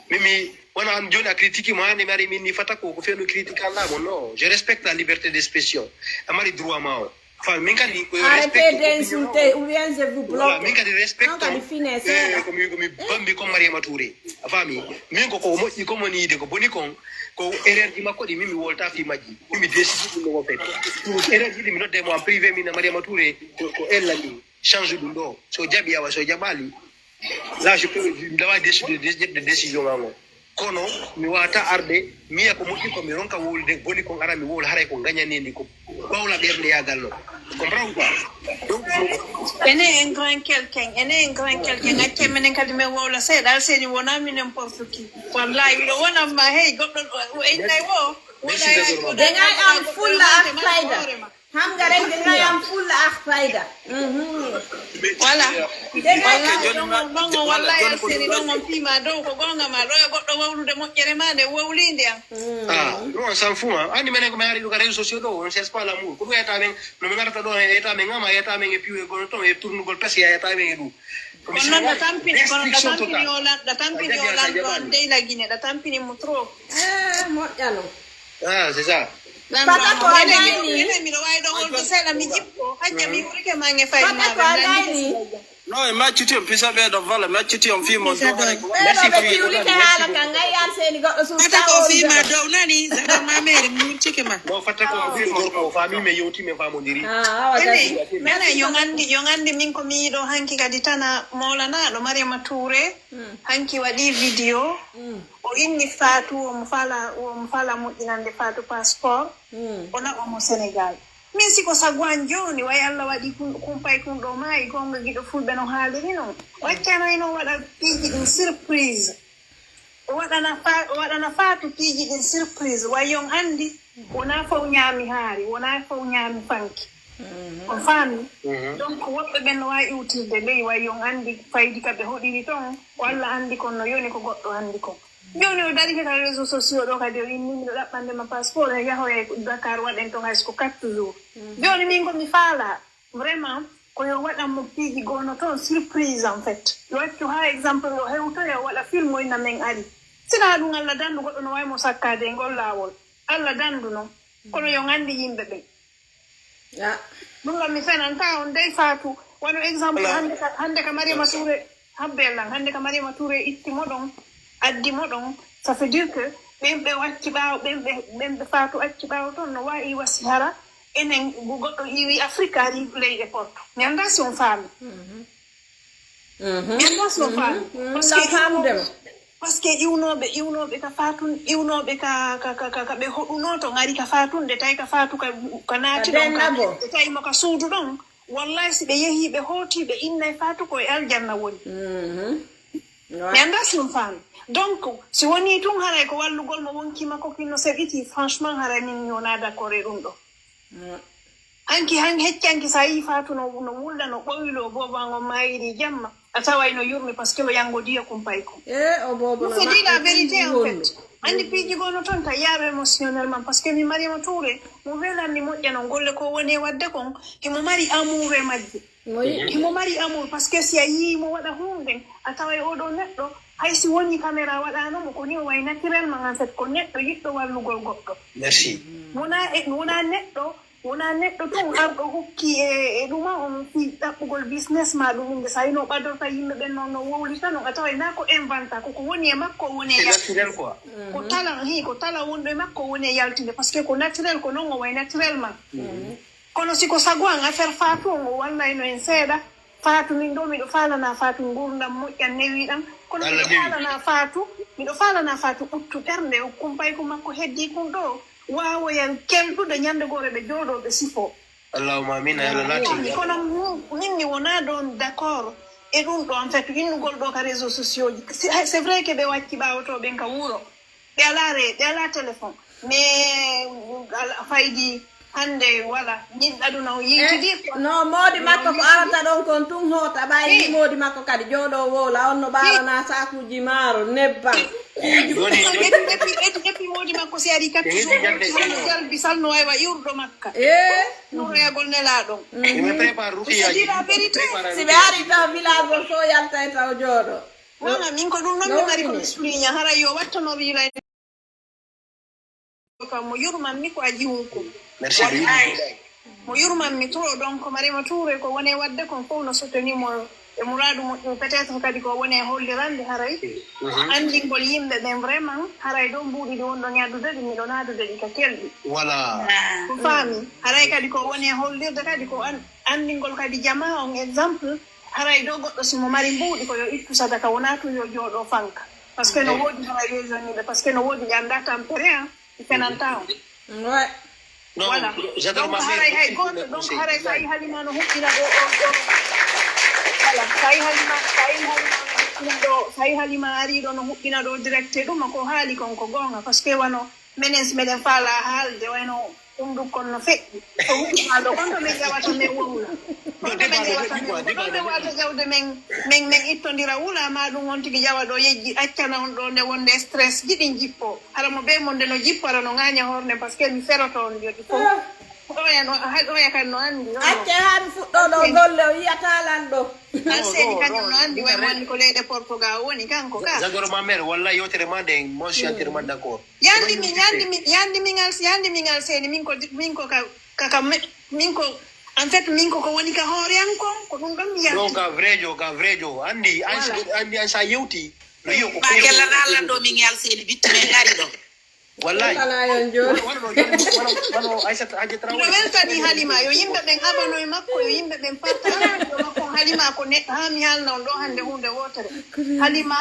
Mimi wona an joni a critiqué mo hani mari min ni fata ko ko fewno critique an lamo non, je respecte la liberté d'expression, a mari droit ma o. Fami min kadi ko Arrêtez d'insulter ou bien je vous voilà bloque. Min kadi respecte Non, kadi fine, c'est- ko mi ko mi bambi comme Mariama Touré, a fami min ko ko moƴƴi comme woni yide ko boni kon ko erreur ji makko ɗi min mi wolta fi majji min mi décide ɗum no fait erreur ji ɗi mi nodde mo en privé min Mariama Touré ko ko ella min change ɗum ɗo so jaɓi awa so jaɓali. Là je peux ndawa décider de ƴetde décision ma ngo kono mi wata arde miya ko moƴƴi ko mi ronka wowlude boni kon ara mi wowla haray ko gañanendi ko bawla ɓernde yagal no comprend ou pas? Donc Ene en grand quelqu'un ene en grand quelqu'un acce menen kadi min wowla seeɗa alseni wona mi n'importe qui wallahi miɗo wonanma hey goɗɗo o innay wo Merci, d'accord. Dangay am fulla ak fayda. Xam nga rek dangay am fulla ak fayda. Voilà. Dangay am Ɗon on ɗon on wallahi alseni ɗon on piima dow ko goonga ma ɗo e goɗɗo wowlude moƴƴere ma nde wowlinde am. Ah, non, on s'en fout. Hein. Anni menen ko mi ari ɗo ka réseaux sociaux ɗo, on cherche pas l'amour. Ko ɗum eta men, no mi ngarata ɗo, eta men ngama, eta men e piwe gono ton, e tournugol pesi, eta men e ɗum. Kono noon ɗa tampini kono ɗa tampini o lan ɗa tampini o lan ɗo an deyla guine ɗa tampini mo trop. Eh, moƴƴano. Ah, c'est ça. Fata ko a gayni. Miɗo wawi ɗo holto seeɗa mi jippo hajja mi wurike ma e fayde Fata ko a gayni. No e macciti on pisa ɓeɗo vala macciti on fii mon dow haray ko Ɓeɗo ɓe tiwlike haala kan ngay yar seeni goɗɗo suuf Fata ko fima dow nani zaɗan ma mere mi wurtike ma. Bon, fata ko fii mon ko fami me yewti me famodiri. Ah, awa gasi. Mene yo gandi yo gandi min ko mi yiɗo hanki kadi tana mawlanaɗo mariama touré hanki waɗi vidéo o inni fatou omo fala omo fala moƴƴinande fatou passeport o naɓa mo sénégal min siko sago an joni way allah waɗi kun- kumpay kun ɗo maayi gonga giɗo fulɓe no haaliri non waccanay non waɗa piiji ɗin surprise o waɗana fa- o waɗana faatu piiji ɗin surprise way yon anndi wona fof ñaami haari wona fof ñaami fanki on faami donc woɓɓe ɓen no waawi iwtirde ley way yon anndi faydi ka ɓe hoɗiri ton o allah anndi kon no yoni ko goɗɗo anndi kon jooni o darike ka réseau sociaux ɗo kadi o inni miɗo ɗaɓɓande ma passeport e yahoya e dakar waɗen ton hayso ko quatre jours jooni min ko mi faala vraiment ko yo waɗan mo piiji gono toon surprise en fait yo accu ha exemple o hewtoya o waɗa film o inna men ari sina ɗum allah dandu goɗɗo no wawi mo sakkade e ngol lawol allah dandu noon kono yo gandi yimɓe ɓen Ah, ɗum ɗon mi fenanta on dey faatu wano exemple hande ka hande ka mariama touré habbe lan hande ka mariama touré itti mo ɗon addi mo ɗon ça fait dire que ɓen ɓe acci ɓaawo ɓen ɓe ɓen ɓe faatu acci ɓaawo toon no wawi wasi hara enen go- goɗɗo hiwi afrique ari leyɗe porto mi annda si on faami Ɓe mbasno faami. Parce que iwnooɓe, iwnooɓe ka faatun, iwnooɓe ka, ka, ka, ka, ka ɓe hoɗunoo to ngari ka faatunde, tawi ka faatu ka, ka naati ɗon ka, ɓe tawi mo ka suudu ɗon. Wallahi, si ɓe yehii, ɓe hootii, ɓe innay faatu ko e aljanna woni. Ɓe anndaa si ɗum faami. Donc, si wonii tun haray ko wallugol mo wonkii makko kin no seɓitii, franchement, haray min mi wonaa d'accord e ɗum ɗo. Hanki, han, hecci hanki, so a yii faatu no, no wulda, no ɓoyloo, boobo an on maayiri jamma, a taway no yurmi parce que o yanngodiya kumpay ko. E o boobo no. C'est dit la vérité en fait. Anndi piiji goo no toon ta yaaɓe émotionnellement, parce que mi Mariama Touré, mo welan mi moƴƴa non golle ko woni e waɗde kon, himo mari amour e majje. Himo mari amour, parce que si a yii mo waɗa huunde, a taway oo ɗoo neɗɗo, hay si wonii caméra waɗaano mo, ko ni o way naturellement, en fait, ko neɗɗo yiɗɗo wallugol goɗɗo. Merci. Wonaa e, wonaa neɗɗo, wonaa neɗɗo tun arɗo hokki e, e ɗuma on fii ɗaɓɓugol business ma ɗum, inde so a yino ɓadorta yimɓe ɓen non no wowlita non, a taway naa ko inventa, ko ko woni e makko woni e yaltinde. C'est naturel quoi. Ko tala, hi, ko tala wonɗo e makko woni e yaltinde, parce que ko naturel, ko non o way naturellement. Kono si ko sago an, affaire Faatu on, o wallayno en seeɗa. Faatu, min ɗoo, miɗo faalanaa Faatu nguurndam moƴƴan newiiɗam. Kono miɗo faalanaa Faatu, miɗo faalanaa Faatu ɓuttu ɓernde, o kumpay ko makko heddii kun ɗoo, waawoya kelɗude ñannde goore ɓe jooɗoo ɓe sifoo. Allahumma amin, ya Allah, laati. Kono min, min mi wonaa ɗoon d'accord e ɗum ɗoo, en fait, innugol ɗoo ka réseaux sociaux ji. C'est, c'est vrai que ɓe wacci ɓaawo to ɓen ka wuro. Ɓe alaa re-, ɓe alaa téléphone. Mais, ala faydi hannde, voilà, min aduna o yiitidi. Eh, no moodi makko ko arata ɗon kon tun hoota ɓay. Ni moodi makko kadi jooɗo wowla, on no ɓaalana saakuuji maaro, nebban. Joni, joni. Epi, epi, epi moodi makko si ari quatre jours, jalbi salno waywa iwruɗo makka. Eh. Ɗum royagol nelaaɗo. Ɓe prépare rukiyaji. C'est dit la vérité. Si ɓe ari taw village o so yaltay taw jooɗo. Voilà, min ko ɗum noon mi mari ko mi souligne, haray yo wattanooɓe yilay kam mo yurmanmi ko a jiwunko. Merci. Wallahi. Mo yurmanmi trop, donc Mariama Touré ko woni e waɗde kon fof no soutenir mo e muraadu moƴƴo, peut-être kadi ko woni e hollirande haray anndingol yimɓe ɓen vraiment, haray ɗo mbuuɗi ɗi wonɗon e addude ɗi, miɗo naadude ɗi ka kelɗi. Voilà. Ko faami. Haray kadi ko woni e hollirde kadi ko an-, anndingol kadi jamaa on exemple, haray ɗo goɗɗo si mo mari mbuuɗi ko yo ittu sadaka, wonaa tun yo jooɗo fanka. Parce que no woodi haray yeyoniiɓe, parce que no woodi ɓe anndaa tampere, hein, ɓe fenantaa on. Ouais. Voilà. Donc haray hay gooto, donc haray so a yii Halima no huɓɓina ɗo, ɗo, ɗo. Voilà, so a yii Halima, so a yii Halima no huɓɓina ɗo, so a yii Halima arii ɗo no huɓɓina ɗo direct e ɗum, ko haali kon ko goonga, parce que wano menen si meɗen faala haalde, wayno ɗum ɗum kon no feƴƴi. Ko huɓɓinaa ɗo, kon to min ƴawata min wowla. Kon to min ƴawata min, ko ɗon ɓe waawata ƴawde men, men, men ittondira wula, ma ɗum on tigi ƴawa ɗo yejji, accana on ɗo nde wonde stress ji ɗin jippoo. Hara mo bee mon nde no jippo, hara no ŋaaña hoore nden, parce que mi feroto on jooɗi fof. Ɗoya no, ha ɗoya kan no anndi, on no. Acce haa mi fuɗɗo ɗo golle, o yi'ataa lan ɗo. Alseeni kañum no anndi, way mo anndi ko leyɗe Portugal o woni, kanko ka. Jagoro ma mère, wallay yewtere ma nde, moi je suis entièrement d'accord. Yandi min, yandi min, yandi min Als-, yandi min Alseeni, min ko, min ko ka, ka, ka, min ko, en fait, min ko, ko woni ka hoore an kon, ko ɗum ɗon mi yalti. Ɗo ka vrai jo, ka vrai jo. Anndi, an, voilà, anndi an sa yewti. No yi'o ko Ba Kella na lan ɗo min Alseeni, bittu men ngari ɗo. Wallahi. Wala yon joni. Wano, wano, wano, wano Aissata Hadji Traoré. Miɗo weltani Halima, yo yimɓe ɓen abano e makko, yo yimɓe ɓen partage e makko. Halima ko neɗɗo, haa mi haalna on ɗo hannde huunde wootere. Halima,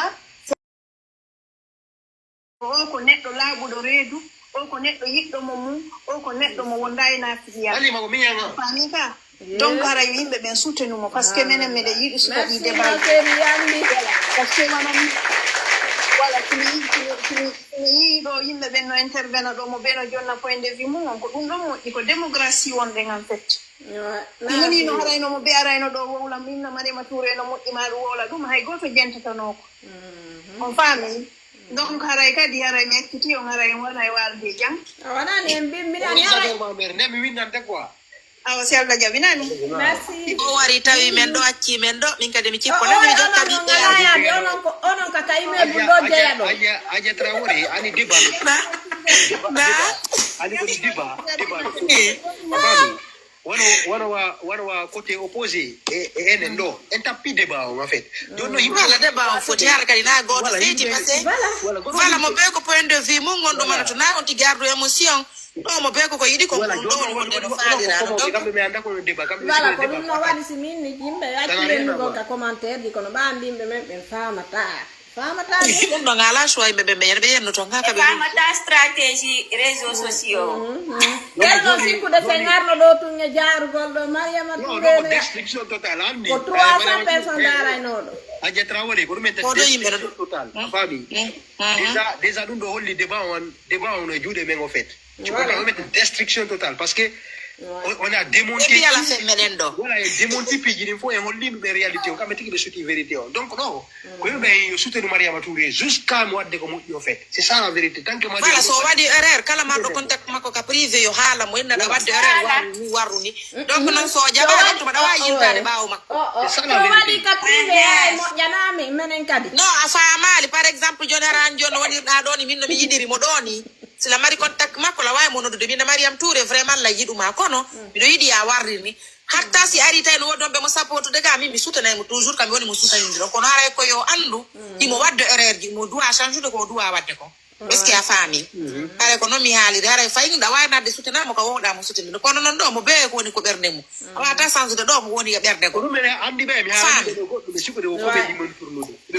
o ko neɗɗo laaɓuɗo reedu, o ko neɗɗo yiɗɗo mo mum, o ko neɗɗo mo wondaa e naafigiya. Halima ko miñan an. Faami ka? Donc, haray yimɓe ɓen soutenu mo, parce que menen miɗen yiɗi suka ɗi débat. Parce que wano mi, voilà, si mi yiɗi, si mi, si mi, si mi yii ɗo yimɓe ɓen no intervena ɗo, mo ɓe no jonna point de vue mum on, ko ɗum ɗon moƴƴi, ko démocratie wonɗen en fait. Ko woni no harayno mo ɓe arayno ɗo wowla, min no Mariama Touré no moƴƴi ma ɗum wowla ɗum, hay gooto jentatanooko. On faami? Donc, haray kadi, haray mi acciti on, haray on wona e waalde jam. A wonani en mbi-, mbiɗa ñawa. Nde mi winnante quoi. Awa, si Allah jaɓi nani. Merci. O wari tawi men ɗo, acci men ɗo, min kadi mi cippo. O, nani mi o, jokka onon ɓiɓɓe on, onon ko, onon ka, ka immeuble ɗo jeyaɗo. Aja, Aja Traoré, ani diba. Na? Na? Ani ko diba, diba. Eh. Faami? Wano wano wa wano wa côté opposé e e enen ɗo. En tappi débat on en fait. Jooni no yimɓe Voilà, débat on foti hara kadi na gooto Voilà, feyti yimɓe- parce que Voilà. Voilà, goɗɗo voilà yimɓe- mo ɓe ko point de vue mum on ɗum Voilà. Anatu na on tigi ardu émotion. Ɗo mo ɓe koko yiɗi ko Voilà, ɗum jooni ɗowni woni wonde no woni faalira woni ɗum. kamɓe ɓe annda kono débat kamɓe Voilà, siko ko débat ɗum no waɗi si min ni yimɓe acci Tana ɓenndugol rena ka commentaire ji kono ɓa mbimɓe men ɓen faamata faamata Ɗum ɗon alaa choix yimɓe ɓe ɓe ɓe yenno toon haa E kaɓe faamata stratégie réseaux sociaux. Ɓen noon sikkude sen arno ɗo tun e jaarugol ɗo Mariama Non, Touré non, ne destruction totale anndi. ko trois cent personnes daaraynoɗo. Adja Traoré ko ɗum en Ko ɗo yimɓe no ɗum. Total a faami. Déjà déjà ɗum ɗo holli débat on débat on e juuɗe men o fait. Ci ko ɗum en destruction totale parce que on- on a E démonté mbiyala fen meɗen ɗo. Voilà, e démonté piiji ɗin fof en holli ɗum e réalité o kamɓe tigi ɓe suti vérité o donc ɗo ko yimɓe ɓe yo sutenu Mariama Touré jusqu'à mo wadde ko moƴƴi o fait. C'est ça la vérité tant que Mariama Voilà, so o waɗi erreur kala marɗo contact makko ka privé yo haala mo inna ɗa wadde erreur warru ni warru ni. Donc noon so o jaɓaali on tuma ɗa waawi yiltaade ɓaawo makko. O o so waɗi ka privé yahay moƴƴanaami menen kadi. Non, a faamaali par exemple jooni hara an jooni no wonirɗa ɗo ni min no mi yiɗiri mo ɗo ni. Sila mari contact makko la waawi mo noddude min Mariam Touré vraiment la yiɗuma kono miɗo yiɗi a warrir ni. Hatta si ari tawi no woodon ɓe mo sapotude ga min mi sutanay mo toujours kam mi woni mo sutanindiro kono haray ko yo anndu imo wadde erreur ji mo duwa change de ko o duwa wadde ko. Est-ce que a faami? Haray ko noon mi haaliri haray fayi ɗa waawi nadde sutanamo ka wowɗa mo sutaninde kono noon ɗo mo bewe ko woni ko ɓernde mum. A wata change de ɗo mo woni e ɓernde ko ko. Ɗum ene anndi ɓe mi haalani ɓe ɗo goɗɗum ɓe sikkude ko koɓe ɗimon tournude. Ɓe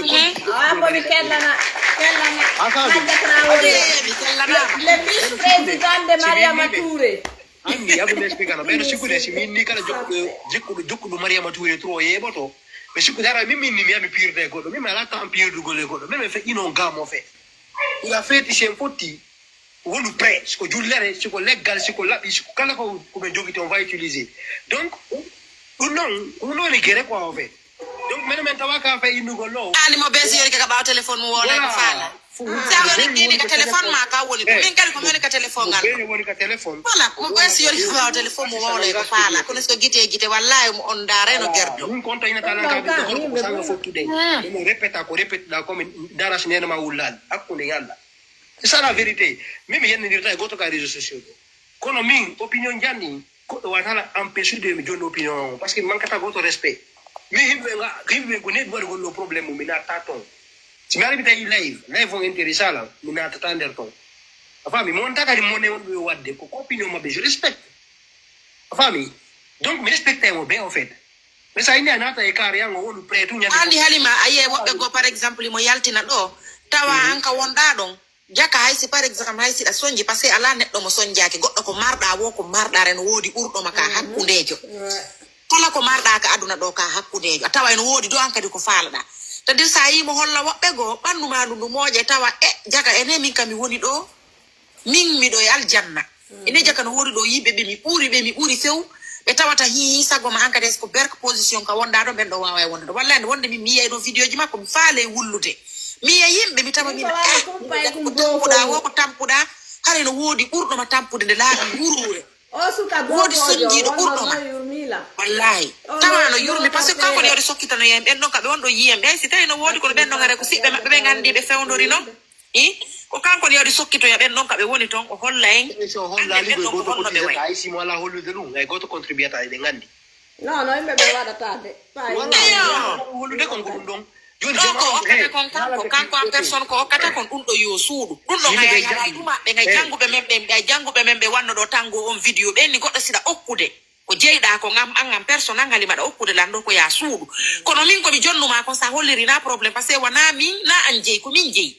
Awa ko mi kellana kellana hajja Traoré. Mi kellanaama. Le vice-président de Mariama Touré. Anndi yaɓe mi explique no ɓeɗo sikkude si min ni kala jokkuɗo jikkuɗo jokkuɗo Mariama Touré trop yeɓoto. Ɓe sikkude hara min min ni mi yami pirde e goɗɗo min mi ala temps pirdugol e goɗɗo min mi feƴƴino gamo fe. Ila feeti sen fotti wonu prêt siko jullere siko leggal siko laɓi siko kala ko koɓe jogiti on va utiliser. Donc ɗum noon ɗum noon e gere quoi en fait. Donc mene men tawa ka fay innugol no. Ani mo besi yori ka ɓaawo téléphone mo wona ko faala. Sa woni kini ka téléphone ma ka woni ko min kadi ko moni ka téléphone ngal. Ɓe woni ka téléphone. Voilà mo besi yori ka ɓaawo téléphone mo wona ko faala kono so gite gite wallahi mo on dare no gerdo. Min konta ina tala ka ɗum ko sanga fottude. Mo répéta ko répétɗa ko min dara si nena ma wullal hakkunde yalla. C'est ça la vérité. Min mi yenninirta e goto ka réseaux sociaux ɗo. Kono min opinion janni goɗɗo wata ala empêche de mi jonni opinion o parce que mi mankata goto respect. Min himɓe ga himɓe ko neɗi waɗugol ɗo problème mum mi natta toon. Si mi ari mi tawi live live on intéressé ala mi nattata nder toon. A faami mi wonta kadi mone wonɓe o wadde ko ko opinion maɓɓe je respecte. A faami donc mi respecte mo be en fait. Mais sa inni a naata e carré yango wonu prêt tu ñande. Anndi Halima a yiye woɓɓe goo par exemple mo yaltina ɗo tawa an ka wonɗa ɗon. Jaka hay si par exemple hay si ɗa sonji parce que ala neɗɗo mo sonjaki goɗɗo ko marɗa wo ko marɗare no woodi ɓurɗo ma ka hakkundejo. Kala ko marɗa ka aduna ɗo ka hakkundejo a tawa eno woodi do an kadi ko faalɗa. Tadir sa yimo holla woɓɓe goo ɓannu ma ndu ndu mooƴe tawa e jaka ene min kam mi woni ɗo. Min miɗo e aljanna. Ene jaka no wori ɗo yimɓe ɓe mi ɓuri ɓe mi ɓuri few. Ɓe tawata hi sago ma hankadi est-ce que berk position ka wonda ɗo ɓen ɗo wawa e wonda ɗo walla ande wonde min mi yiyay ɗo vidéo ji makko mi faale wullude. Mi yiya yimɓe mi tawa min eh ko tampuɗa wo ko tampuɗa. Hara no woodi ɓurɗo ma tampude nde laaɓi wurure. Woodi sonjiiɗo ɓurɗo ma. Wallahi. Tawa no yurmi parce que kanko ne waɗi sokkitano yen ɓen ɗon ka ɓe wonɗo yiyen ɓe si tawi no woodi kono ɓen ɗon hara ko siɓɓe maɓɓe ɓe gandi ɓe fewndori noon. I ko kanko ne waɗi sokkitoya ɓen ɗon ka ɓe woni toon o holla en. Annden ɓen ɗon ko honno ɓe wayi. Ay simo ala hollude ɗum ay gooto contribuata eɗen anndi. Non non yimɓe ɓe waɗata de. Eyo. Hollude kon ko ɗum ɗon. Joni Ɗo ko okkata kon kanko kanko en personne ko okkata kon ɗum ɗo yo suuɗu ɗum ɗo gay hay haray ɗumaɓɓe gay jannguɓe men ɓe gay jannguɓe men ɓe wanno ɗo tanngo on vidéo ɓen ni goɗɗo siɗa okkude ko jeyɗa ko ngam an an personne an halimaɗa okkude lanɗo ko ya suuɗu. Kono min komi jonnuma kon sa holliri na problème parce que wona min na an jeyi ko min jeyi.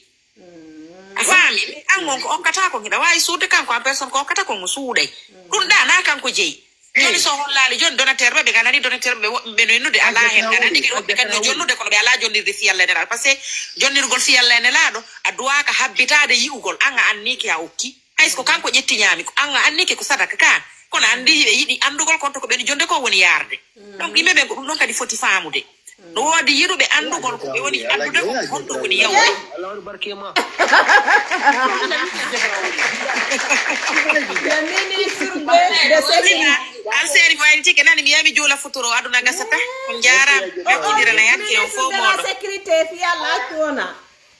A faami an on ko okkata kon hiɗa wawi suude kanko an personne ko okkata kon o suuɗay. Ɗum ɗa na kanko jeyi. Joni so hollaali joni donateur ɓe ɓe ganani donateur ɓe woɓɓe ɓe no innude ala hen aɗa andi kadi woɓɓe kadi no jonnude kono ɓe ala jonnirde fiyalla e nelaaɗo parce que jonnirgol fiyalla e nelaaɗo a duwaka habbitade yi'ugol an a anniki a okki. Hay so ko kanko ƴetti ñaami ko an a anniki ko sadaka ka kono andi hiɓe yiɗi andugol konto ko ɓeni jonde ko woni yarde. Donc yimɓe ɓen ko ɗum ɗon kadi foti faamude. No woodi yiɗuɓe anndugol ko ɓe woni anndude ko honto woni yawde. Alseri ko en tike nani mi yami juula futuro aduna gasata. On jaaraama. Ɓe kondira na yakke on fof mooɗo. Sécurité fi Allah accu wona.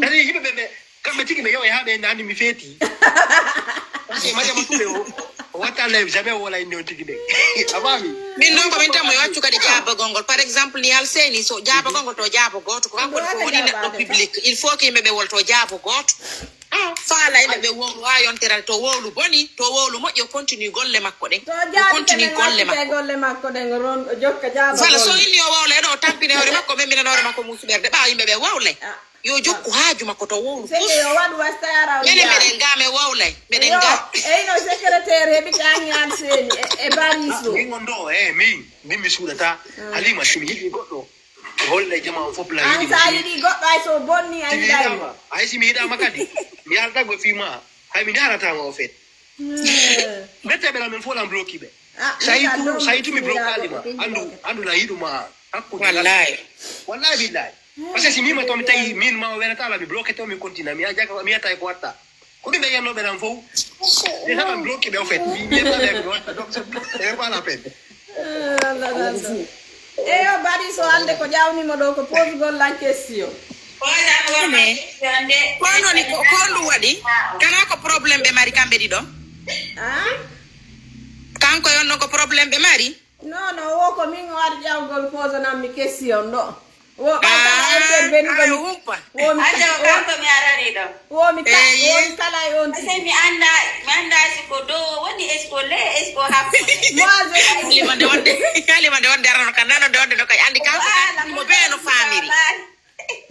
Kadi yimɓe ɓe ɓe kamɓe tigi ɓe yo e haa ɓe nani mi feeti. Parce que Mariama Touré o o watta live jamais o wala inde on tigi de. A faami? Min noon ko min tan mo yo accu kadi jaabagol ngol. Par exemple ni Alseni so jaabagol ngol to jaabo gooto ko kanko ko woni neɗɗo public. Il faut que yimɓe ɓe wolto jaabo gooto. Faala yimɓe ɓe wowlu ha yontere to wowlu boni to wowlu moƴƴi o continue golle makko ɗen. O continue golle makko. Golle makko ɗen o ron o jokka jaabagol. Voilà so inni o wowla eɗo o tampine hoore makko ɓe minen hoore makko musuɓerde ɓawa yimɓe ɓe wowlay. Yo jokku haaju makko to wowlu pus. Seke yo waɗu wastayara o Minen yiya. Meɗen ga men wowlay. Meɗen Yo, ga. Eyno secrétaire heɓi te ange an seeni e, e bariso. Min on ɗo e min min mi suuɗata. Halima somi yiɗi goɗɗo o holla e jama o fof la An yiɗi sa yiɗi goɗɗo ay so bonni a si mi yiɗay mo. Yiɗama hay si mi yiɗama kadi mi yalata go fima hay mi darata mo o fet. Betteɓe la min fof lan bloki ɓe. Saytu saytu mi blokalima andu andu la yiɗuma hakkude. Wallahi. Wallahi billahi. Parce que si mima to mi tawi min ma o welata la mi bloke to mi continue mi ajaka mi yata ko watta. Ko ɗum ɓe yennoɓe lan fof. Ɓe haɓa bloki ɓe o fet. Mi yemnaɓe mi watta donc c'est bloqué. C'est pas la peine. Eyo bari so hande ko ƴawnimo ɗo ko posgol lan question. Kono woni ko ko ɗum waɗi kana ko problème ɓe mari kamɓe ɗiɗo. Ah? Kanko yonno ko problème ɓe mari. Non non wo ko min o ari ƴawgol posanammi question ɗo. Wo ɓay kala intervenu ko mi. Wo mi. Ajo kanko mi arani ɗo. Wo mi ka wo mi kala e on tigi. Sey mi anda mi anda si ko dow o woni est ce que le est ce que hakkude. Moi je suis. Kalima nde wonde kalima nde wonde arano kan nano nde wonde no kay andi kanko mo be no famiri.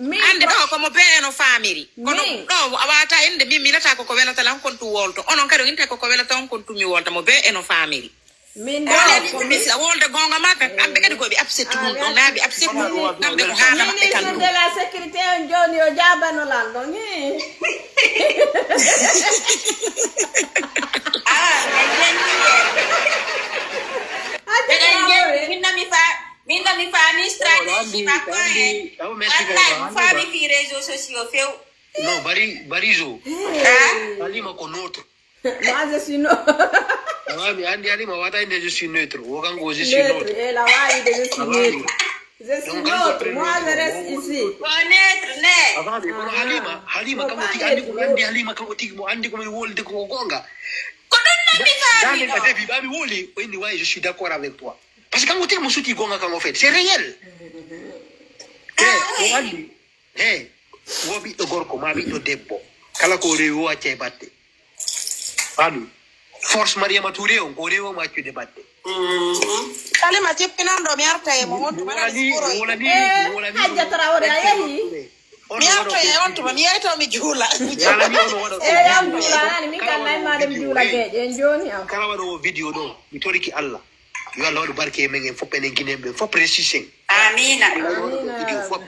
Ande ɗo komo bee no faamiri kono ɗo a wata inde min minata koko welata lan kon tu wolto onon kadi o inta koko welata on kon tu mi wolta mo bee eno faamiri min ɗo ko misa wolde gonga ma kan kamɓe kadi koɓe absetti ɗum ɗo naɓe absetti ɗum kamɓe ko haala maɓɓe kan ɗum de la sécurité on joni o jabano lan ɗo ni awa min nani min nani fa Min ɗo mi faami stratégie makko en. Wallahi mi faami fii réseaux sociaux few. Non, bari barizo. Halima ko notre. Moi je suis no. Awa mi andi Halima wata inde je suis neutre. Wo kanko je suis neutre. Neutre. Et la wali de je suis neutre. Je suis neutre. Moi je reste ici. Ko neutre ne. Awa mi kono Halima Halima kanko tigi andi ko andi Halima kanko tigi mo andi ko min wolde ko gonga. Ko ɗum non mi faami ɗo. Dami ka debi bami woli o inni wayi je suis d'accord avec toi. Parce que kanko tigi mo suti gonga kan o fait c'est réel. He o andi he wo ɓiɗɗo gorko ma ɓiɗɗo debbo kala ko rewi o acca e batte. Fami force Mariama Touré on ko rewi o mo accude batte. Kalima jippinan ɗo mi arta e mo on tuma nani sporo e. Hajja Traoré a yehi. Mi artoya on tuma mi yeyto mi juula. Yalami on o waɗa. Eyi an juula ani min kan nayi maɗa mi juula geeƴe en jooni am. Kala waɗowo vidéo ɗo mi toriki Allah. Yo Allah waɗu barke e men en fof enen guinéenɓe fof presisen. Amina. Vidéo fof.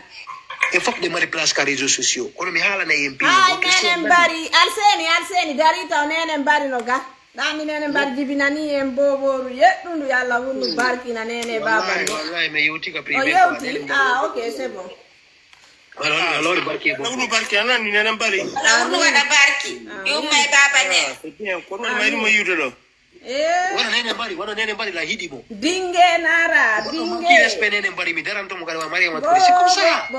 E fof ɗe mari place ka réseau sociaux kono mi haalanay en piigo. Hay menen mbari alseni alseni dari taw nenen mbari no ga. Ɗanni nenen mbari jibinani en boboru yeɗɗundu yo Allah wunnu barkina nene baba. Wallahi mi yewti ka privé. O yewti ah ok c'est bon. Alori barke bo. Wonu barke anani nenen mbari. Wonu waɗa barki. Yumma e baba ne. C'est bien kono mayri mo yiwde ɗo. Wona nene mbari wona nene mbari la hiɗi mo. Dinge nara dinge. Respect nene mbari mi daranto mo kadi wa Mariama Touré c'est comme ça.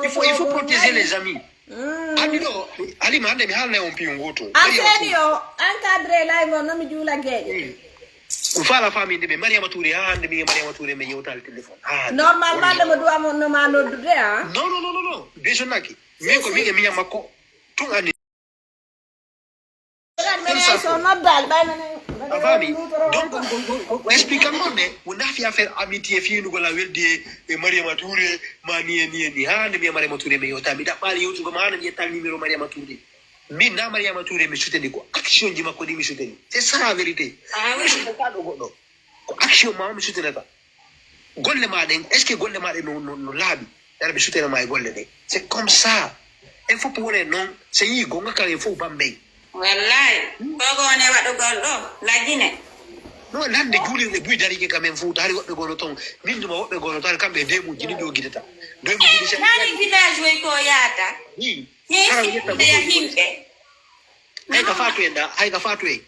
Il faut il faut protéger les amis. Anndi ɗo, Halima, hannde mi haalnay on piyu ngootu. An seeni o, encadré live on, no mi juula geeƴe. Ɗum faala faaminde ɓe Mariama Touré, haa hannde mi e Mariama Touré min yewtaali téléphone. Haa hannde. Normalement, nde mo duwa mo, no ma noddude, a? Non, non, non, non, non. Ɓe sonnaki. Min ko min e miñam makko. Tun anndi. A faami? Donc, ko explique am ɗon ne, wonaa fii affaire amitié, fiinugol a weldi e, e Mariama Touré, ma ni e ni e ni. Haa nde mi e Mariama Touré mi yewta, mi ɗaɓɓaali yewtugo ma, haa nde mi ƴettaali numéro Mariama Touré. Min na Mariama Touré mi suteni, ko action ji makko ɗi mi suteni. C'est ça la vérité. Mi sutenata ɗo goɗɗo. Ko action ma mi sutenata. Golle ma ɗen, est-ce que golle ma ɗen no, no, no laaɓi? Yara ɓe sutena ma e golle ɗen. C'est comme ça. En fof wone noon, so yii gonga kan en fof bambey. Wallahi. Gogo woni waɗugol ɗo, lagine. No, lande juulirɗe buy darike kam en fof, taari woɓɓe gono toon. Min duma woɓɓe gono taari kamɓe e deemuji ɗiɗi o gidata. Deemuji ɗi seɗɗa. Nani village woy ko yaata? Wi. Hara o yetta yimɓe. Hay ka faatu en da, hay ka faatu en.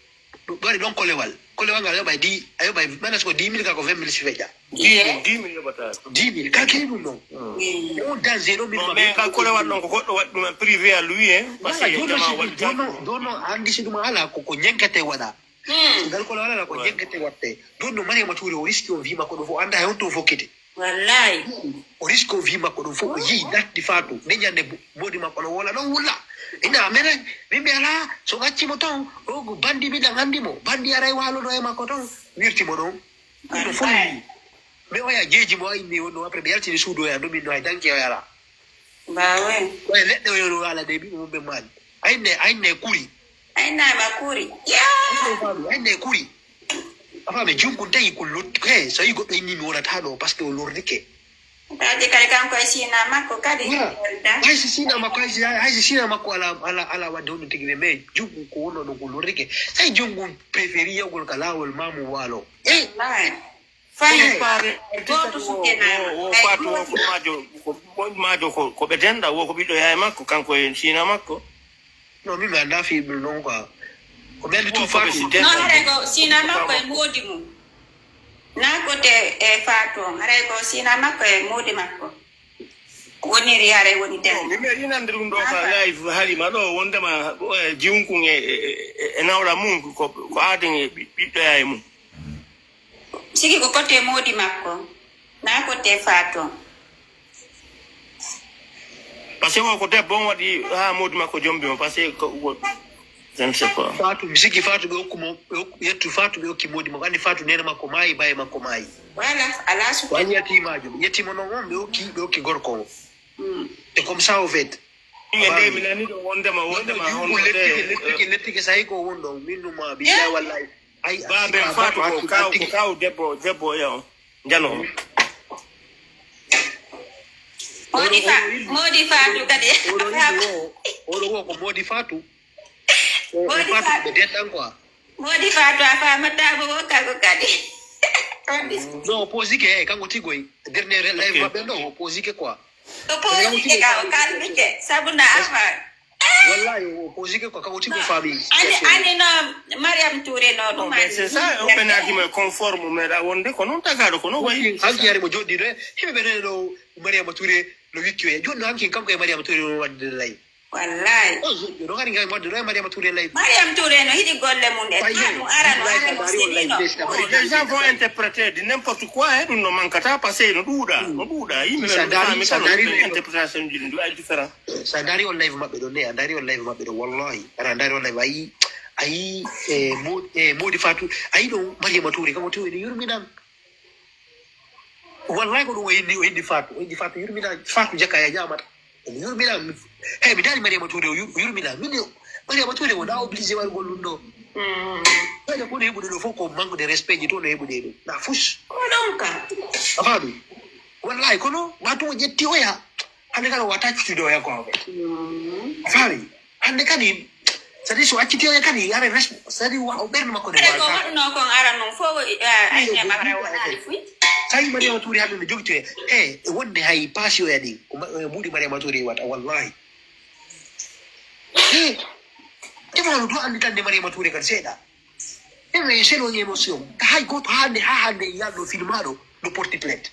Ɗum waɗi ɗon kolewal. Kolewal ngal a yoɓay di, a yoɓay, mana siko dix mille ka ko vingt mille si feƴƴa. Dix mille, dix mille yoɓata. Dix mille, ka kewi ɗum ɗon. O danger ɗo min. Non, mais ka kolewal ɗon ko goɗɗo waɗi ɗum en privé à lui, hein. Parce que jama waɗi. Jono, jono, anndi si ɗum ala ko, ko ñenkete waɗa. So ngal kolewal ala ko ñenkete waɗte. Ɗum no Mariama Touré o riski o wi makko ɗum fof annda hay honto o fokkete. Wallahi. O riski o vie makko ɗum fof o yii datti faatu nde ñande moodi makko no wola ɗon wulla. Ina menen min ɓe alaa so gaccimo toon o bandi miɗan anndi mo bandi aray waaloɗo e makko toon wirtimo ɗon. Ɗum fof yii. Mais oya jeeji mo a inni wonno après ɓe yaltini suudu oya ɗum inno hay danki oya alaa. Mbawe. Oya leɗɗe oya no waala de ɓiɓɓe mum ɓe maali. Aynne aynne kuri. Aynama kuri. Aynne kuri. A faami junkun tawi ko lot he so yi goɗɗo inni mi wonata ɗo parce que o lorrike. Kadi kadi kanko e sina makko kadi. Hay si sina makko hay si hay si sina makko ala ala ala wadde honɗum tigi mais junkun ko wonno ɗon ko lorrike. Tawi junkun préféri yawgol ka laawol mamu waalo. E. Fayi goto suke na. Wo fatu wo ko majo ko majo ko ko ɓe denda wo ko ɓiɗɗo yaay makko kanko e sina makko. Non, min mi anndaa fii ɗum noon quoi. Ko ɓen ɗi tun faatu. Non, haray ko sina makko e moodi mum. Naa ko te e faatu on. Haray ko sina makko e moodi makko. Woniri haray woni te. Mi meɗi nande ɗum ɗo ka live Halima ɗo wondema jiwnkun e e nawla mum ko ko aaden e ɓiɗɗoya e mum. Siki ko kote moodi makko. Naa kote faatu on. Parce que o ko debbo on waɗi ha moodi makko jombi mo parce que ko je ne sais pas. Faatu mi sikki faatu ɓe hokku mo ɓe hokku yettu faatu ɓe hokki moodi makko anndi faatu nene makko maayi baye makko maayi. Voilà ala suke. Wani yatimajo mi yettima noon on ɓe hokki ɓe hokki gorko o. C'est comme ça au fait. Ɓe nde mi nani ɗo wondema wondema honno de lettike lettike sahi ko won ɗon min numa billahi wallahi. Ay baaben faatu ko kaw ko kaw debbo debbo oya on jano on. Moodi fa moodi faatu kadi. Oɗo wo ko moodi faatu. Moodi faatu ɓe denɗan quoi. Moodi faatu a faamata mo wo kanko kadi. Non o posike e kanko tigoy dernier live maɓɓe ɗo o posike quoi. O posike ka o kalmike sabu na avant. Wallahi o posike ko kanko tigi o faami. Ani ani no Mariam Touré no ɗum mais c'est ça o ɓenaki mo e conforme meɗa wonde ko noon tagaɗo ko noon wayi. Hanki yari mo joɗɗiɗo e himɓe ɓe nene ɗo Mariama Touré no wikki o e joɗɗo hanki kanko e Mariama Touré no wadde lay. Wallahi. O joɗɗo no kadi ngam wadde ɗo e Mariama Touré lay. Mariam Touré no hiɗi golle mum ɗe tamu ara no ara no sinino. Les gens vont interpréter de n'importe quoi e ɗum no mankata parce que no ɗuuɗa no ɗuuɗa yimɓe ɓe no faami tan no interprétation ji ɗum ay différent. Sa daari on live maɓɓe ɗo ne a daari on live maɓɓe ɗo wallahi aɗa daari on live a yii a yii e mo- e moodi faatu a yii ɗo Mariama Touré kam o tewi ne yurminan. Wallahi ko ɗum o inni o inni faatu o inni faatu yurminan faatu jakka ya ñamata. Ene yurmina mi hey mi daari Mariama Touré o yur- yurmina min o Mariama Touré wona obligé wargol ɗum ɗo. Ɓayde ko no heɓude ɗo fof ko manque de respect ji to no heɓude ɗum na fus. Ko ɗon ka. A faami. Wallahi kono ma tuma ƴetti oya hannde kala wata cutude oya ko en fait. A faami. Hannde kadi c'est à dire so acciti oya kadi ara respo c'est à dire wa o ɓernde makko de aɗa ko waɗuno kon ara noon fof aññe mara wonani fuy. Tawi Mariama Touré hannde no jogiti e e wonde hay paasi oya ɗi ko mbuuɗi Mariama Touré wata wallahi. E imanu to anndi tande Mariama Touré kan seeɗa. Eme selo émotion hay goto hande ha hande yalɗo filmaɗo no porti plainte.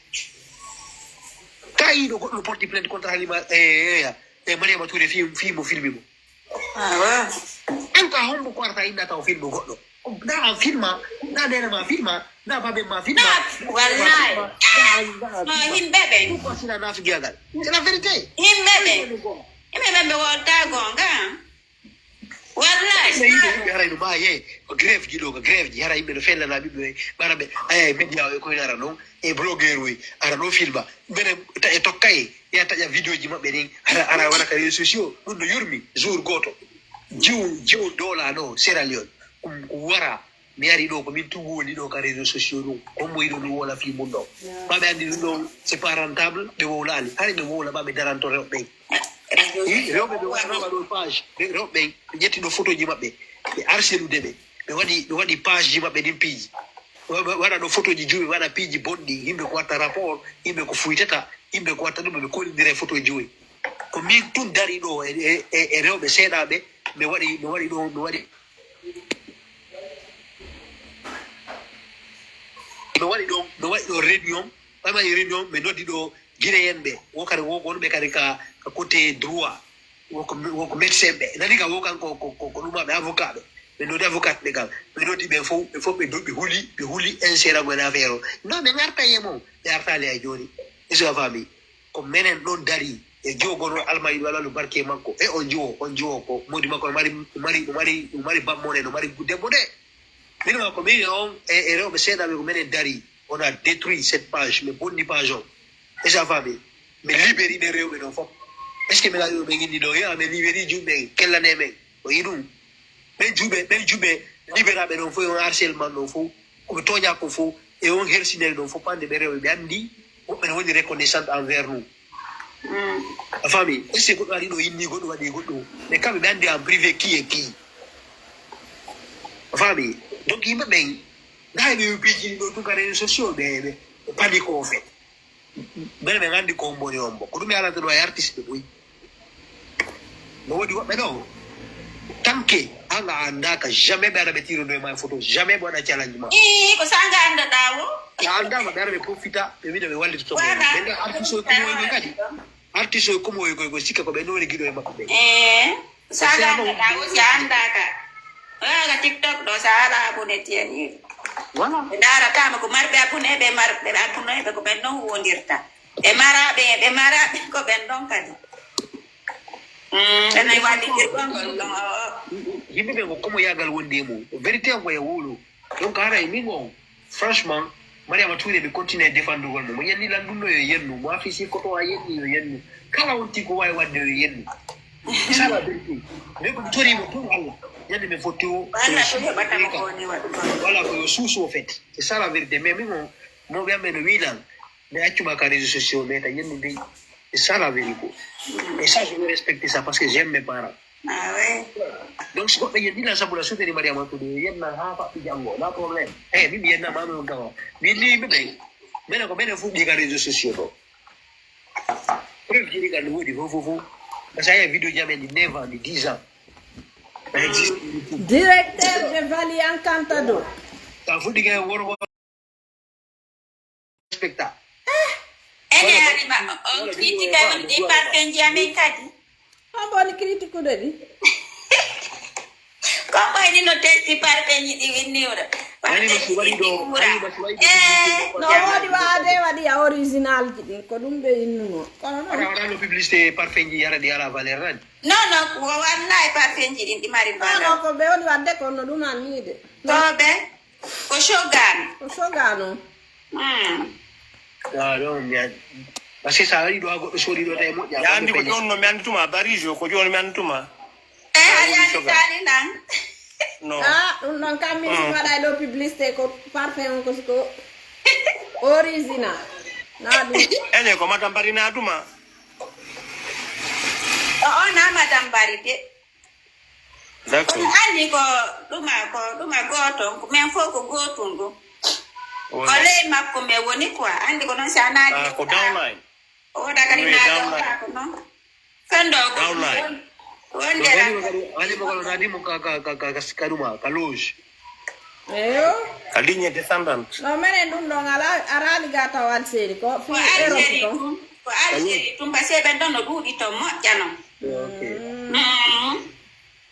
Ka yiɗo goɗɗo no porti plainte contre Halima eya. E Mariama Touré fi fi mo filmi mo. Awa. An ka hombo ko arata inna taw filmo goɗɗo. Na an filma, na nene ma filma, na babe ma filma. Wallahi. Na an na No himɓe ɓen. Ko sina na figiyagal. C'est la vérité. Himɓe ɓen. Himɓe ɓen ɓe wolta gonga. Wallahi. Yimɓe haray no ma ye ko grève ji ɗo ko grève ji hara yimɓe no fellana ɓiɓɓe ɓe ɓara ɓe aya e média o e koyne ara noon e blogueur oy ara ɗo filma mbeɗa e tokkay ya taƴa vidéo ji maɓɓe ɗin ara ara waɗa ka réseau sociaux ɗum no yurmi jour goto jiw jiw dola ɗo Sierra Leone ɗum ko wara mi ari ɗo ko min tugu woni ɗo ka réseau sociaux ɗum hombo yiɗo ɗum wola fi mum ɗo maɓe andi ɗum ɗon c'est pas rentable ɓe wowlali hari ɓe wowla maɓe daranto rewɓe ɓen rewɓe ɓe waɗanama ɗo page rewɓe ɓe ƴetti ɗo photo ji maɓɓe ɓe harcelude ɓe ɓe waɗi ɓe waɗi page ji maɓɓe ɗin piiji waɗa ɗo photo ji juuɓe waɗa piiji bonɗi yimɓe ko watta rapport yimɓe ko fuytata yimɓe ko watta ɗum ɓe kolidira e photo ji oy ko min tun dari ɗo e rewɓe seeɗaɓe mi waɗi mi waɗi ɗo mi waɗi mi waɗi ɗo mi waɗi ɗo réunion ɓama e réunion mi noddi ɗo guinéen ɓe wo kadi wo wonɓe kadi ka ka côté droit woko woko médecin ɓe nani ka wo kan ko ko ko ɗumaɓe avocat ɓe ɓe noddi avocat ɓe kam ɓe noddi ɓe fof ɓe fof ɓe duɓi huli ɓe huli insérant en affaire o non ɓe garta yemo ɓe artali hay joni iso a faami ko menen ɗon dari e jogono almayiɗo alalu barke makko e on jiwo on jiwo ko modi makko no mari mari mari mari bammone no mari debbo de min ma ko min on e rewɓe seeɗaɓe ko menen dari on a détruit cette page mi bonni page on est ce que a faami mi libéri ɓe rewɓe ɗon fof est ce que mi laɗi ɓe gindi ɗo ya mi libéri juɓe kellane men o yi ɗum ɓen juɓe ɓen juɓe libéraɓe ɗon fof on harcèlement ɗon fof koɓe tooña ko fof e on hersinere ɗon fof pande ɓe rewɓe ɓe anndi woɓɓe ne woni reconnaissante envers nous a faami est ce que goɗɗo waɗi ɗo inni goɗɗo waɗi goɗɗo mais kamɓe ɓe anndi en privé qui est qui a faami donc yimɓe ɓen Ndaa ɓe yo piiji ɗi ɗo tun ka réseaux sociaux ɓe ɓe pali ko fait mbele ɓe nganndi ko mboni on bo ko ɗum yalata ɗo e artiste ɓe ɓoyi no woodi woɓɓe ɗo tanke an a anndaaka jamais ɓe ara ɓe tirodo e ma e photo jamais ɓe waɗa challenge ma ii ko sanga anndaɗa o a anndaama ɓe ara ɓe profita ɓe wiɗa ɓe wallitoto ɓe nda artiste o kumoy koy kadi artiste o kumoy koy ko sikka ko ɓe nowoni giɗo e maɓɓe ɓe Sala na dawo si anda ka. Oya ga TikTok ɗo sala abonné tiyani. Voilà. Ɓe ndaratama ko marɓe abonné ɓe marɓe abonné ɓe ko ɓen non wondirta. Ɓe maraɓe ɓe maraɓe ko ɓen ɗon kadi. Ɓenay wallidirgol ngol ɗon o. Yimɓe ɓe ko komo yagal wondi e mum. Vérité on ko e wowlo. Donc haray min on. Franchement, Mariama Touré mi continue e défendugol mo. Mo yenni lan ɗum ɗo yo yennu. Mo afisi koto a yenni yo yennu. Kala on tigi ko wawi wadde yo yennu. C'est ça la vérité. Mais ko mi torimo pour Allah. Ñande mi fotti o. Wala ko heɓata mo ko ni waɗugol. Voilà ko yo suusu o fait. C'est ça la vérité. Mais min on mo ɓe amɓe no wilan. Mi accuma ka réseaux sociaux mais ta yennu ndey. C'est ça la vérité. Et ça je veux respecter ça parce que j'aime mes parents. Ah ouais. Donc si goɗɗo yeddi lan sabu la sutani Mariama Touré yo yenna ha faɓɓi janngo na problème. Eyi min mi yenna mami on gawa. Min ni yimɓe ɓe minen ko minen fuɗɗi ka réseaux sociaux ɗo. Preuve jiɗi kan no woodi fof fof fof. Parce que a yiya vidéo ji amen ɗi neuf ans ɗi dix ans. A existe. Directeur de Vali Encantado. Sa fuɗɗi ka worgo respecta. Ene ari ma on critique ay woni ɗi parfumji amen kadi. Hombo woni critiqueɗo ɗi? Comme ay ni no testi parfumji ɗi winniwra. Ani no si waɗi ɗo ani no si waɗi No woodi waade waɗi a original ji ɗin ko ɗum ɓe innuno. Kono Wala noon wala no publicité parfumji yara ɗi ala valeur nani. Non non ko wallahi parfumji ɗin ɗi mari non valeur. ko ɓe woni waɗde kono no ɗum anniide. Toɓe ko shogan. Ko sogano. Hmm. Ah non mi an. Parce que sa waɗi ɗo ha goɗɗo soodi ɗo tawi moƴƴa. Yandi ko jooni no mi andi tuma Barijo ko jooni mi andi tuma. E hari andi tani nan. No. Ah, ɗum noon kam min si waɗa ɗo publicité ko parfum on ko siko original. Na ɗum. Ene ko mata mbarina tuma. O on amata mbari de. D'accord. Anni ko ɗuma ko ɗuma goto men fof ko gotum ɗum. Ko Wala. Ley makko men woni quoi andi ko noon si a naati. Ah, ko downline. O woda kadi Oui, naata downline. Ko noon. Fendo ko Downline. Wonde Halima ko halima ko nadi mo ka ka ka ka ka kaduma ka loge. Eyo. Ka ligne descendante. No menen ɗum ɗon ala araali ga taw Algérie ko ko fii Europe Algérie ɗon. Ɗum ko Algérie ɗum parce que ɓen ɗon no ɗuuɗi to moƴƴa noon. Ok. Mm.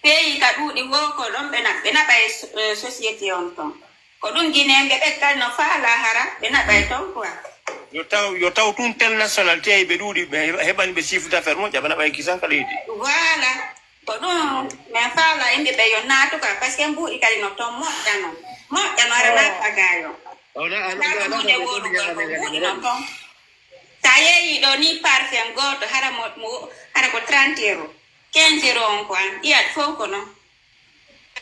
Peyi ka ɗuuɗi woo ko ɗon ɓe na- ɓe naɓa e so- eh, société on ton. Ko ɗum gineeɓe ɓe kadi no faala hara ɓe naɓa e ton quoi. Yo taw yo taw tun tel national teyi ɓe ɗuuɗi ɓe heɓani ɓe chiffre d'affaires moƴƴa ɓe naɓa e kisan kala yiɗi. Voilà. Ko ɗum min faala yimɓe ɓe yo naatu ka parce que mbuuɗi kadi no ton moƴƴano. Moƴƴano ara naata gayo. Naata hunde woɗugol ko mbuuɗi no ton. Sa yeeyi ɗo ni parfum gooto hara mo mo- hara ko trente euro, quinze euro on ko an iyat fof ko non.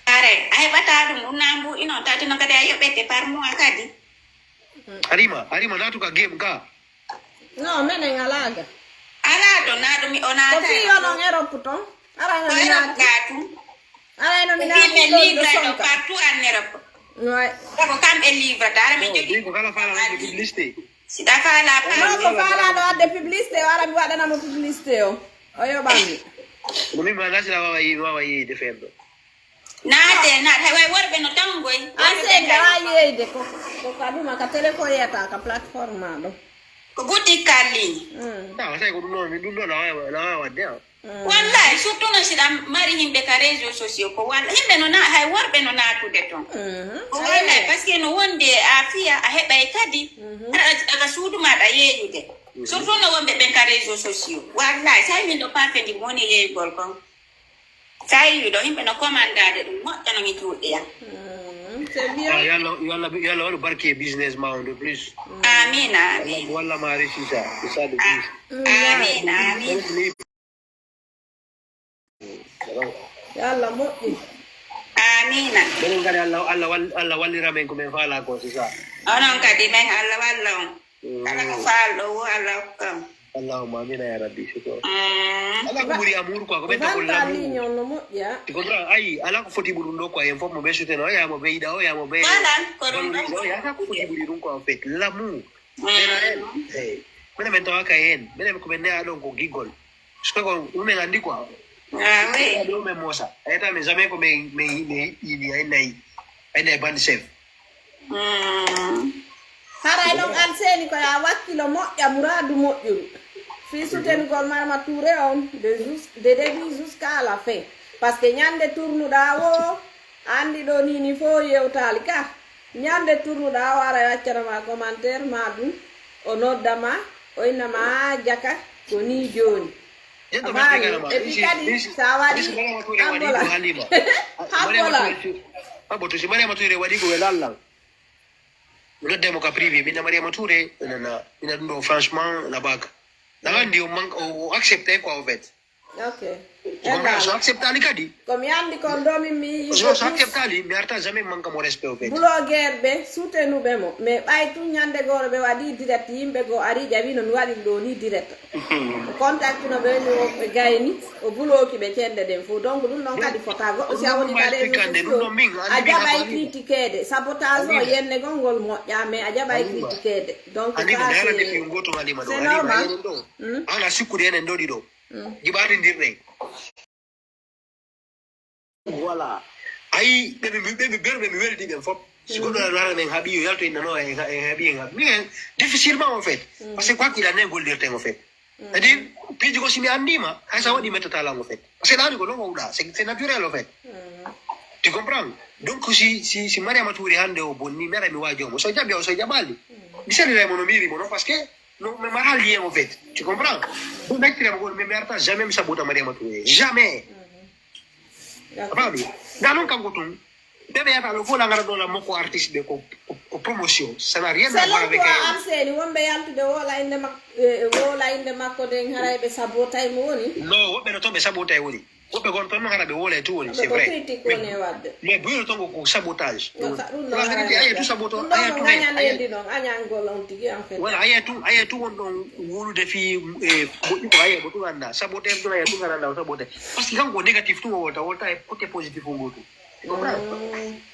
Are a heɓata ɗum ɗum na mbuuɗi noon tawti noon kadi a yoɓete par mois kadi. Arima arima naatu ka game ka. Non, menen alaa ga. Alaa ɗo na ɗum o Ko fii yo non naata. Europe ton. Arano Ko mi Europe naati. Ga tun. Arano mi Ɗi naati ɓe ɗo ɗo livre ɗo sonka. Partout en Europe. Ouais. Ko kamɓe livre ta ara mi Ɗin jogi. ko kala faala waɗde publicité. Siɗa faala Non, faala. ko faalaɗo adde publicité o ara mi waɗanamo publicité o. O yoɓanmi. Ko min ma nasira wawa yi wawa yeyde feere ɗo. Naate naate hay way worɓe no tangoy. An sen gara yeyde ko ko kaduma ka téléphone yata ka plateforme ma ɗo. Ko boutique en ligne. Mm. Tawa tawi ko ɗum ɗo min ɗum ɗo na wawa na wawa waɗde a. Wallahi surtout no siɗa mari yimɓe ka réseau sociaux ko walla yimɓe no na hay worɓe no naatude ton. Mhm. Ko wallahi parce que no wonde a fiya a heɓay kadi aɗa suudu maɗa yeeyude. Surtout no wonɓe ɓen ka réseau sociaux wallahi sa min ɗo pafe ndi moni yeeygol kon. Sa yiwi ɗo yimɓe no commandade ɗum moƴƴa no mi juuɗeya. Mm, c'est Ah, bien. yalla yalla yalla waɗu barke e business ma on de plus. Amina amin. Walla ma réussita. C'est ça de plus. Amina amin. Yalla moƴƴi. Amina. Minen kadi Allah Allah wall- Allah wallira men ko min faala ko c'est ça. Onon kadi men Allah walla on. Kala ko faalɗo wo Allah hokkam. Allahumma amina ya rabbi shukran. Mm. Ala ko ɓuri amour quoi ko ɓen tagol Vanta l'amour. Lignon no moƴƴa. Tu comprends? Ayi ala ko foti ɓuri ɗum ɗo quoi il faut mo ɓe soutien o yaya mo ɓe yiɗa o yaya mo ɓe Voilà ko ɗum ɗon. Valoriser o yaya ko foti ɓuri ɗum quoi en fait l'amour. Minen min tawaka heen minen ko min neya ɗon ko giggol. Siko ko ɗumen anndi quoi. Ah oui. Ɗo min moosa ayata min jamais ko min min min yiɗɗini ay nayi ay nayi bande chef. Mm. Haray noon aan seeni ko yo a wakkilo moƴƴa muraadu moƴƴuru fii sutenugol Marma Touré on de jus- de début jusqu'à la fin. Parce que ñande tournuɗaa woo anndi ɗo nii nii fof yewtaali ka. Ñande tournuɗaa o ara accana ma commentaire ma ɗum o nodda ma o inna ma jaka ko nii jooni. Jento Faami. ɓe Et puis kadi sa waɗi ambola. Ambola. Abo to si Mariama Touré waɗi ko welallal. Mi nodde mo ka privé mina Mariama Touré nana mina ɗum ɗo franchement na baka. Na anndi o manque o accepté quoi au fait. Ok. So acceptali kadi. Ko mi anndi kon ɗo min mi So acceptali mi arta jamais manque mo respect au fait. Blogueur ɓe soutenuɓe mo mais ɓay tun ñande gooro ɓe waɗi direct yimɓe goo ari ƴawi no mi waɗi ɗo ni direct. Contact no ɓe ni o ɓe gayni o buloki ɓe cende ɗen fof donc ɗum ɗon kadi fota goɗɗo si a woni ka réseau sociaux a jaɓay critiquede sabotage o yenne gol ngol moƴƴa mais a jaɓay critiquede donc Halima mi arande fi goto Halima ɗo c'est Halima normal. Enen ɗo ala sikkude enen ɗo ɗiɗo jiɓaɗindirɗe. Voilà. Ayi ɓeɓe mi ɓeɓe berɓe mi weldi ɓen fof si goɗɗo aɗa wara men haaɓi yo yalto innano en haaɓi en haaɓi minen difficilement en fait parce que ko hakkille annen gollirten en fait c'est-à-dire piiji ko si mi anndima hay sa waɗi mettata lan en fait parce que ɗani ko non wawɗa c'est c'est naturel en fait tu comprends donc si si si Mariama Touré hannde o bonni mi ara mi waajo mo so jaɓi o so jaɓali mi salliray mo no miiri mo non parce que non mais ma haaldi en en fait tu comprends ɗum naccirema gol mais mi arta jamais mi sabota Mariama Touré jamais a faami nda noon kanko tun ɓe ɓe yata ɗo fof la ngara ɗo la makko artiste ɓe ko ko- ko promotion ça n'a rien à C'est voir long avec quoi euh, Arseni wonɓe yaltude wola innde makko wola innde makko nden haray ɓe sabotay mo woni. Non woɓɓe no toon ɓe sabotay woni woɓɓe gon toon no hara ɓe woolay tun woni c'est Ko vrai critique woni e wadde. Mais bureau toon ko ko sabotage Ɗum ɗo Wala kadi ɓe aya tun saboto ɗum aya ɗo tun ko hay gañanendi noon añangol on tigi en fait. Wala aya tun aya tun won ɗon wulude fi moƴƴi ko aya ko tun annda saboteur tun aya tun hara annda o saboteur parce que kanko négatif tun o wolta wolta e côté positif o ngotu. Comprends?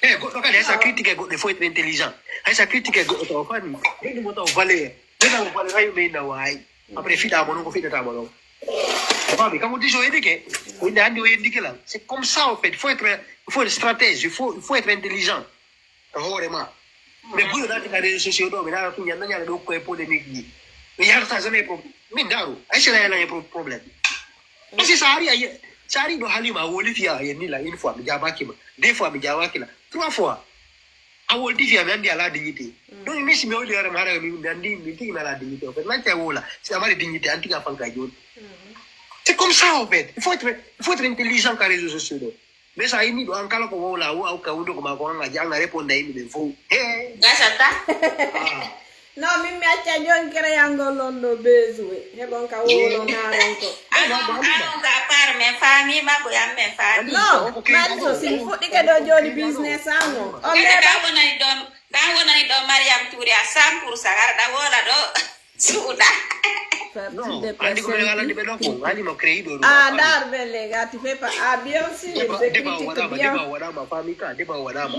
E goɗɗo kadi hay sa critique goɗɗo faut être intelligent. Hay sa critique goɗɗo taw fani ɓeydi mo taw valeur ɓeyda mo valeur hay ɓeyda waay après fiɗa mo non ko fiɗata mo non. Faami kanko diso edike ko inde hannde o yeddike lan c'est comme ça en fait il faut être il faut être stratège il faut il faut être intelligent e hoore ma mais buyo naati ka réseau sociaux ɗo ɓe naata tun ñanna ñaɗa ɗo koye polémique ji ɓe yahatata jamais problème min daaru ay sena yalani problème Parce que ça arrive, ça arrive ɗo Halima, a woli fiya, a yenni la une fois, mi jaabaki ma. Deux fois, mi jaabaki la. Trois fois. A woli fiya, mi andi ala dignité. Donc, mi si mi woli hoore ma, hara mi, mi andi, mi tigi mi ala dignité. En fait, lanti a wola, si a mari dignité, anti ka fanka joni. C'est comme ça, en fait. Il faut être, il faut être intelligent ka réseaux sociaux ɗo. Mais ça, ini ɗo an kala ko wowla, wo aw ka wundo ko ma ko an a janga réponde yimɓe ɓen fof. He. Gasata. Ah. Non, min mi acca jon créangol on ɗo besoin. Heɓon ka wowlon haron ko. Ano, ano ka par men famille makko yam men famille. Non, mari so si mi fuɗɗike ɗo joni business an o. On Kede neɓa ɗan wonani ɗon, ɗan wonani ɗon Mariam Touré à cent pour cent. Ara ɗan wola ɗo suuɗa. Non, andi ko ɓe alande ɓe ɗo ko, ani mo créé ɗo. Ah, dar belle gars, tu fais pas. Ah, bien sûr, Débat, c'est débat critique waɗama, bien. Débat waɗama, famille ka, débat waɗama.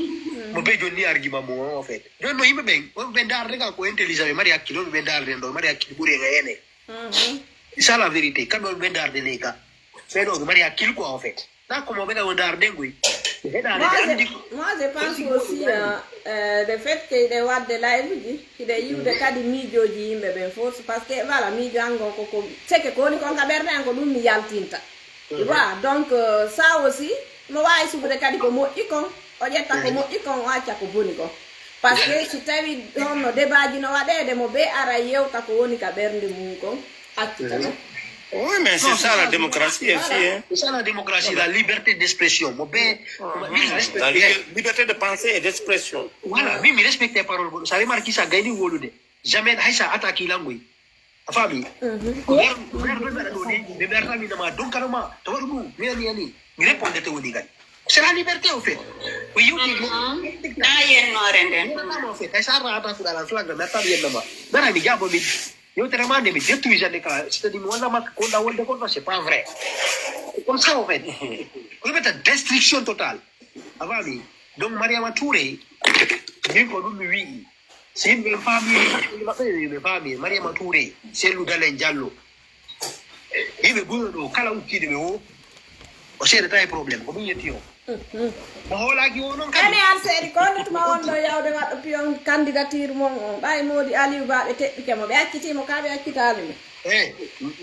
Mo be jonni argument mo en fait. Joni no yimɓe ɓen, on ɓe darde ka ko intelligent, ɓe mari hakkille, on ɓe darde ɗo, ɓe mari hakkille ɓuri en ene. Mhm. C'est ça la vérité. Kamɓe on ɓe darde ley ka. Ɓe ɗo ɓe mari hakkille quoi en fait. Na ko mo ɓe ɗa o darde ngoy. Ɓe heɗade Moi, ɓe andi. je, moi, je pense aussi euh, euh, le fait que hiɗe wadde live ji, hiɗe yiwde kadi miijoji yimɓe ɓen fof, parce que voilà, miijo an gon koko seke ko woni kon ka ɓerde an ko ɗum mi yaltinta. Wa donc euh, ça aussi, mo wawi suɓude kadi ko moƴƴi kon, o ƴetta ko moƴƴi kon, o acca ko boni kon. Parce que si tawi honno débat ji no waɗede, mo be ara yewta ko woni ka ɓernde mum kon, accita ɗum. Oui, mais c'est ça la démocratie aussi. Hein. C'est ça la démocratie, la liberté d'expression. Mo be, La li- liberté de pensée et d'expression. Voilà, mi mi respecte parole goɗɗo. Sa remarque sa gayni wolude. Jamais hay sa attaque langoy. A faami? Ko ɓe ɓe ɓe ɓe ɗo ni, ɓe ɓe arta mi nama donc kala ma to waɗu ɗum, mi ani ani. Mi répondete woni gay. C'est la liberté au fait. Ko yewti Na yennore nden. Yennama en fait. Hay sa arta attaque ɗa la flagrant, mi arta mi yennama. Dara mi jabo mi. Yewtere ma nde mi détruisande ka, c'est-à-dire mi wallama ko ɗa wolde kon, c'est pas vrai. Comme ça en fait. Ko ɓe ta destruction totale. A faami? Donc Mariama Touré, min ko ɗum mi wi'i. Si yimɓe faami, maɓɓe ɓe faami, Mariama Touré, Cellou Dalein Diallo. Yimɓe buno ɗo kala ukkiiɗo ɓe o, o seedata e problème, ko ɗum yetti o. Mo hoolaaki o noon kadi. Ene an seedi ko nde tuma on ɗo yawde waɗɗo piyon candidature mon on, ɓay moodi Aliou Ba ɓe teɓɓike mo, ɓe acciti mo ka ɓe accitaali mo. Eh,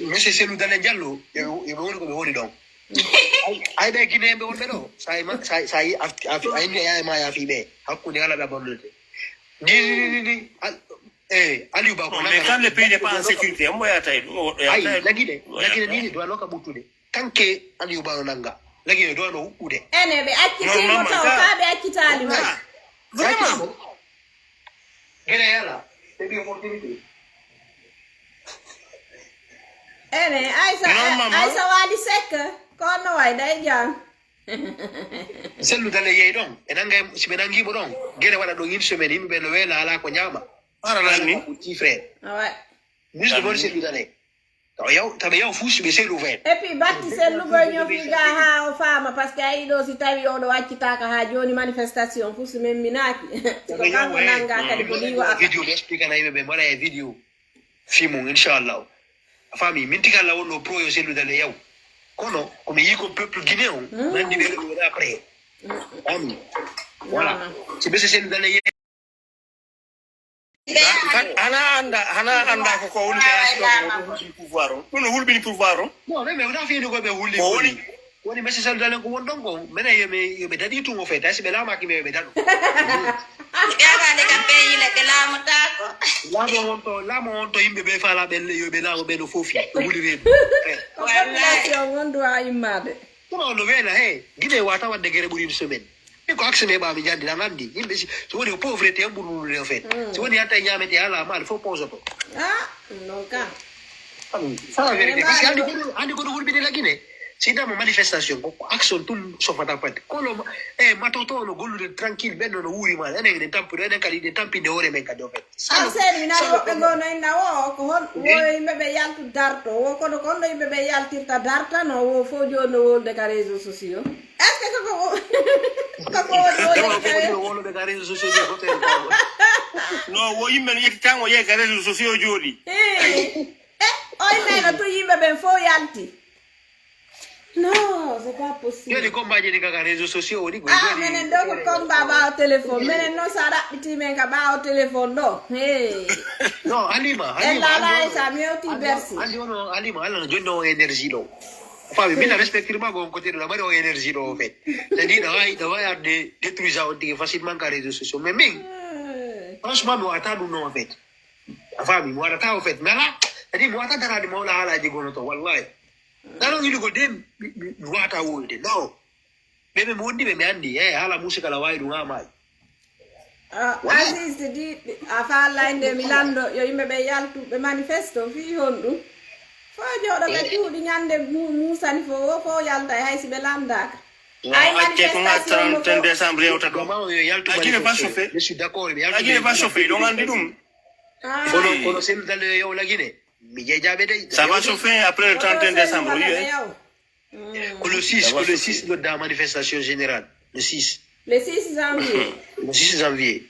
monsieur Cellou Dalein Diallo, yoɓe woni ko ɓe woni ɗon. Ay ɓe Guinéen ɓe wonɓe ɗo, sa yi ma, sa yi, sa yi, a inni a yaay ma yaafi ɓe, hakkunde kala ɓe bonnete. Ni, ni, ni, ni, ni, al- eh, Aliou Ba ko Non, mais quand le pays n'est pas en sécurité, on va y attaquer. On va y Ay, attaquer. lagine, lagine ni, ni, doit no ka ɓuttude. Kanke Aliou Ba no nanga, lagine doit no huɓɓude. Ene ɓe accitiimo taw ka ɓe accitaali mo. Vraiment. Gere yala, ɓe ɓi opportunité. Ene, Aïssa, Non, maman. Aïssa Wali Seck, ko no way day jang. Cellou Dalein yeey ɗon, e nanga, si ɓe nangimo ɗon, gere waɗa ɗon une semaine, yimɓe ɓe no weela ala ko ñaama. Ara lanni. Ko petit frère. Awa. Mise de bonne Cellou Dalein. Tawa yaw, tawa yaw fuu si ɓe Cellou fen. Et puis batti sellugoy ñofi ga ha o faama, parce que ayi ɗo si tawi oɗo accitaka ha joni manifestation fuu si memminaki. Ko kanko nanga kadi ko liwa aka. Vidéo ɓe explique na yimɓe ɓe mbaɗa e vidéo. Fi mum, inchallah. A faami, min tigi Allah wonno pro yo Cellou Dalein yaw. Kono, ko mi yii ko peuple guinéen on, nandi ɓe ɗo après. Ami. Voilà. Si ɓe se Cellou Dalein yeey. Hana anda, hana anda ko ko woni ɓe asino ko ɗum hulɓini pouvoir on. Ɗum no hulɓini pouvoir on. Non, mais mi wona fiini ko ɓe hulli. Ko woni? Woni monsieur Cellou Dalein ko won ɗon ko, minen yo ɓe, yo ɓe daɗi tun o fait, si ɓe laamaaki men yo ɓe daɗo. Ɓe ɓe alaa le kam ɓe yile ɓe laamotaako. Laamu on to, laamu on to yimɓe ɓe faala ɓe yo ɓe laamo ɓe no fofi, ɓe wuli reedu. Ko population on doit immade. Kono on no weela he, gide wata wadde gere ɓuri une semaine. Min ko axe me ɓaami jandi, an andi, yimɓe si, so woni ko pauvreté on ɓuri wulude o fait. So woni hanta e ñamete ala maali fof posoto. Ah, non ka. Sala vérité, parce que andi kono, andi kono hulɓini la Guinée. Si dama manifestation, ko action tum sofata pat. Kono e matoto no gollude tranquille, ɓen no wuuri ma, enen eɗen tampiro, enen kadi eɗen tampinde hoore men kadi o fait. An seeni mi nani woɓɓe goo no inna wo ko hon wo yimɓe ɓe yaltu darto wo kono kon no yimɓe ɓe yaltirta darta no wo fof joni no wolude ka réseau sociaux. Est ce que koko koko woni wolude ka réseau Wolude ka réseau sociaux ɗi fof en kawo. No, wo yimɓe no yetti tan o yehi ka réseau sociaux jooɗi. Eh, o innayno to yimɓe ɓen fof yalti. Non, c'est pas possible. Joni combat jeni kaka réseau sociaux woni ko Ah, menen ɗo ko combat ɓaawo téléphone. Menen noon sa ɗaɓɓiti men ka ɓaawo téléphone ɗo. Hey. Non, Halima, En Halima. lala e sa mi hewti bersi. Andi ono Halima, Allah no jonni o énergie ɗo. A faami, min a respectir ma ko on côté ɗo, a mari on énergie ɗo, en fait. C'est-à-dire, ɗa wawi, ɗa wawi arde détruisa on tigi facilement ka réseaux sociaux. Mais min, franchement, mi wata ɗum non, en fait. A faami, mi waɗata, en fait. Mais là, c'est-à-dire, mi wata darade mawla haalaji gono to, wallahi. Ɗaɗon ilugo de, mi, mi, mi wata wowlude, non. Ɓe ɓe mi wondi ɓe mi andi, eh, haala Moussa kala wawi ɗum ha maayi. Ah, Aziz di a faalay nde mi lando yo yimɓe ɓe yaltu ɓe manifesto fii honɗum? Fo jooɗo ɓe cuuɗi ñande mu- muusani fo wo fo yaltay hay si ɓe landaka. Ay Acce ko ngal manifestation mo trente et un fo- décembre yewta ɗo. Vraiment, yo yaltu Aguine pas manifester. Chauffé. Je suis d'accord, mi yaltu Aguine pas manifester. Chauffé, ɗo nganndi ɗum. Ah, Kono, kono sen dalle yo yawla Guinée. Mi jeejaɓe dey. Ça va chauffer après le trente et un décembre, oui. Hein. Yaw. Ko le six, ko le six nodda manifestation générale. Le six. Le six janvier. Le six janvier.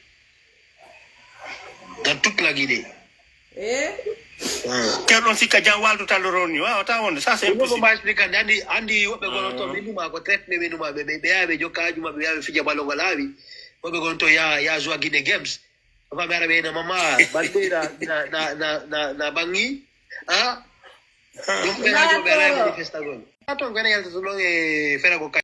Dans toute la Guinée. Eh? Hein. Ceerno ɗon sikka jam waltu tan ɗo ronni wawata wonde ça c'est Ɗum ko impossible. Mba expliquer andi andi woɓɓe gono to ɓe numa ko traitement ɓe numa ɓe ɓe ɓe yaha ɓe jokka haaju maɓɓe ɓe yaha ɓe fija ballon ngal laawi. Woɓɓe gono to ya ya joua Guinée Games. Papa mi ara ɓe na mama bande na na na na na na bangi. Ah. Donc ɓe na joɓe ala manifestagol. Aton gana yalta to ɗon e fera ko